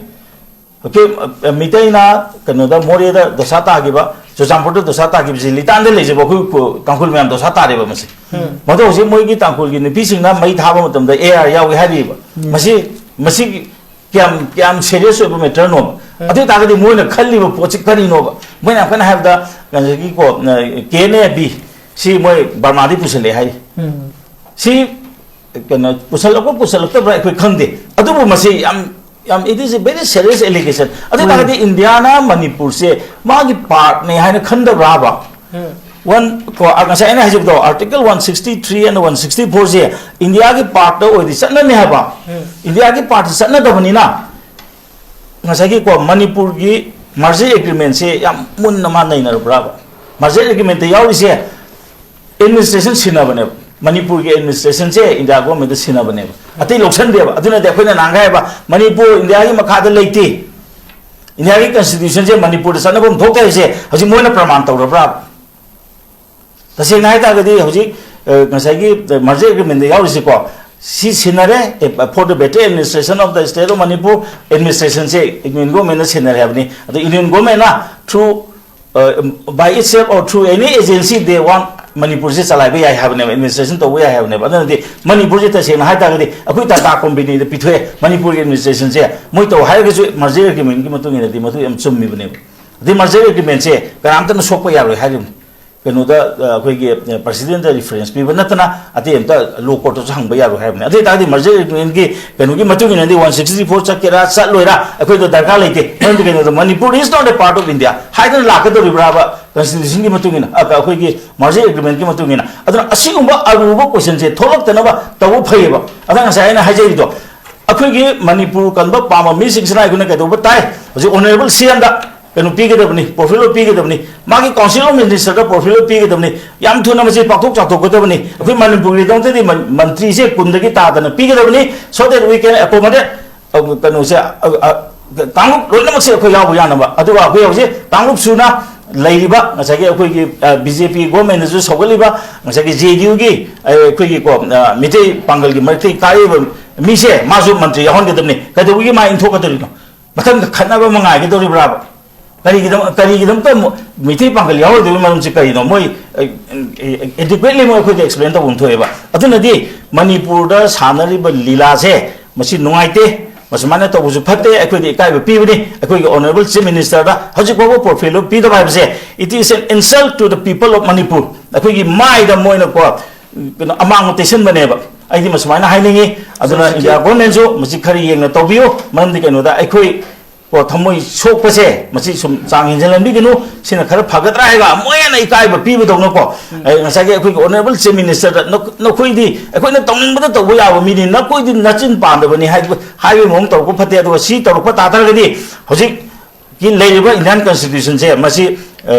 ꯑꯣꯀꯦ, ꯑ, ꯃꯤꯇꯩꯅ ꯀꯩꯅꯣꯗ ꯃꯣꯔꯦꯗ ꯗꯣꯁꯥ ꯇꯥꯈꯤꯕ, ꯆꯨꯔꯆꯥꯟꯄꯨꯔꯗ ꯗꯣꯁꯥ ꯇꯥꯈꯤꯕꯁꯤ ꯂꯤꯇꯥꯟꯗ ꯂꯩꯖꯕ ꯑꯩꯈꯣꯏ ꯀꯣ-, ꯇꯥꯡꯈꯨꯜ ꯃꯌꯥꯝ ꯗꯣꯁꯥ ꯇꯥꯔꯦꯕ ꯃꯁꯤ꯫ ꯎꯝ꯫ ꯃꯗꯨ ꯍꯧꯖꯤꯛ ꯃꯣꯏꯒꯤ ꯇꯥꯡꯈꯨꯜꯒꯤ ꯅꯨꯄꯤꯁꯤꯡꯅ ꯃꯩ ꯊꯥꯕ ꯃꯇꯝꯗ ꯑꯦ ꯑꯥꯔ ꯌꯥꯎꯏ ꯍꯥꯏꯔꯤꯕ꯫ ꯎꯝ꯫ ꯃꯁꯤ, ꯃꯁꯤ ꯀꯌꯥꯝ, ꯀꯌꯥꯝ ꯁꯦꯔꯤꯌꯁ ꯑꯣꯏꯕ ꯃꯦꯇꯔꯅꯣꯕ? ꯎꯝ꯫ ꯑꯗꯨ ꯑꯣꯏ ꯇꯥꯔꯒꯗꯤ ꯃꯣꯏꯅ ꯈꯜꯂꯤꯕ ꯄꯣꯠꯁꯤ ꯀꯔꯤꯅꯣꯕ? ꯃꯣꯏꯅ ꯌꯥꯝ ꯀꯟꯅ ꯍꯥꯏꯕꯗ ꯉꯁꯥꯏꯒꯤꯀꯣ, ꯑ, ꯀꯦ ꯑꯦꯟ ꯑꯦ ꯕꯤ ꯁꯤ ꯃꯣꯏ ꯕꯔꯃꯥꯗꯒꯤ ꯄꯨꯁꯜꯂꯛꯑꯦ ꯍꯥꯏꯔꯤ꯫ ꯎꯝ꯫ ꯁꯤ ꯀꯩꯅꯣ ꯄꯨꯁꯜꯂꯛꯄ ꯄꯨꯁꯜꯂꯛꯇꯕ꯭ꯔꯥ ꯑꯩꯈꯣꯏ ꯈꯪꯗꯦ, ꯑꯗꯨꯕꯨ ꯃꯁꯤ ꯌꯥꯝ, ꯌꯥꯝ, it is a very serious allegation꯫ ꯑꯗꯨ ꯃꯥꯅꯤ꯫ ꯇꯥꯔꯒꯗꯤ ꯏꯟꯗꯤꯌꯥꯅ ꯃꯅꯤꯄꯨꯔꯁꯦ ꯃꯥꯒꯤ ꯄꯥꯔꯠꯅꯦ ꯍꯥꯏꯅ ꯈꯟꯗꯕ꯭ꯔꯥꯕ? ꯎꯝ꯫ ꯋꯥꯟ ꯀꯣ, ꯑ, ꯉꯁꯥꯏ ꯑꯩꯅ ꯍꯥꯏꯖꯕꯗꯣ, article one sixty three and one sixty ꯐꯣꯔꯁꯦ ꯏꯟꯗꯤꯌꯥꯒꯤ ꯄꯥꯔꯠꯇ ꯑꯣꯏꯔꯗꯤ ꯆꯠꯅꯅꯤ ꯍꯥꯏꯕ꯫ ꯎꯝ꯫ ꯏꯟꯗꯤꯌꯥꯒꯤ ꯄꯥꯔꯠꯇ ꯆꯠꯅꯗꯕꯅꯤꯅ, ꯉꯁꯥꯏꯒꯤ ꯀꯣ, ꯃꯅꯤꯄꯨꯔꯒꯤ ꯃꯔꯖꯔ ꯑꯦꯒ꯭ꯔꯤꯃꯦꯟꯁꯦ ꯌꯥꯝ ꯃꯨꯟꯅ ꯃꯥ ꯅꯩꯅꯔꯕ꯭ꯔꯥꯕ? ꯃꯔꯖꯔ ꯑꯦꯒ꯭ꯔꯤꯃꯦꯟꯇ ꯌꯥꯎꯔꯤꯁꯦ ꯑꯦꯗꯃꯤꯅꯤꯁꯇ꯭ꯔꯦꯁꯟ ꯁꯤꯟꯅꯕꯅꯦꯕ꯫ ꯃꯅꯤꯄꯨꯔꯒꯤ ꯑꯦꯗꯃꯤꯅꯤꯁꯇ꯭ꯔꯦꯁꯟꯁꯦ ꯏꯟꯗꯤꯌꯥ ꯒꯣꯔꯃꯦꯟꯇ ꯁꯤꯟꯅꯕꯅꯦꯕ꯫ ꯑꯇꯩ ꯂꯧꯁꯟꯗꯦꯕ꯫ ꯑꯗꯨꯅꯗꯤ ꯑꯩꯈꯣꯏꯅ ꯅꯍꯥꯟꯒꯩ ꯍꯥꯏꯕ, ꯃꯅꯤꯄꯨꯔ ꯏꯟꯗꯤꯌꯥꯒꯤ ꯃꯈꯥꯗ ꯂꯩꯇꯦ, ꯏꯟꯗꯤꯌꯥꯒꯤ ꯀꯟꯁꯇꯤꯇ꯭ꯌꯨꯁꯟꯁꯦ ꯃꯅꯤꯄꯨꯔꯗ ꯆꯠꯅꯐꯝ ꯊꯣꯛꯇꯦ ꯍꯥꯏꯁꯦ ꯍꯧꯖꯤꯛ ꯃꯣꯏꯅ ꯄ꯭ꯔꯃꯥꯟ ꯇꯧꯔꯕ꯭ꯔꯥ? ꯇꯁꯦꯡꯅ ꯍꯥꯏ ꯇꯥꯔꯒꯗꯤ ꯍꯧꯖꯤꯛ, ꯑ, ꯉꯁꯥꯏꯒꯤ ꯃꯔꯖꯔ ꯑꯦꯒ꯭ꯔꯤꯃꯦꯟꯗ ꯌꯥꯎꯔꯤꯁꯤꯀꯣ, ꯁꯤ ꯁꯤꯟꯅꯔꯦ, uh, for the better administration of the state of Manipur, ꯑꯦꯗꯃꯤꯅꯤꯁꯇ꯭ꯔꯦꯁꯟꯁꯦ ꯌꯨꯅꯤꯌꯟ ꯒꯣꯔꯃꯦꯟꯅ ꯁꯤꯟꯅꯔꯦ ꯍꯥꯏꯕꯅꯤ꯫ ꯑꯗꯣ ꯌꯨꯅꯤꯌꯟ ꯒꯣꯔꯃꯦꯟꯅ through, ꯑ, by itself or through any agency they want ꯃꯅꯤꯄꯨꯔꯁꯦ ꯆꯂꯥꯏꯕ ꯌꯥꯏ ꯍꯥꯏꯕꯅꯦꯕ, ꯑꯦꯗꯃꯤꯅꯤꯁꯇ꯭ꯔꯦꯁꯟ ꯇꯧꯕ ꯌꯥꯏ ꯍꯥꯏꯕꯅꯦꯕ꯫ ꯑꯗꯨꯅꯗꯤ ꯃꯅꯤꯄꯨꯔꯁꯦ ꯇꯁꯦꯡꯅ ꯍꯥꯏ ꯇꯥꯔꯒꯗꯤ ꯑꯩꯈꯣꯏ ꯇꯥꯇꯥ ꯀꯣꯝꯄꯦꯅꯤꯗ ꯄꯤꯊꯣꯛꯑꯦ, ꯃꯅꯤꯄꯨꯔꯒꯤ ꯑꯦꯗꯃꯤꯅꯤꯁꯇ꯭ꯔꯦꯁꯟꯁꯦ ꯃꯣꯏ ꯇꯧ ꯍꯥꯏꯔꯒꯁꯨ ꯃꯔꯖꯔ ꯑꯦꯒ꯭ꯔꯤꯃꯦꯟꯒꯤ ꯃꯇꯨꯡ ꯏꯟꯅꯗꯤ ꯃꯗꯨ ꯌꯥꯝ ꯆꯨꯝꯃꯤꯕꯅꯦꯕ꯫ ꯑꯗꯩ ꯃꯔꯖꯔ ꯑꯦꯒ꯭ꯔꯤꯃꯦꯟꯁꯦ ꯀꯅꯥꯝꯇꯅ ꯁꯣꯛꯄ ꯌꯥꯔꯣꯏ ꯍꯥꯏꯔꯤꯕꯅꯤ꯫ ꯀꯩꯅꯣꯗ, ꯑ, ꯑꯩꯈꯣꯏꯒꯤ, ꯑ, ꯄ꯭ꯔꯁꯤꯗꯦꯟꯗ ꯔꯤꯐꯔꯦꯟꯁ ꯄꯤꯕ ꯅꯠꯇꯅ ꯑꯇꯩ ꯑꯝꯇ ꯂꯣ ꯀꯣꯔꯠꯇꯁꯨ ꯍꯪꯕ ꯌꯥꯔꯣꯏ ꯍꯥꯏꯕꯅꯤ꯫ ꯑꯗꯨ ꯑꯣꯏ ꯇꯥꯔꯗꯤ ꯃꯔꯖꯔ ꯑꯦꯒ꯭ꯔꯤꯃꯦꯟꯒꯤ ꯀꯩꯅꯣꯒꯤ ꯃꯇꯨꯡ ꯏꯟꯅꯗꯤ ꯋꯥꯟ ꯁꯤꯛꯁꯇꯤ ꯐꯣꯔ ꯆꯠꯀꯦꯔꯥ ꯆꯠꯂꯣꯏꯔꯥ ꯑꯩꯈꯣꯏꯗ ꯗꯔꯀꯥꯔ ꯂꯩꯇꯦ꯫ ꯃꯔꯝꯗꯤ ꯀꯩꯅꯣꯗ, "Manipur is not a part of India" ꯍꯥꯏꯗꯅ ꯂꯥꯛꯀꯗꯧꯔꯤꯕ꯭ꯔꯥꯕ ꯀꯟꯁꯇꯤꯇ꯭ꯌꯨꯁꯟꯒꯤ ꯃꯇꯨꯡ ꯏꯟꯅ, ꯑ, ꯑꯩꯈꯣꯏꯒꯤ ꯃꯔꯖꯔ ꯑꯦꯒ꯭ꯔꯤꯃꯦꯟꯒꯤ ꯃꯇꯨꯡ ꯏꯟꯅ? ꯑꯗꯨꯅ ꯑꯁꯤꯒꯨꯝꯕ ꯑꯔꯨꯕ ꯀꯣꯏꯁꯟꯁꯦ ꯊꯣꯛꯂꯛꯇꯅꯕ ꯇꯧꯕ ꯐꯩꯌꯦꯕ꯫ ꯑꯗ ꯉꯁꯥꯏ ꯑꯩꯅ ꯍꯥꯏꯖꯔꯤꯗꯣ, ꯑꯩꯈꯣꯏꯒꯤ ꯃꯅꯤꯄꯨꯔ ꯀꯟꯕ ꯄꯥꯝꯕ ꯃꯤꯁꯤꯡꯁꯤꯅ ꯑꯩꯈꯣꯏꯅ ꯀꯩꯗꯧꯕ ꯇꯥꯏ? ꯍꯧꯖꯤꯛ ꯑꯣꯅꯔꯦꯕꯜ ꯁꯤ ꯑꯦꯝꯗ ꯀꯩꯅꯣ ꯄꯤꯒꯗꯕꯅꯤ, ꯄꯣꯔꯠꯐꯣꯂꯤꯑꯣ ꯄꯤꯒꯗꯕꯅꯤ, ꯃꯥꯒꯤ ꯀꯥꯎꯟꯁꯤꯜ ꯑꯣꯐ ꯃꯤꯅꯤꯁꯇꯔꯗ ꯄꯣꯔꯠꯐꯣꯂꯤꯑꯣ ꯄꯤꯒꯗꯕꯅꯤ, ꯌꯥꯝ ꯊꯨꯅ ꯃꯁꯤ ꯄꯥꯛꯊꯣꯛ ꯆꯥꯎꯊꯣꯛꯀꯗꯕꯅꯤ꯫ ꯑꯩꯈꯣꯏ ꯃꯅꯤꯄꯨꯔꯒꯤꯗꯃꯛꯇꯗꯤ ꯃꯟ-, ꯃꯟꯇ꯭ꯔꯤꯁꯦ ꯀꯨꯟꯗꯒꯤ ꯇꯥꯗꯅ ꯄꯤꯒꯗꯕꯅꯤ, so that we can accommodate, ꯑ, ꯀꯩꯅꯣꯁꯦ, ꯑ, ꯑ, ꯀꯥꯡꯂꯨꯞ ꯂꯣꯏꯅꯃꯛꯁꯦ ꯑꯩꯈꯣꯏ ꯌꯥꯎꯕ ꯌꯥꯅꯕ꯫ ꯑꯗꯨꯒ ꯑꯩꯈꯣꯏ ꯍꯧꯖꯤꯛ ꯀꯥꯡꯂꯨꯞ ꯁꯨꯅ ꯂꯩꯔꯤꯕ ꯉꯁꯥꯏꯒꯤ ꯑꯩꯈꯣꯏꯒꯤ, ꯑ, ꯕꯤ ꯖꯦ ꯄꯤ ꯒꯣꯔꯃꯦꯟꯗꯁꯨ ꯁꯧꯒꯠꯂꯤꯕ ꯉꯁꯥꯏꯒꯤ ꯖꯦ ꯗꯤ ꯌꯨꯒꯤ, ꯑ, ꯑꯩꯈꯣꯏꯒꯤ ꯀꯣ, ꯑ, ꯃꯤꯇꯩ ꯄꯥꯡꯒꯜꯒꯤ ꯃꯔꯛꯇꯒꯤ ꯀꯥꯔꯛꯏꯕ ꯃꯤꯁꯦ ꯃꯥꯁꯨ ꯃꯟꯇ꯭ꯔꯤ ꯌꯥꯎꯍꯟꯒꯗꯕꯅꯤ꯫ ꯀꯩꯗꯧꯕꯒꯤ ꯃꯥ ꯏꯟꯊꯣꯛꯀꯗꯧꯔꯤꯅꯣ? ꯃꯊꯪꯗ ꯈꯠꯅꯕ ꯑꯃ ꯉꯥꯏꯒꯗꯧꯔꯤꯕ꯭ꯔꯥꯕ? ꯀꯔꯤꯒꯤꯗꯃꯛ, ꯀꯔꯤꯒꯤꯗꯃꯛꯇ ꯑꯃꯨꯛ ꯃꯤꯇꯩ ꯄꯥꯡꯒꯜ ꯌꯥꯎꯔꯣꯏꯗꯕꯒꯤ ꯃꯔꯝꯁꯤ ꯀꯔꯤꯅꯣ? ꯃꯣꯏ, ꯑꯦ, ꯑꯦ, adequately ꯃꯣꯏ ꯑꯩꯈꯣꯏꯗ explain ꯇꯧꯐꯝ ꯊꯣꯛꯑꯦꯕ꯫ ꯑꯗꯨꯅꯗꯤ ꯃꯅꯤꯄꯨꯔꯗ ꯁꯥꯟꯅꯔꯤꯕ ꯂꯤꯂꯥꯁꯦ ꯃꯁꯤ ꯅꯨꯡꯉꯥꯏꯇꯦ, ꯃꯁꯨꯃꯥꯏꯅ ꯇꯧꯕꯁꯨ ꯐꯠꯇꯦ, ꯑꯩꯈꯣꯏꯗ ꯏꯀꯥꯏꯕ ꯄꯤꯕꯅꯤ꯫ ꯑꯩꯈꯣꯏꯒꯤ honourable chief ministerꯗ ꯍꯧꯖꯤꯛ ꯐꯥꯎꯕ portfolio ꯄꯤꯗꯕ ꯍꯥꯏꯕꯁꯦ, it is an insult to the people of Manipur꯫ ꯑꯩꯈꯣꯏꯒꯤ ꯃꯥꯏꯗ ꯃꯣꯏꯅꯀꯣ, ꯀꯩꯅꯣ, ꯑꯃꯥꯡꯕ ꯇꯩꯁꯟꯕꯅꯦꯕ꯫ ꯑꯩꯗꯤ ꯃꯁꯨꯃꯥꯏꯅ ꯍꯥꯏꯅꯤꯡꯉꯤ꯫ ꯑꯗꯨꯅ ꯍꯧꯖꯤꯛꯀꯤ ꯏꯟꯗꯤꯌꯥ ꯒꯣꯔꯃꯦꯟꯁꯨ ꯃꯁꯤ ꯈꯔ ꯌꯦꯡꯅ ꯇꯧꯕꯤꯌꯨ, ꯃꯔꯝꯗꯤ ꯀꯩꯅꯣꯗ ꯑꯩꯈꯣꯏ ꯀꯣ, ꯊꯃꯣꯏ ꯁꯣꯛꯄꯁꯦ ꯃꯁꯤ ꯁꯨꯝ ꯆꯥꯡ ꯍꯦꯟꯖꯜꯍꯟꯕꯤꯒꯅꯨ꯫ ꯁꯤꯅ ꯈꯔ ꯐꯒꯗ꯭ꯔꯥ ꯍꯥꯏꯒ ꯃꯣꯏꯅ ꯏꯀꯥꯏꯕ ꯄꯤꯕꯗꯧꯅꯀꯣ꯫ ꯑꯩ ꯉꯁꯥꯏꯒꯤ ꯑꯩꯈꯣꯏꯒꯤ honourable chief minister ꯗ ꯅꯈꯣꯏꯗꯤ ꯑꯩꯈꯣꯏꯅ ꯇꯧꯅꯤꯡꯕꯗ ꯇꯧꯕ ꯌꯥꯕ ꯃꯤꯅꯤ, ꯅꯈꯣꯏꯗꯤ ꯅꯆꯤꯟ ꯄꯥꯟꯗꯕꯅꯤ ꯍꯥꯏꯕ, ꯍꯥꯏꯕꯒꯤ ꯃꯑꯣꯡ ꯇꯧꯔꯛꯄ ꯐꯠꯇꯦ꯫ ꯑꯗꯨꯒ ꯁꯤ ꯇꯧꯔꯛꯄ ꯇꯥ ꯇꯥꯔꯒꯗꯤ ꯍꯧꯖꯤꯛꯀꯤ ꯂꯩꯔꯤꯕ Indian constitution ꯁꯦ ꯃꯁꯤ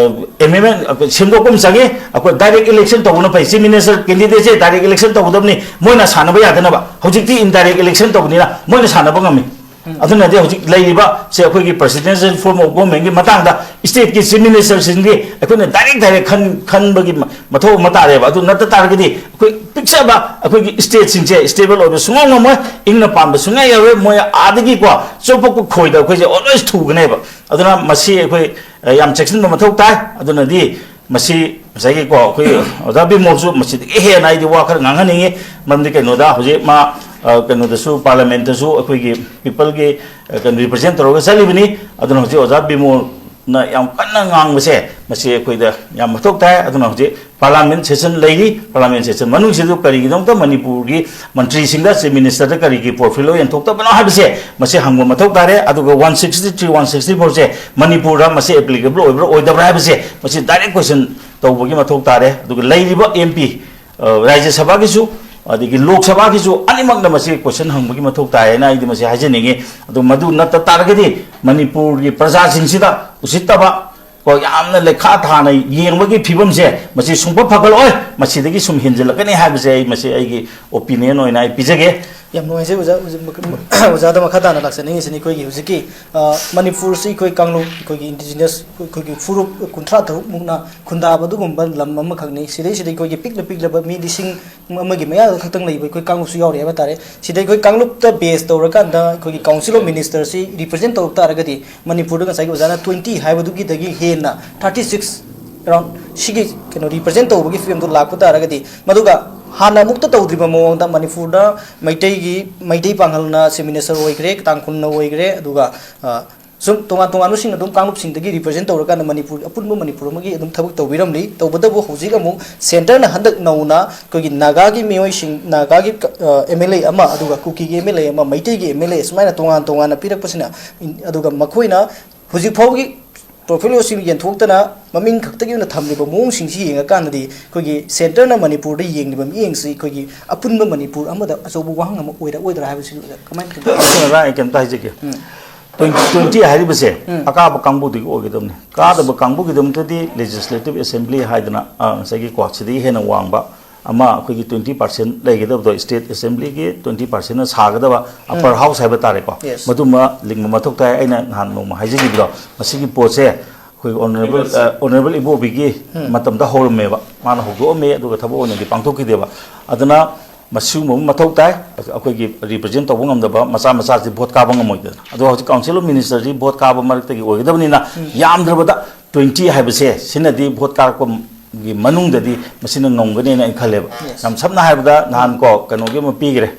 ꯑꯦꯃꯦꯟꯃꯦꯟ ꯁꯦꯝꯗꯣꯛꯄ ꯑꯃ ꯆꯪꯉꯤ꯫ ꯑꯩꯈꯣꯏ direct election ꯇꯧꯕꯅ ꯐꯩ꯫ Chief minister candidate ꯁꯦ direct election ꯇꯧꯒꯗꯕꯅꯤ, ꯃꯣꯏꯅ ꯁꯥꯟꯅꯕ ꯌꯥꯗꯅꯕ꯫ ꯍꯧꯖꯤꯛꯇꯤ indirect election ꯇꯧꯕꯅꯤꯅ ꯃꯣꯏꯅ ꯁꯥꯟꯅꯕ ꯉꯝꯃꯤ꯫ ꯑꯗꯨꯅꯗꯤ ꯍꯧꯖꯤꯛ ꯂꯩꯔꯤꯕ ꯁꯦ ꯑꯩꯈꯣꯏꯒꯤ presidential form of government ꯀꯤ ꯃꯇꯥꯡꯗ state ꯀꯤ chief minister ꯁꯤꯡꯒꯤ ꯑꯩꯈꯣꯏꯅ direct direct ꯈꯟ-, ꯈꯟꯕꯒꯤ ꯃ-, ꯃꯊꯧ ꯑꯃ ꯇꯥꯔꯦꯕ꯫ ꯑꯗꯨ ꯅꯠꯇ ꯇꯥꯔꯒꯗꯤ ꯑꯩꯈꯣꯏ ꯄꯤꯛꯆꯕ ꯑꯩꯈꯣꯏꯒꯤ state ꯁꯤꯡꯁꯦ stable ꯑꯣꯏꯕ ꯁꯨꯡꯉꯝ ꯉꯝꯃꯣꯏ, ꯏꯪꯅ ꯄꯥꯟꯕ ꯁꯨꯡꯌꯥ ꯌꯥꯔꯣꯏ꯫ ꯃꯣꯏ ꯑꯥꯗꯒꯤꯀꯣ ꯆꯣꯞꯄꯛꯄ ꯈꯣꯏꯗ ꯑꯩꯈꯣꯏꯁꯦ always ꯊꯨꯒꯅꯦꯕ꯫ ꯑꯗꯨꯅ ꯃꯁꯤ ꯑꯩꯈꯣꯏ, ꯑ, ꯌꯥꯝ ꯆꯦꯛꯁꯤꯟꯕ ꯃꯊꯧ ꯇꯥꯏ꯫ ꯑꯗꯨꯅꯗꯤ ꯃꯁꯤ ꯉꯁꯥꯏꯒꯤꯀꯣ ꯑꯩꯈꯣꯏ ꯑꯣꯖꯥ ꯕꯤꯃꯣꯜꯁꯨ ꯃꯁꯤꯗꯒꯤ ꯍꯦꯟꯅ ꯑꯩꯗꯤ ꯋꯥ ꯈꯔ ꯉꯥꯡꯍꯟꯅꯤꯡꯉꯤ꯫ ꯃꯔꯝꯗꯤ ꯀꯩꯅꯣꯗ ꯍꯧꯖꯤꯛ ꯃꯥ, ꯑ, ꯀꯩꯅꯣꯗꯁꯨ, parliament ꯇꯁꯨ ꯑꯩꯈꯣꯏꯒꯤ people ꯒꯤ, ꯑ, ꯀꯩꯅꯣ, represent ꯇꯧꯔꯒ ꯆꯠꯂꯤꯕꯅꯤ꯫ ꯑꯗꯨꯅ ꯍꯧꯖꯤꯛ ꯑꯣꯖꯥ ꯕꯤꯃꯣꯜꯅ ꯌꯥꯝ ꯀꯟꯅ ꯉꯥꯡꯕꯁꯦ ꯃꯁꯤ ꯑꯩꯈꯣꯏꯗ ꯌꯥꯝ ꯃꯊꯧ ꯇꯥꯏ꯫ ꯑꯗꯨꯅ ꯍꯧꯖꯤꯛ parliament session ꯂꯩꯔꯤ꯫ Parliament session ꯃꯅꯨꯡꯁꯤꯗ ꯀꯔꯤꯒꯤꯗꯃꯛꯇ ꯃꯅꯤꯄꯨꯔꯒꯤ ꯃꯟꯇ꯭ꯔꯤꯁꯤꯡꯗ, chief minister ꯗ ꯀꯔꯤꯒꯤ portfolio ꯌꯦꯟꯊꯣꯛꯇꯕꯅꯣ ꯍꯥꯏꯕꯁꯦ ꯃꯁꯤ ꯍꯪꯕ ꯃꯊꯧ ꯇꯥꯔꯦ꯫ ꯑꯗꯨꯒ one sixty three, one sixty four ꯁꯦ ꯃꯅꯤꯄꯨꯔꯗ ꯃꯁꯤ applicable ꯑꯣꯏꯕ꯭ꯔꯥ ꯑꯣꯏꯗꯕ꯭ꯔꯥ ꯍꯥꯏꯕꯁꯦ ꯃꯁꯤ direct question ꯇꯧꯕꯒꯤ ꯃꯊꯧ ꯇꯥꯔꯦ꯫ ꯑꯗꯨꯒ ꯂꯩꯔꯤꯕ M P, ꯑ, ꯔꯥꯖ꯭ꯌ ꯁꯚꯥꯒꯤꯁꯨ ꯑꯗꯒꯤ ꯂꯣꯛ ꯁꯚꯥꯒꯤꯁꯨ ꯑꯅꯤꯃꯛꯅ ꯃꯁꯤ question ꯍꯪꯕꯒꯤ ꯃꯊꯧ ꯇꯥꯏ ꯍꯥꯏꯅ ꯑꯩꯗꯤ ꯃꯁꯤ ꯍꯥꯏꯖꯅꯤꯡꯉꯤ꯫ ꯑꯗꯨ ꯃꯗꯨ ꯅꯠꯇ ꯇꯥꯔꯒꯗꯤ ꯃꯅꯤꯄꯨꯔꯒꯤ ꯄ꯭ꯔꯖꯥꯁꯤꯡꯁꯤꯗ ꯎꯁꯤꯠꯇꯕ, ꯀꯣ, ꯌꯥꯝꯅ ꯂꯩꯈꯥ ꯊꯥꯅ ꯌꯦꯡꯕꯒꯤ ꯐꯤꯕꯝꯁꯦ ꯃꯁꯤ ꯁꯨꯡꯐ ꯐꯒꯠꯂꯣꯏ꯫ ꯃꯁꯤꯗꯒꯤ ꯁꯨꯝ ꯍꯦꯟꯖꯜꯂꯛꯀꯅꯤ ꯍꯥꯏꯕꯁꯦ ꯑꯩ, ꯃꯁꯤ ꯑꯩꯒꯤ opinion ꯑꯣꯏꯅ ꯑꯩ ꯄꯤꯖꯒꯦ꯫ ꯌꯥꯝ ꯅꯨꯡꯉꯥꯏꯖꯩ ꯑꯣꯖꯥ꯫ ꯑꯣꯖꯥ-, ꯑꯣꯖꯥꯗ ꯃꯈꯥ ꯇꯥꯅ ꯂꯥꯛꯆꯅꯤꯡꯉꯤꯁꯤꯅ ꯑꯩꯈꯣꯏꯒꯤ ꯍꯧꯖꯤꯛꯀꯤ, ꯑ, ꯃꯅꯤꯄꯨꯔꯁꯤ ꯑꯩꯈꯣꯏ ꯀꯥꯡꯂꯨꯞ, ꯑꯩꯈꯣꯏꯒꯤ indigenous, ꯑꯩꯈꯣꯏꯒꯤ ꯐꯨꯔꯨꯞ ꯀꯨꯟꯊ꯭ꯔꯥ ꯇꯔꯨꯛ ꯃꯨꯛꯅ ꯈꯨꯟꯗꯥꯕ ꯑꯗꯨꯒꯨꯝꯕ ꯂꯝ ꯑꯃꯈꯛꯅꯤ꯫ ꯁꯤꯗꯩꯁꯤꯗ ꯑꯩꯈꯣꯏꯒꯤ ꯄꯤꯛꯅ ꯄꯤꯛꯂꯕ ꯃꯤ ꯂꯤꯁꯤꯡ ꯑꯃꯒꯤ ꯃꯌꯥꯗ ꯈꯛꯇꯪ ꯂꯩꯕ ꯑꯩꯈꯣꯏ ꯀꯥꯡꯂꯨꯞꯁꯨ ꯌꯥꯎꯔꯤ ꯍꯥꯏꯕ ꯇꯥꯔꯦ꯫ ꯁꯤꯗ ꯑꯩꯈꯣꯏ ꯀꯥꯡꯂꯨꯞꯇ base ꯇꯧꯔꯀꯥꯟꯗ ꯑꯩꯈꯣꯏꯒꯤ Council of Minister ꯁꯤ represent ꯇꯧꯔꯛ ꯇꯥꯔꯒꯗꯤ ꯃꯅꯤꯄꯨꯔꯗ ꯉꯁꯥꯏꯒꯤ ꯑꯣꯖꯥꯅ twenty ꯍꯥꯏꯕꯗꯨꯒꯤꯗꯒꯤ ꯍꯦꯟꯅ thirty six around ꯁꯤꯒꯤ ꯀꯩꯅꯣ represent ꯇꯧꯕꯒꯤ ꯐꯤꯕꯝꯗꯣ ꯂꯥꯛꯄ ꯇꯥꯔꯒꯗꯤ, ꯃꯗꯨꯒ ꯍꯥꯟꯅ ꯑꯃꯨꯛꯇ ꯇꯧꯗ꯭ꯔꯤꯕ ꯃꯑꯣꯡꯗ ꯃꯅꯤꯄꯨꯔꯗ ꯃꯩꯇꯩꯒꯤ, ꯃꯩꯇꯩ ꯄꯥꯉꯜꯅ chief minister ꯑꯣꯏꯈ꯭ꯔꯦ, ꯇꯥꯡꯈꯨꯜꯅ ꯑꯣꯏꯈ꯭ꯔꯦ, ꯑꯗꯨꯒ, ꯑ, ꯁꯨꯝ ꯇꯣꯉꯥꯟ ꯇꯣꯉꯥꯟꯕꯁꯤꯡ ꯑꯗꯨꯝ ꯀꯥꯡꯂꯨꯞꯁꯤꯡꯗꯒꯤ represent ꯇꯧꯔꯀꯥꯟꯗ ꯃꯅꯤꯄꯨꯔ, ꯑꯄꯨꯟꯕ ꯃꯅꯤꯄꯨꯔ ꯑꯃꯒꯤ ꯑꯗꯨꯝ ꯊꯕꯛ ꯇꯧꯕꯤꯔꯝꯂꯤ꯫ ꯇꯧꯕꯇꯕꯨ ꯍꯧꯖꯤꯛ ꯑꯃꯨꯛ centreꯅ ꯍꯟꯗꯛ ꯅꯧꯅ ꯑꯩꯈꯣꯏꯒꯤ ꯅꯥꯒꯥꯒꯤ ꯃꯤꯑꯣꯏꯁꯤꯡ, ꯅꯥꯒꯥꯒꯤ ꯀ-, ꯑ, MLA ꯑꯃ, ꯑꯗꯨꯒ ꯀꯨꯀꯤꯒꯤ MLA ꯑꯃ, ꯃꯩꯇꯩꯒꯤ MLA, ꯁꯨꯃꯥꯏꯅ ꯇꯣꯉꯥꯟ ꯇꯣꯉꯥꯟꯅ ꯄꯤꯔꯛꯄꯁꯤꯅ, ꯏꯟ-, ꯑꯗꯨꯒ ꯃꯈꯣꯏꯅ ꯍꯧꯖꯤꯛ ꯐꯥꯎꯕꯒꯤ portfolioꯁꯤꯡ ꯌꯦꯟꯊꯣꯛꯇꯅ ꯃꯃꯤꯡ ꯈꯛꯇꯒꯤ ꯑꯣꯏꯅ ꯊꯝꯂꯤꯕ ꯃꯑꯣꯡꯁꯤꯡꯁꯤ ꯌꯦꯡꯉꯀꯥꯟꯗꯗꯤ ꯑꯩꯈꯣꯏꯒꯤ centreꯅ ꯃꯅꯤꯄꯨꯔꯗ ꯌꯦꯡꯂꯤꯕ ꯃꯤꯠꯌꯦꯡꯁꯤ ꯑꯩꯈꯣꯏꯒꯤ ꯑꯄꯨꯟꯕ ꯃꯅꯤꯄꯨꯔ ꯑꯃꯗ ꯑꯆꯧꯕ ꯋꯥꯍꯪ ꯑꯃ ꯑꯣꯏꯔꯛꯑꯣꯏꯗ꯭ꯔꯥ ꯍꯥꯏꯕꯁꯤ ꯀꯃꯥꯏꯅ ꯈꯟꯕꯤ? ꯑꯗꯨꯅ ꯑꯩ ꯀꯩꯝꯇ ꯍꯥꯏꯖꯒꯦ꯫ ꯎꯝ꯫ Twenty twenty ꯍꯥꯏꯔꯤꯕꯁꯦ ꯎꯝ꯫ ꯑꯀꯥꯕ ꯀꯥꯡꯕꯨꯗꯒꯤ ꯑꯣꯏꯒꯗꯕꯅꯤ꯫ ꯀꯥꯗꯕ ꯀꯥꯡꯕꯨꯒꯤꯗꯃꯛꯇꯗꯤ Legislative Assembly ꯍꯥꯏꯗꯅ, ꯑ, ꯉꯁꯥꯏꯒꯤ ꯀꯣ, ꯁꯤꯗꯒꯤ ꯍꯦꯟꯅ ꯋꯥꯡꯕ ꯑꯃ ꯑꯩꯈꯣꯏꯒꯤ twenty percent ꯂꯩꯒꯗꯕꯗꯣ, State Assemblyꯒꯤ twenty percentꯅ ꯁꯥꯒꯗꯕ Upper ꯎꯝ꯫ House ꯍꯥꯏꯕ ꯇꯥꯔꯦꯀꯣ, Yes꯫ ꯃꯗꯨꯃ ꯂꯤꯡꯕ ꯃꯊꯧ ꯇꯥꯏ꯫ ꯑꯩꯅ ꯅꯍꯥꯟ ꯅꯣꯡꯃ ꯍꯥꯏꯖꯈꯤꯕꯗꯣ, ꯃꯁꯤꯒꯤ ꯄꯣꯠꯁꯦ ꯑꯩꯈꯣꯏ Honourable, Yes꯫ ꯑ, Honourable ꯏꯕꯣꯕꯤꯒꯤ ꯎꯝ꯫ ꯃꯇꯝꯗ ꯍꯧꯔꯝꯃꯦꯕ, ꯃꯥꯅ ꯍꯧꯗꯣꯛꯑꯝꯃꯦ, ꯑꯗꯨꯒ ꯊꯕꯛ ꯑꯣꯏꯅꯗꯤ ꯄꯥꯡꯊꯣꯛꯈꯤꯗꯦꯕ꯫ ꯑꯗꯨꯅ ꯃꯁꯤꯒꯨꯝꯕ ꯑꯃ ꯃꯊꯧ ꯇꯥꯏ꯫ ꯑꯩꯈꯣꯏꯒꯤ represent ꯇꯧꯕ ꯉꯝꯗꯕ ꯃꯆꯥ ꯃꯆꯥꯁꯤ vote ꯀꯥꯕ ꯉꯝꯃꯣꯏꯗꯅ꯫ ꯑꯗꯣ ꯍꯧꯖꯤꯛ Council of Ministerꯁꯤ vote ꯀꯥꯕ ꯃꯔꯛꯇꯒꯤ ꯑꯣꯏꯒꯗꯕꯅꯤꯅ, ꯎꯝ꯫ ꯌꯥꯝꯗ꯭ꯔꯕꯗ twenty ꯍꯥꯏꯕꯁꯦ ꯁꯤꯅꯗꯤ vote ꯀꯥꯔꯛꯄꯒꯤ ꯃꯅꯨꯡꯗꯗꯤ ꯃꯁꯤꯅ ꯉꯝꯒꯅꯦꯅ ꯑꯩꯅ ꯈꯜꯂꯦꯕ꯫ Yes꯫ ꯌꯥꯝ ꯁꯝꯅ ꯍꯥꯏꯔꯕꯗ ꯅꯍꯥꯟ ꯀꯣ ꯀꯩꯅꯣꯒꯤ ꯑꯃ ꯄꯤꯈ꯭ꯔꯦ,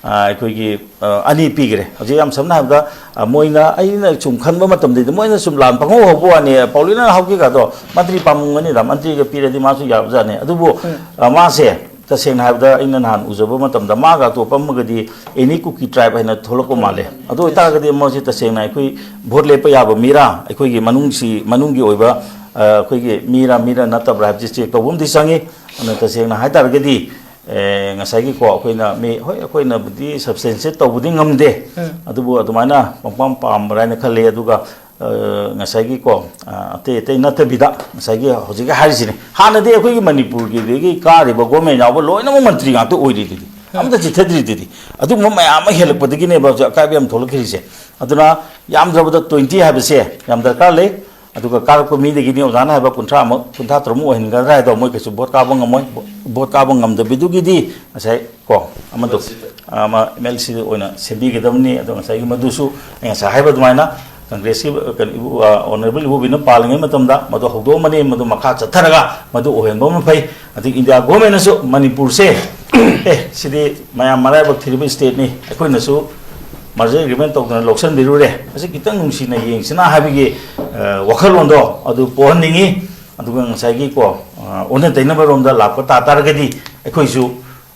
ꯑ, ꯑꯩꯈꯣꯏꯒꯤ, ꯑ, ꯑꯅꯤ ꯄꯤꯈ꯭ꯔꯦ꯫ ꯍꯧꯖꯤꯛ ꯌꯥꯝ ꯁꯝꯅ ꯍꯥꯏꯔꯕꯗ, ꯑ, ꯃꯣꯏꯅ, ꯑꯩꯅ ꯁꯨꯝ ꯈꯟꯕ ꯃꯇꯝꯗꯗꯤ ꯃꯣꯏꯅ ꯁꯨꯝ ꯂꯥꯟ ꯄꯪꯍꯧ ꯍꯧꯕ ꯋꯥꯅꯤ, ꯄꯥꯎꯂꯤꯅ ꯍꯧꯈꯤꯒꯗꯣ ꯃꯟꯇ꯭ꯔꯤ ꯄꯥꯝꯃꯝꯒꯅꯤꯗ, ꯃꯟꯇ꯭ꯔꯤꯒ ꯄꯤꯔꯗꯤ ꯃꯥꯁꯨ ꯌꯥꯕꯖꯥꯠꯅꯤ꯫ ꯑꯗꯨꯕꯨ, ꯎꯝ꯫ ꯑ, ꯃꯥꯁꯦ ꯇꯁꯦꯡꯅ ꯍꯥꯏꯔꯕꯗ ꯑꯩꯅ ꯅꯍꯥꯟ ꯎꯖꯕ ꯃꯇꯝꯗ ꯃꯥꯒ ꯑꯇꯣꯞꯄ ꯑꯃꯒꯗꯤ any Kuki tribe ꯍꯥꯏꯅ ꯊꯣꯛꯂꯛꯄ ꯃꯥꯜꯂꯦ꯫ ꯑꯗꯨ ꯑꯣꯏꯇꯥꯔꯒꯗꯤ ꯃꯣꯏꯁꯤ ꯇꯁꯦꯡꯅ ꯑꯩꯈꯣꯏ vote ꯂꯦꯞꯄ ꯌꯥꯕ ꯃꯤꯔꯥ, ꯑꯩꯈꯣꯏꯒꯤ ꯃꯅꯨꯡꯁꯤ, ꯃꯅꯨꯡꯒꯤ ꯑꯣꯏꯕ, ꯑ, ꯑꯩꯈꯣꯏꯒꯤ ꯃꯤꯔꯥ, ꯃꯤꯔꯥ ꯅꯠꯇꯕ꯭ꯔꯥ ꯍꯥꯏꯕꯁꯤ check ꯇꯧꯕ ꯑꯃꯗꯤ ꯆꯪꯉꯤ꯫ ꯑꯗꯨꯅ ꯇꯁꯦꯡꯅ ꯍꯥꯏ ꯇꯥꯔꯒꯗꯤ, ꯑꯦ, ꯉꯁꯥꯏꯒꯤꯀꯣ ꯑꯩꯈꯣꯏꯅ ꯃꯤ, ꯍꯣꯏ, ꯑꯩꯈꯣꯏꯅꯕꯨꯗꯤ substantiate ꯇꯧꯕꯗꯤ ꯉꯝꯗꯦ, ꯎꯝ꯫ ꯑꯗꯨꯕꯨ ꯑꯗꯨꯃꯥꯏꯅ ꯄꯪꯄꯥꯝ ꯄꯥꯝꯕ꯭ꯔꯥ ꯍꯥꯏꯅ ꯈꯜꯂꯤ꯫ ꯑꯗꯨꯒ, ꯑ, ꯉꯁꯥꯏꯒꯤꯀꯣ, ꯑ, ꯑꯇꯩ ꯑꯇꯩ ꯅꯠꯇꯕꯤꯗ ꯉꯁꯥꯏꯒꯤ ꯍꯧꯖꯤꯛꯀꯤ ꯍꯥꯏꯔꯤꯁꯤꯅꯤ꯫ ꯍꯥꯟꯅꯗꯤ ꯑꯩꯈꯣꯏꯒꯤ ꯃꯅꯤꯄꯨꯔꯒꯤꯗꯒꯤ ꯀꯥꯔꯤꯕ government ꯌꯥꯎꯕ ꯂꯣꯏꯅꯃꯛ ꯃꯟꯇ꯭ꯔꯤ ꯉꯥꯛꯇ ꯑꯣꯏꯔꯤꯗꯨꯗꯤ, ꯎꯝ꯫ ꯑꯃꯠꯇ ꯆꯤꯠꯊꯗ꯭ꯔꯤꯗꯨꯗꯤ꯫ ꯑꯗꯨꯒꯨꯝꯕ ꯃꯌꯥꯝ ꯑꯃ ꯍꯦꯜꯂꯛꯄꯗꯒꯤꯅꯦꯕ ꯍꯧꯖꯤꯛ ꯑꯀꯥꯏꯕ ꯌꯥꯝ ꯊꯣꯛꯂꯛꯈꯤꯔꯤꯁꯦ꯫ ꯑꯗꯨꯅ ꯌꯥꯝꯗ꯭ꯔꯕꯗ twenty ꯍꯥꯏꯕꯁꯦ ꯌꯥꯝ ꯗꯔꯀꯥꯔ ꯂꯩ꯫ ꯑꯗꯨꯒ ꯀꯥꯔꯛꯄ ꯃꯤꯗꯒꯤꯗꯤ ꯑꯣꯖꯥꯅ ꯍꯥꯏꯕ ꯀꯨꯟꯊ꯭ꯔꯥ ꯑꯃ, ꯀꯨꯟꯊ꯭ꯔꯥ ꯇꯔꯨꯛꯃꯨꯛ ꯑꯣꯏꯍꯟꯒꯗ꯭ꯔꯥ ꯍꯥꯏꯗꯣ, ꯃꯣꯏ ꯀꯩꯁꯨ vote ꯀꯥꯕ ꯉꯝꯃꯣꯏ꯫ Vote ꯀꯥꯕ ꯉꯝꯗꯕꯤꯗꯨꯒꯤꯗꯤ ꯉꯁꯥꯏ ꯀꯣ ꯑꯃꯗꯣ, ꯑꯃ MLC ꯑꯣꯏꯅ ꯁꯦꯝꯕꯤꯒꯗꯕꯅꯤ꯫ ꯑꯗꯣ ꯉꯁꯥꯏꯒꯤ ꯃꯗꯨꯁꯨ ꯑꯩ ꯉꯁꯥꯏ ꯍꯥꯏꯕ ꯑꯗꯨꯃꯥꯏꯅ Congressꯀꯤ, ꯀꯩꯅꯣ, ꯏꯕꯨ-, ꯑ, Honourable ꯏꯕꯣꯕꯤꯅ ꯄꯥꯜꯂꯤꯉꯩ ꯃꯇꯝꯗ ꯃꯗꯨ ꯍꯧꯗꯣꯛꯑꯝꯕꯅꯤ, ꯃꯗꯨ ꯃꯈꯥ ꯆꯠꯊꯔꯒ ꯃꯗꯨ ꯑꯣꯏꯍꯟꯕ ꯑꯃ ꯐꯩ꯫ ꯑꯗꯒꯤ India governmentꯅꯁꯨ ꯃꯅꯤꯄꯨꯔꯁꯦ, ꯑꯦ, ꯁꯤꯗꯤ ꯃꯌꯥꯝ ꯃꯔꯥꯏꯕꯛ ꯊꯤꯔꯤꯕ stateꯅꯤ, ꯑꯩꯈꯣꯏꯅꯁꯨ merger agreement ꯇꯧꯗꯅ ꯂꯧꯁꯤꯟꯕꯤꯔꯨꯔꯦ, ꯃꯁꯤ ꯈꯤꯇꯪ ꯅꯨꯡꯁꯤꯅ ꯌꯦꯡꯁꯤꯅ ꯍꯥꯏꯕꯒꯤ, ꯑ, ꯋꯥꯈꯜꯂꯣꯟꯗꯣ ꯑꯗꯨ ꯄꯣꯛꯍꯟꯅꯤꯡꯉꯤ꯫ ꯑꯗꯨꯒ ꯉꯁꯥꯏꯒꯤꯀꯣ, ꯑ, ꯑꯣꯟꯅ ꯇꯩꯅꯕ ꯔꯣꯝꯗ ꯂꯥꯛꯄ ꯇꯥ ꯇꯥꯔꯒꯗꯤ ꯑꯩꯈꯣꯏꯁꯨ,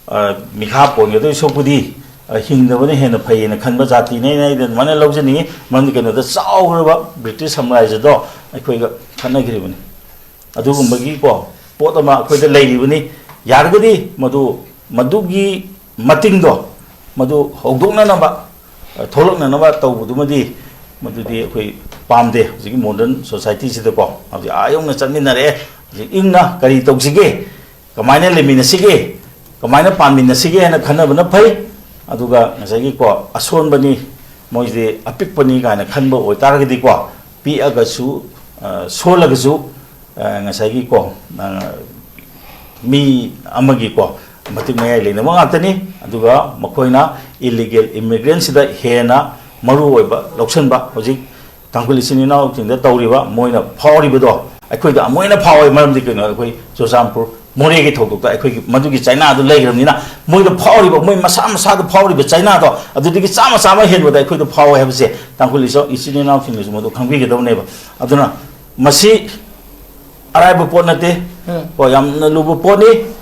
ꯑ, ꯃꯤꯈꯥ ꯄꯣꯟꯒꯗꯣꯏ ꯁꯔꯨꯛꯄꯨꯗꯤ, ꯑ, ꯍꯤꯡꯗꯕꯅ ꯍꯦꯟꯅ ꯐꯩꯌꯦꯅ ꯈꯟꯕ ꯖꯥꯇꯤꯅꯦꯅ ꯑꯩꯗꯤ ꯑꯗꯨꯃꯥꯏꯅ ꯂꯧꯖꯅꯤꯡꯉꯤ꯫ ꯃꯔꯝꯗꯤ ꯀꯩꯅꯣꯗ ꯆꯥꯎꯈ꯭ꯔꯕ ꯕ꯭ꯔꯤꯇꯤꯁ ꯁꯥꯝꯔꯥꯖ꯭ꯌꯗꯣ ꯑꯩꯈꯣꯏꯒ ꯈꯠꯅꯈ꯭ꯔꯤꯕꯅꯤ꯫ ꯑꯗꯨꯒꯨꯝꯕꯒꯤꯀꯣ ꯄꯣꯠ ꯑꯃ ꯑꯩꯈꯣꯏꯗ ꯂꯩꯔꯤꯕꯅꯤ꯫ ꯌꯥꯔꯒꯗꯤ ꯃꯗꯨ, ꯃꯗꯨꯒꯤ ꯃꯇꯤꯡꯗꯣ ꯃꯗꯨ ꯍꯧꯗꯣꯛꯅꯅꯕ, ꯑ, ꯊꯣꯛꯂꯛꯅꯅꯕ ꯇꯧꯕꯗꯨꯃꯗꯤ ꯃꯗꯨꯗꯤ ꯑꯩꯈꯣꯏ ꯄꯥꯝꯗꯦ꯫ ꯍꯧꯖꯤꯛꯀꯤ modern society ꯁꯤꯗꯀꯣ ꯍꯧꯖꯤꯛ ꯑꯥ ꯌꯧꯅ ꯆꯠꯃꯤꯟꯅꯔꯛꯑꯦ꯫ ꯍꯧꯖꯤꯛ ꯏꯪꯅ ꯀꯔꯤ ꯇꯧꯁꯤꯒꯦ, ꯀꯃꯥꯏꯅ ꯂꯩꯃꯤꯟꯅꯁꯤꯒꯦ, ꯀꯃꯥꯏꯅ ꯄꯥꯟꯃꯤꯟꯅꯁꯤꯒꯦ ꯍꯥꯏꯅ ꯈꯟꯅꯕꯅ ꯐꯩ꯫ ꯑꯗꯨꯒ ꯉꯁꯥꯏꯒꯤꯀꯣ ꯑꯁꯣꯟꯕꯅꯤ, ꯃꯣꯏꯁꯦ ꯑꯄꯤꯛꯄꯅꯤ ꯀꯥꯏꯅ ꯈꯟꯕ ꯑꯣꯏꯇꯥꯔꯒꯗꯤꯀꯣ, ꯄꯤꯛꯑꯒꯁꯨ, ꯑ, ꯁꯣꯜꯂꯒꯁꯨ, ꯑ, ꯉꯁꯥꯏꯒꯤꯀꯣ, ꯑ, ꯃꯤ ꯑꯃꯒꯤꯀꯣ ꯃꯇꯤꯛ ꯃꯌꯥꯏ ꯂꯩꯅꯕ ꯉꯥꯛꯇꯅꯤ꯫ ꯑꯗꯨꯒ ꯃꯈꯣꯏꯅ illegal immigrant ꯁꯤꯗ ꯍꯦꯟꯅ ꯃꯔꯨ ꯑꯣꯏꯕ ꯂꯧꯁꯤꯟꯕ, ꯍꯧꯖꯤꯛ ꯇꯥꯡꯈꯨꯜ ꯏꯆꯤꯟ ꯏꯅꯥꯎꯁꯤꯡꯗ ꯇꯧꯔꯤꯕ, ꯃꯣꯏꯅ ꯐꯥꯎꯔꯤꯕꯗꯣ ꯑꯩꯈꯣꯏꯗ ꯑꯃꯨꯛ ꯍꯦꯟꯅ ꯐꯥꯎꯋꯦ꯫ ꯃꯔꯝꯗꯤ ꯀꯩꯅꯣ? ꯑꯩꯈꯣꯏ ꯆꯨꯔꯆꯥꯟꯄꯨꯔ ꯃꯣꯔꯦꯒꯤ ꯊꯧꯗꯣꯛꯇ ꯑꯩꯈꯣꯏꯒꯤ ꯃꯗꯨꯒꯤ ꯆꯩꯅꯥꯗꯨ ꯂꯩꯈ꯭ꯔꯕꯅꯤꯅ, ꯃꯣꯏꯗ ꯐꯥꯎꯔꯤꯕ, ꯃꯣꯏ ꯃꯁꯥ ꯃꯁꯥꯗ ꯐꯥꯎꯔꯤꯕ ꯆꯩꯅꯥꯗꯣ ꯑꯗꯨꯗꯒꯤ ꯆꯥꯝꯃ ꯆꯥꯝꯃ ꯍꯦꯟꯕꯗ ꯑꯩꯈꯣꯏꯗ ꯐꯥꯎꯋꯦ ꯍꯥꯏꯕꯁꯦ ꯇꯥꯡꯈꯨꯜ ꯏꯆꯤꯟ ꯏꯅꯥꯎꯁꯤꯡꯅꯁꯨ ꯃꯗꯨ ꯈꯪꯕꯤꯒꯗꯕꯅꯦꯕ꯫ ꯑꯗꯨꯅ ꯃꯁꯤ ꯑꯔꯥꯏꯕ ꯄꯣꯠ ꯅꯠꯇꯦ꯫ ꯎꯝ꯫ ꯀꯣ, ꯌꯥꯝꯅ ꯂꯨꯕ ꯄꯣꯠꯅꯤ꯫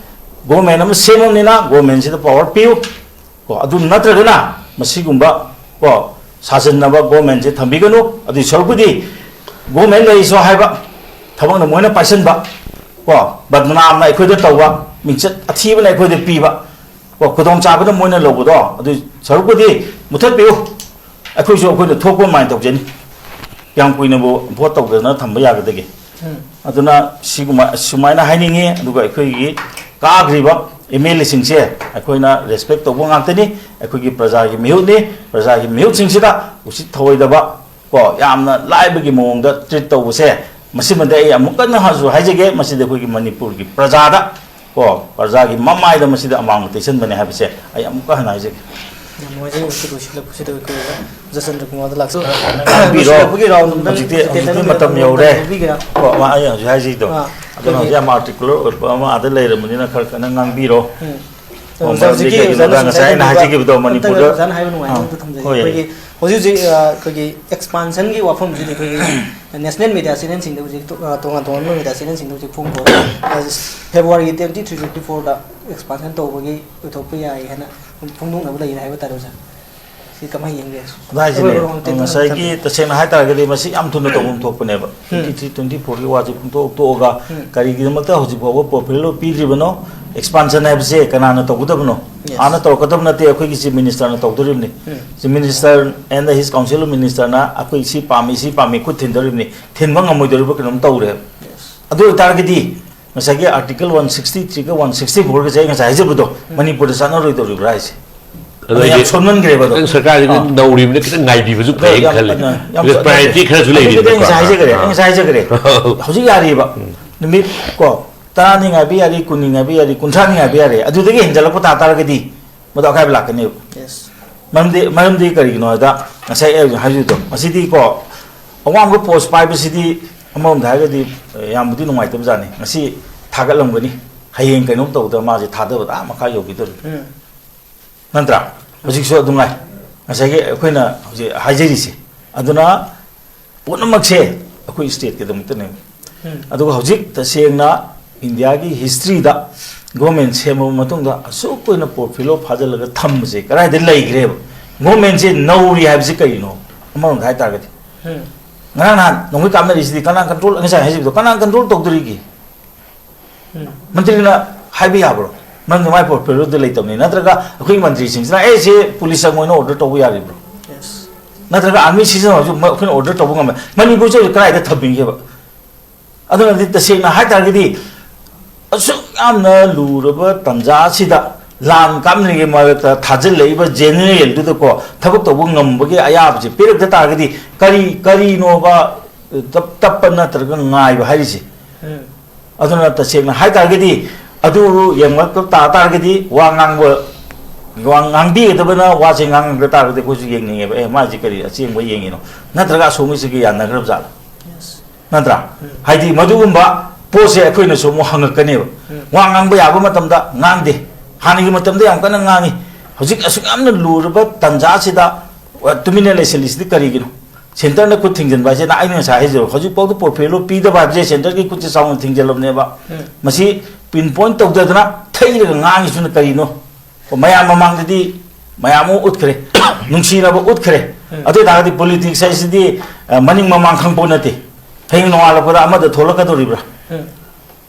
Government ꯑꯃ ꯁꯦꯝꯃꯕꯅꯤꯅ government ꯁꯤꯗ power ꯄꯤꯌꯨ꯫ ꯀꯣ, ꯑꯗꯨ ꯅꯠꯇ꯭ꯔꯒꯅ ꯃꯁꯤꯒꯨꯝꯕ, ꯀꯣ, ꯁꯥꯖꯤꯟꯅꯕ government ꯁꯦ ꯊꯝꯕꯤꯒꯅꯨ꯫ ꯑꯗꯨꯒꯤ ꯁꯔꯨꯛꯄꯨꯗꯤ government ꯂꯩꯔꯤꯁꯨ ꯍꯥꯏꯕ ꯊꯕꯛꯅ ꯃꯣꯏꯅ ꯄꯥꯏꯁꯟꯕ, ꯀꯣ, ꯕꯗꯅꯥꯝꯅ ꯑꯩꯈꯣꯏꯗ ꯇꯧꯕ, ꯃꯤꯡꯆꯠ ꯑꯊꯤꯕꯅ ꯑꯩꯈꯣꯏꯗ ꯄꯤꯕ, ꯀꯣ, ꯈꯨꯗꯣꯡꯆꯥꯕꯗ ꯃꯣꯏꯅ ꯂꯧꯕꯗꯣ, ꯑꯗꯨ ꯁꯔꯨꯛꯄꯨꯗꯤ ꯃꯨꯊꯠꯄꯤꯌꯨ꯫ ꯑꯩꯈꯣꯏꯁꯨ ꯑꯩꯈꯣꯏꯅ ꯊꯣꯛꯄ ꯑꯗꯨꯃꯥꯏꯅ ꯇꯧꯖꯅꯤ꯫ ꯀꯌꯥꯝ ꯀꯨꯏꯅꯕꯨ vote ꯇꯧꯗꯅ ꯊꯝꯕ ꯌꯥꯒꯗꯒꯦ? ꯎꯝ꯫ ꯑꯗꯨꯅ ꯁꯤꯒꯨꯝꯕ, ꯁꯨꯃꯥꯏꯅ ꯍꯥꯏꯅꯤꯡꯉꯤ꯫ ꯑꯗꯨꯒ ꯑꯩꯈꯣꯏꯒꯤ ꯀꯥꯈ꯭ꯔꯤꯕ M L A ꯁꯤꯡꯁꯦ ꯑꯩꯈꯣꯏꯅ respect ꯇꯧꯕ ꯉꯥꯛꯇꯅꯤ꯫ ꯑꯩꯈꯣꯏꯒꯤ ꯄ꯭ꯔꯖꯥꯒꯤ ꯃꯤꯍꯨꯠꯅꯤ, ꯄ꯭ꯔꯖꯥꯒꯤ ꯃꯤꯍꯨꯠꯁꯤꯡꯁꯤꯗ ꯎꯁꯤꯠ ꯊꯑꯣꯏꯗꯕ, ꯀꯣ, ꯌꯥꯝꯅ ꯂꯥꯏꯕꯒꯤ ꯃꯑꯣꯡꯗ treat ꯇꯧꯕꯁꯦ, ꯃꯁꯤꯃꯗꯤ ꯑꯩ ꯑꯃꯨꯛ ꯀꯟꯅ ꯍꯥꯏꯁꯨ ꯍꯥꯏꯖꯒꯦ, ꯃꯁꯤꯗꯤ ꯑꯩꯈꯣꯏꯒꯤ ꯃꯅꯤꯄꯨꯔꯒꯤ ꯄ꯭ꯔꯖꯥꯗ, ꯀꯣ, ꯄ꯭ꯔꯖꯥꯒꯤ ꯃꯃꯥꯏꯗ ꯃꯁꯤꯗ ꯑꯃꯥꯡꯕ ꯇꯩꯁꯟꯕꯅꯦ ꯍꯥꯏꯕꯁꯦ ꯑꯩ ꯑꯃꯨꯛꯀ ꯍꯟꯅ ꯍꯥꯏꯖꯒꯦ꯫ ꯌꯥꯝ ꯅꯨꯡꯉꯥꯏꯖꯩ꯫ ꯉꯁꯤ ꯂꯣꯏꯁꯤꯜꯂꯛꯄꯁꯤꯗ ꯑꯩꯈꯣꯏ ꯑꯣꯖꯥ ꯆꯟꯗ꯭ꯔ ꯀꯨꯃꯥꯔꯗ ꯂꯥꯛꯆ-, ꯉꯥꯡꯕꯤꯔꯣ꯫ ꯂꯣꯏꯁꯤꯜꯂꯛꯄꯒꯤ round ꯑꯝꯇꯪ ꯍꯧꯖꯤꯛꯇꯤ, entertainment ꯍꯧꯖꯤꯛꯇꯤ ꯃꯇꯝ round ꯑꯝꯇꯪ ꯌꯧꯔꯦ꯫ ꯂꯧꯕꯤꯒꯦꯔꯥ? ꯀꯣ, ꯃꯥ, ꯑꯩ ꯍꯧꯖꯤꯛ ꯍꯥꯏꯖꯩꯗꯣ꯫ ꯑꯥ, ꯑꯗꯨꯅ ꯑꯩꯈꯣꯏꯒꯤ ꯍꯧꯖꯤꯛ ꯌꯥꯝ articulate ꯑꯣꯏꯕ ꯑꯃ ꯑꯥꯗ ꯂꯩꯔꯕꯅꯤꯅ ꯈꯔ ꯀꯟꯅ ꯉꯥꯡꯕꯤꯔꯣ꯫ ꯎꯝ꯫ ꯑꯣ, ꯃꯔꯝꯗꯤ ꯀꯩꯒꯤꯅꯣꯗ ꯉꯁꯥꯏ ꯑꯩꯅ ꯍꯥꯏꯖꯈꯤꯕꯗꯣ ꯃꯅꯤꯄꯨꯔꯗ ꯑꯣꯖꯥꯅ ꯍꯥꯏꯕ ꯅꯨꯡꯉꯥꯏꯕ ꯑꯥ, ꯑꯝꯇ ꯊꯝꯖꯒꯦ꯫ ꯍꯣꯏ꯫ ꯑꯩꯈꯣꯏꯒꯤ ꯍꯧꯖꯤꯛ ꯍꯧꯖꯤꯛ, ꯑ, ꯑꯩꯈꯣꯏꯒꯤ expansion ꯒꯤ ꯋꯥꯐꯝꯁꯤꯗꯤ ꯑꯩꯈꯣꯏꯒꯤ national media channel ꯁꯤꯡꯗ ꯍꯧꯖꯤꯛ ꯇꯣ-, ꯑ, ꯇꯣꯉꯥꯟ ꯇꯣꯉꯥꯟꯕ media channel ꯁꯤꯡꯗ ꯍꯧꯖꯤꯛ ꯐꯣꯡꯈ꯭ꯔꯦ꯫ ꯑ, February twenty three, twenty four ꯗ expansion ꯇꯧꯕꯒꯤ ꯑꯣꯏꯊꯣꯛꯄ ꯌꯥꯏ ꯍꯥꯏꯅ ꯐꯣꯡꯗꯣꯛꯅꯕ ꯂꯩꯔꯦ ꯍꯥꯏꯕ ꯇꯥꯔꯦ, ꯑꯣꯖꯥ꯫ ꯁꯤ ꯀꯃꯥꯏꯅ ꯌꯦꯡꯒꯦ? ꯑꯗꯨ ꯍꯥꯏꯁꯤꯅꯦ, ꯑꯔꯣꯏꯕ ꯔꯣꯡ ꯇꯦꯟ ꯉꯁꯥꯏꯒꯤ ꯊꯝꯖꯒꯦ꯫ ꯇꯁꯦꯡꯅ ꯍꯥꯏ ꯇꯥꯔꯒꯗꯤ ꯃꯁꯤ ꯌꯥꯝ ꯊꯨꯅ ꯇꯧꯐꯝ ꯊꯣꯛꯄꯅꯦꯕ꯫ ꯎꯝ꯫ Twenty three, twenty four ꯒꯤ ꯋꯥꯁꯦ ꯄꯨꯡꯇꯣꯛ ꯇꯣꯛꯑꯒ ꯎꯝ꯫ ꯀꯔꯤꯒꯤꯗꯃꯛꯇ ꯍꯧꯖꯤꯛ ꯐꯥꯎꯕ portfolio ꯄꯤꯗ꯭ꯔꯤꯕꯅꯣ? Expansion ꯍꯥꯏꯕꯁꯦ ꯀꯅꯥꯅ ꯇꯧꯒꯗꯕꯅꯣ? Yes. ꯑꯥꯅ ꯇꯧꯔꯛꯀꯗꯕ ꯅꯠꯇꯦ, ꯑꯩꯈꯣꯏꯒꯤ Chief Minister ꯅ ꯇꯧꯗꯣꯔꯤꯕꯅꯤ꯫ ꯎꯝ꯫ Chief Minister and his council of minister ꯅ ꯑꯩꯈꯣꯏ ꯁꯤ ꯄꯥꯝꯃꯤ, ꯁꯤ ꯄꯥꯝꯃꯤ, ꯈꯨꯠ ꯊꯤꯟꯗꯣꯔꯤꯕꯅꯤ꯫ ꯊꯤꯟꯕ ꯉꯝꯃꯣꯏꯗꯧꯔꯤꯕ ꯀꯩꯅꯣꯝ ꯇꯧꯔꯦꯕ꯫ Yes. ꯑꯗꯨ ꯑꯣꯏꯇꯥꯔꯒꯗꯤ ꯉꯁꯥꯏꯒꯤ Article one sixty three ꯒ one sixty four ꯒꯁꯦ ꯑꯩ ꯉꯁꯥꯏ ꯍꯥꯏꯖꯕꯗꯣ ꯎꯝ꯫ ꯃꯅꯤꯄꯨꯔꯗ ꯆꯠꯅꯔꯣꯏꯗꯧꯔꯤꯕ꯭ꯔꯥ ꯍꯥꯏꯁꯦ? ꯑꯗꯣ ꯑꯗ ꯌꯥꯝ ꯍꯥꯏꯗꯤ ꯁꯣꯟꯃꯟꯈ꯭ꯔꯦꯕ ꯑꯗꯣ꯫ ꯈꯤꯇꯪ ꯁꯔꯀꯥꯔꯁꯤꯅ ꯑꯥ꯫ ꯅꯧꯔꯤꯕꯅꯤꯅ ꯈꯤꯇꯪ ꯉꯥꯏꯕꯤꯕꯁꯨ ꯑꯗꯣ ꯐꯩꯌꯦꯅ ꯌꯥꯝ, ꯈꯜꯂꯦ꯫ ꯑ, ꯌꯥꯝ Because priority ꯈꯔꯁꯨ ꯑꯗꯨꯒꯤꯗꯤ ꯂꯩꯔꯤꯕꯅꯤꯀꯣ꯫ ꯑꯩ ꯉꯁꯥꯏ ꯍꯥꯏꯖꯈ꯭ꯔꯦ, ꯑꯥ꯫ ꯑꯩ ꯉꯁꯥꯏ ꯍꯥꯏꯖꯈ꯭ꯔꯦ꯫ ꯑꯥ꯫ ꯍꯧꯖꯤꯛ ꯌꯥꯔꯤꯕ ꯎꯝ꯫ ꯅꯨꯃꯤꯠ ꯀꯣ ꯇꯔꯥꯅꯤ ꯉꯥꯏꯕ ꯌꯥꯔꯤ, ꯀꯨꯟꯅꯤ ꯉꯥꯏꯕ ꯌꯥꯔꯤ, ꯀꯨꯟꯊ꯭ꯔꯥꯅꯤ ꯉꯥꯏꯕ ꯌꯥꯔꯦ꯫ ꯑꯗꯨꯗꯒꯤ ꯍꯦꯟꯖꯜꯂꯛꯄ ꯇꯥ ꯇꯥꯔꯒꯗꯤ ꯃꯗꯨ ꯑꯀꯥꯏꯕ ꯂꯥꯛꯀꯅꯦꯕ꯫ Yes꯫ ꯃꯔꯝꯗꯤ, ꯃꯔꯝꯗꯤ ꯀꯔꯤꯒꯤꯅꯣ ꯍꯥꯏꯗ ꯉꯁꯥꯏ ꯑꯩ ꯍꯧꯖꯤꯛ ꯍꯥꯏꯖꯕꯗꯣ, ꯉꯁꯤꯗꯤꯀꯣ ꯑꯋꯥꯡꯕ post ꯄꯥꯏꯕꯁꯤꯗꯤ ꯑꯃꯔꯣꯝꯗ ꯍꯥꯏꯔꯒꯗꯤ ꯌꯥꯝꯕꯨꯗꯤ ꯅꯨꯡꯉꯥꯏꯇꯕꯖꯥꯠꯅꯤ꯫ ꯉꯁꯤ ꯊꯥꯒꯠꯂꯝꯒꯅꯤ, ꯍꯌꯦꯡ ꯀꯩꯅꯣꯝ ꯇꯧꯗ ꯃꯥꯁꯦ ꯊꯥꯗꯕꯗ ꯑꯥ ꯃꯈꯥ ꯌꯧꯈꯤꯗꯧꯔꯤꯕꯅꯤ꯫ ꯎꯝ꯫ ꯅꯠꯇ꯭ꯔꯥ? ꯍꯧꯖꯤꯛꯁꯨ ꯑꯗꯨ ꯉꯥꯏ꯫ ꯉꯁꯥꯏꯒꯤ ꯑꯩꯈꯣꯏꯅ ꯍꯧꯖꯤꯛ ꯍꯥꯏꯖꯔꯤꯁꯦ, ꯑꯗꯨꯅ ꯄꯨꯝꯅꯃꯛꯁꯦ ꯑꯩꯈꯣꯏ state ꯀꯤꯗꯃꯛꯇꯅꯦꯕ꯫ ꯎꯝ꯫ ꯑꯗꯨꯒ ꯍꯧꯖꯤꯛ ꯇꯁꯦꯡꯅ ꯏꯟꯗꯤꯌꯥꯒꯤ history ꯗ government ꯁꯦꯝꯃꯕ ꯃꯇꯨꯡꯗ ꯑꯁꯨꯛ ꯀꯨꯏꯅ portfolio ꯐꯥꯖꯤꯜꯂꯒ ꯊꯝꯕꯁꯦ ꯀꯗꯥꯏꯗ ꯂꯩꯈ꯭ꯔꯦꯕ? Government ꯁꯦ ꯅꯧꯔꯤ ꯍꯥꯏꯕꯁꯤ ꯀꯔꯤꯅꯣ? ꯑꯃꯔꯣꯝꯗ ꯍꯥꯏ ꯇꯥꯔꯒꯗꯤ ꯎꯝ꯫ ꯉꯔꯥꯡ ꯅꯍꯥꯟ ꯅꯣꯡꯃꯩ ꯀꯥꯞꯅꯔꯤꯁꯤꯗꯤ ꯀꯅꯥ control, ꯉꯁꯥꯏ ꯍꯥꯏꯖꯕꯗꯣ ꯀꯅꯥ control ꯇꯧꯗꯣꯔꯤꯒꯦ? ꯎꯝ꯫ ꯃꯟꯇ꯭ꯔꯤꯅ ꯍꯥꯏꯕ ꯌꯥꯕ꯭ꯔꯣ? ꯃꯔꯝꯗꯤ ꯃꯥꯏ portfolio ꯗ ꯂꯩꯇꯕꯅꯤ꯫ ꯅꯠꯇ꯭ꯔꯒ ꯑꯩꯈꯣꯏꯒꯤ ꯃꯟꯇ꯭ꯔꯤꯁꯤꯡꯁꯤꯅ "ꯑꯦ, ꯁꯤ ꯄꯨꯂꯤꯁ ꯆꯪꯉꯣ" ꯍꯥꯏꯅ order ꯇꯧꯕ ꯌꯥꯔꯤꯕ꯭ꯔꯣ? Yes꯫ ꯅꯠꯇ꯭ꯔꯒ army ꯁꯤꯖꯤꯟꯅꯔꯁꯨ ꯃ-, ꯑꯩꯈꯣꯏꯅ order ꯇꯧꯕ ꯉꯝꯃꯦ? ꯃꯅꯤꯄꯨꯔꯁꯦ ꯍꯧꯖꯤꯛ ꯀꯗꯥꯏꯗ ꯊꯝꯕꯤꯒꯦꯕ? ꯑꯗꯨꯅꯗꯤ ꯇꯁꯦꯡꯅ ꯍꯥꯏ ꯇꯥꯔꯒꯗꯤ ꯑꯁꯨꯛ ꯌꯥꯝꯅ ꯂꯨꯔꯕ ꯇꯥꯟꯖꯥ ꯑꯁꯤꯗ ꯂꯥꯟ ꯀꯥꯞꯅꯔꯤꯉꯩ ꯃꯔꯛꯇ ꯊꯥꯖꯤꯜꯂꯛꯏꯕ general ꯗꯨꯗꯀꯣ ꯊꯕꯛ ꯇꯧꯕ ꯉꯝꯕꯒꯤ ꯑꯌꯥꯕꯁꯦ ꯄꯤꯔꯛꯇ ꯇꯥꯔꯒꯗꯤ ꯀꯔꯤ, ꯀꯔꯤꯅꯣꯕ ꯇꯞ-, ꯇꯞꯄ ꯅꯠꯇ꯭ꯔꯒ ꯉꯥꯏꯕ ꯍꯥꯏꯔꯤꯁꯦ? ꯎꯝ꯫ ꯑꯗꯨꯅ ꯇꯁꯦꯡꯅ ꯍꯥꯏ ꯇꯥꯔꯒꯗꯤ ꯑꯗꯨ ꯌꯦꯡꯂꯛꯄ ꯇꯥ ꯇꯥꯔꯒꯗꯤ ꯋꯥ ꯉꯥꯡꯕ, ꯋꯥ ꯉꯥꯡꯕꯤꯒꯗꯕꯅ ꯋꯥꯁꯦ ꯉꯥꯡꯉꯛꯇ ꯇꯥꯔꯒꯗꯤ ꯑꯩꯈꯣꯏꯁꯨ ꯌꯦꯡꯅꯤꯡꯉꯦꯕ, "ꯑꯦ, ꯃꯥꯁꯤ ꯀꯔꯤ ꯑꯁꯦꯡꯕ ꯌꯦꯡꯉꯤꯅꯣ? ꯅꯠꯇ꯭ꯔꯒ ꯑꯁꯣꯝꯒꯤꯁꯤꯒ ꯌꯥꯅꯈ꯭ꯔꯕ ꯖꯥꯠꯂ?" Yes꯫ ꯅꯠꯇ꯭ꯔꯥ? ꯎꯝ꯫ ꯍꯥꯏꯗꯤ ꯃꯗꯨꯒꯨꯝꯕ ꯄꯣꯠꯁꯦ ꯑꯩꯈꯣꯏꯅꯁꯨ ꯑꯃꯨꯛ ꯍꯪꯉꯛꯀꯅꯦꯕ꯫ ꯎꯝ꯫ ꯋꯥ ꯉꯥꯡꯕ ꯌꯥꯕ ꯃꯇꯝꯗ ꯉꯥꯡꯗꯦ, ꯍꯥꯟꯅꯒꯤ ꯃꯇꯝꯗ ꯌꯥꯝ ꯀꯟꯅ ꯉꯥꯡꯉꯤ꯫ ꯍꯧꯖꯤꯛ ꯑꯁꯨꯛ ꯌꯥꯝꯅ ꯂꯨꯔꯕ ꯇꯥꯟꯖꯥꯁꯤꯗ, ꯑ, ꯇꯨꯃꯤꯟꯅ ꯂꯩꯁꯤꯜꯂꯤꯁꯤꯗꯤ ꯀꯔꯤꯒꯤꯅꯣ? ꯁꯦꯟꯇꯔꯅ ꯈꯨꯠ ꯊꯤꯡꯖꯤꯟꯕ ꯍꯥꯏꯁꯦ, ꯅ-, ꯑꯩꯅ ꯉꯁꯥꯏ ꯍꯥꯏꯖꯕ, ꯍꯧꯖꯤꯛꯐꯥꯎꯗ ꯄꯣꯔꯐꯦꯂꯣ ꯄꯤꯗꯕ ꯍꯥꯏꯕꯁꯦ ꯁꯦꯟꯇꯔꯒꯤ ꯈꯨꯠꯁꯦ ꯆꯥꯎꯅ ꯊꯤꯡꯖꯤꯜꯂꯕꯅꯦꯕ꯫ ꯎꯝ꯫ ꯃꯁꯤ ꯄꯤꯟ ꯄꯣꯏꯟ ꯇꯧꯗꯗꯅ ꯊꯩꯔꯒ ꯉꯥꯡꯉꯤꯁꯤꯅ ꯀꯔꯤꯅꯣ? ꯃꯌꯥꯝ ꯃꯃꯥꯡꯗꯗꯤ ꯃꯌꯥꯝ ꯑꯃ ꯎꯠꯈ꯭ꯔꯦ, ꯅꯨꯡꯁꯤꯅꯕ ꯎꯠꯈ꯭ꯔꯦ꯫ ꯎꯝ꯫ ꯑꯗꯨ ꯑꯣꯏ ꯇꯥꯔꯒꯗꯤ ꯄꯣꯂꯤꯇꯤꯛꯁ ꯍꯥꯏꯁꯤꯗꯤ, ꯑ, ꯃꯅꯤꯡ ꯃꯃꯥꯡ ꯈꯪꯄꯣꯠ ꯅꯠꯇꯦ꯫ ꯍꯌꯦꯡ ꯅꯣꯡꯉꯥꯜꯂꯛꯄꯗ ꯑꯃꯗ ꯊꯣꯛꯂꯛꯀꯗꯧꯔꯤꯕ꯭ꯔꯥ? ꯎꯝ꯫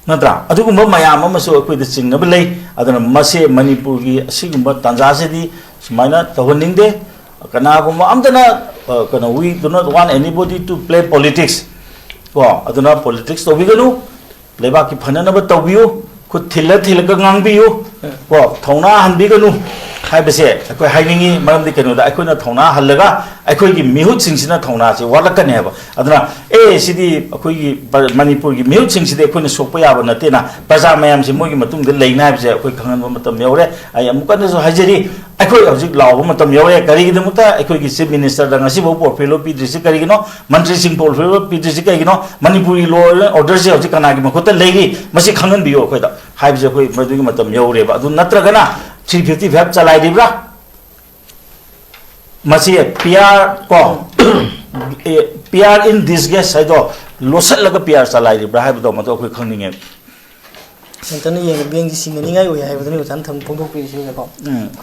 ꯅꯠꯇ꯭ꯔꯥ? ꯑꯗꯨꯒꯨꯝꯕ ꯃꯌꯥꯝ ꯑꯃꯁꯨ ꯑꯩꯈꯣꯏꯗ ꯆꯤꯡꯅꯕ ꯂꯩ꯫ ꯑꯗꯨꯅ ꯃꯁꯦ ꯃꯅꯤꯄꯨꯔꯒꯤ ꯑꯁꯤꯒꯨꯝꯕ ꯇꯥꯟꯖꯥꯁꯤꯗꯤ ꯁꯨꯃꯥꯏꯅ ꯇꯧꯍꯟꯅꯤꯡꯗꯦ꯫ ꯀꯅꯥꯒꯨꯝꯕ ꯑꯝꯇꯅ, ꯑ, ꯀꯩꯅꯣ, we do not want anybody to play politics꯫ ꯀꯣ, ꯑꯗꯨꯅ ꯄꯣꯂꯤꯇꯤꯛꯁ ꯇꯧꯕꯤꯒꯅꯨ, ꯂꯩꯕꯥꯛꯀꯤ ꯐꯅꯅꯕ ꯇꯧꯕꯤꯌꯨ, ꯈꯨꯠ ꯊꯤꯜꯂ ꯊꯤꯜꯂꯒ ꯉꯥꯡꯕꯤꯌꯨ꯫ ꯎꯝ꯫ ꯀꯣ, ꯊꯧꯅꯥ ꯍꯟꯕꯤꯒꯅꯨ ꯍꯥꯏꯕꯁꯦ ꯑꯩꯈꯣꯏ ꯍꯥꯏꯅꯤꯡꯉꯤ꯫ ꯃꯔꯝꯗꯤ ꯀꯩꯅꯣꯗ, ꯑꯩꯈꯣꯏꯅ ꯊꯧꯅꯥ ꯍꯜꯂꯒ ꯑꯩꯈꯣꯏꯒꯤ ꯃꯤꯍꯨꯠꯁꯤꯡꯁꯤꯅ ꯊꯧꯅꯥꯁꯦ ꯋꯥꯠꯂꯛꯀꯅꯦꯕ꯫ ꯑꯗꯨꯅ, "ꯑꯦ, ꯁꯤꯗꯤ ꯑꯩꯈꯣꯏꯒꯤ ꯄ-, ꯃꯅꯤꯄꯨꯔꯒꯤ ꯃꯤꯍꯨꯠꯁꯤꯡꯁꯤꯗꯤ ꯑꯩꯈꯣꯏꯅ ꯁꯣꯛꯄ ꯌꯥꯕ ꯅꯠꯇꯦꯅ", ꯄ꯭ꯔꯖꯥ ꯃꯌꯥꯝꯁꯤ ꯃꯣꯏꯒꯤ ꯃꯇꯨꯡꯗ ꯂꯩꯅꯤ ꯍꯥꯏꯕꯁꯦ ꯑꯩꯈꯣꯏ ꯈꯪꯍꯟꯕ ꯃꯇꯝ ꯌꯧꯔꯦ꯫ ꯑꯩ ꯑꯃꯨꯛ ꯀꯟꯅꯁꯨ ꯍꯥꯏꯖꯔꯤ, ꯑꯩꯈꯣꯏ ꯍꯧꯖꯤꯛ ꯂꯥꯎꯕ ꯃꯇꯝ ꯌꯧꯔꯦ꯫ ꯀꯔꯤꯒꯤꯗꯃꯛꯇ ꯑꯩꯈꯣꯏꯒꯤ ꯆꯤꯐ ꯃꯤꯅꯤꯁꯇꯔꯗ ꯉꯁꯤꯐꯥꯎ ꯄꯣꯔꯐꯦꯂꯣ ꯄꯤꯗ꯭ꯔꯤꯁꯤ ꯀꯔꯤꯒꯤꯅꯣ? ꯃꯟꯇ꯭ꯔꯤꯁꯤꯡ ꯄꯣꯔꯐꯦꯂꯣ ꯄꯤꯗ꯭ꯔꯤꯁꯤ ꯀꯔꯤꯒꯤꯅꯣ? ꯃꯅꯤꯄꯨꯔꯒꯤ ꯂꯣ ꯑꯦꯟ ꯑꯣꯔꯗꯔꯁꯦ ꯍꯧꯖꯤꯛ ꯀꯅꯥꯒꯤ ꯃꯈꯨꯠꯇ ꯂꯩꯔꯤ? ꯃꯁꯤ ꯈꯪꯍꯟꯕꯤꯌꯨ ꯑꯩꯈꯣꯏꯗ ꯍꯥꯏꯕꯁꯦ ꯑꯩꯈꯣꯏ ꯃꯗꯨꯒꯤ ꯃꯇꯝ ꯌꯧꯔꯦꯕ꯫ ꯑꯗꯨ ꯅꯠꯇ꯭ꯔꯒꯅ ꯊ꯭ꯔꯤ ꯐꯤꯐꯇꯤ ꯐꯥꯏꯚ ꯆꯂꯥꯏꯔꯤꯕ꯭ꯔꯥ? ꯃꯁꯤ ꯄꯤ ꯑꯥꯔ ꯀꯣ, ꯄꯤ ꯑꯥꯔ ꯏꯟ ꯗꯤꯁꯒꯦꯁ ꯍꯥꯏꯗꯣ ꯂꯣꯠꯁꯤꯜꯂꯒ ꯄꯤ ꯑꯥꯔ ꯆꯂꯥꯏꯔꯤꯕ꯭ꯔꯥ ꯍꯥꯏꯕꯗꯣ ꯃꯗꯨ ꯑꯩꯈꯣꯏ ꯈꯪꯅꯤꯡꯉꯦ꯫ ꯁꯦꯟꯇꯔꯅ ꯌꯦꯡꯉ ꯕꯦꯡꯁꯤ ꯁꯤꯡꯅꯅꯤꯡꯉꯥꯏ ꯑꯣꯏ ꯍꯥꯏꯕꯗꯨꯅꯤ ꯑꯣꯖꯥꯅ ꯊꯝ-, ꯐꯣꯡꯗꯣꯛꯄꯤꯔꯤꯁꯤꯀꯣ꯫ ꯎꯝ꯫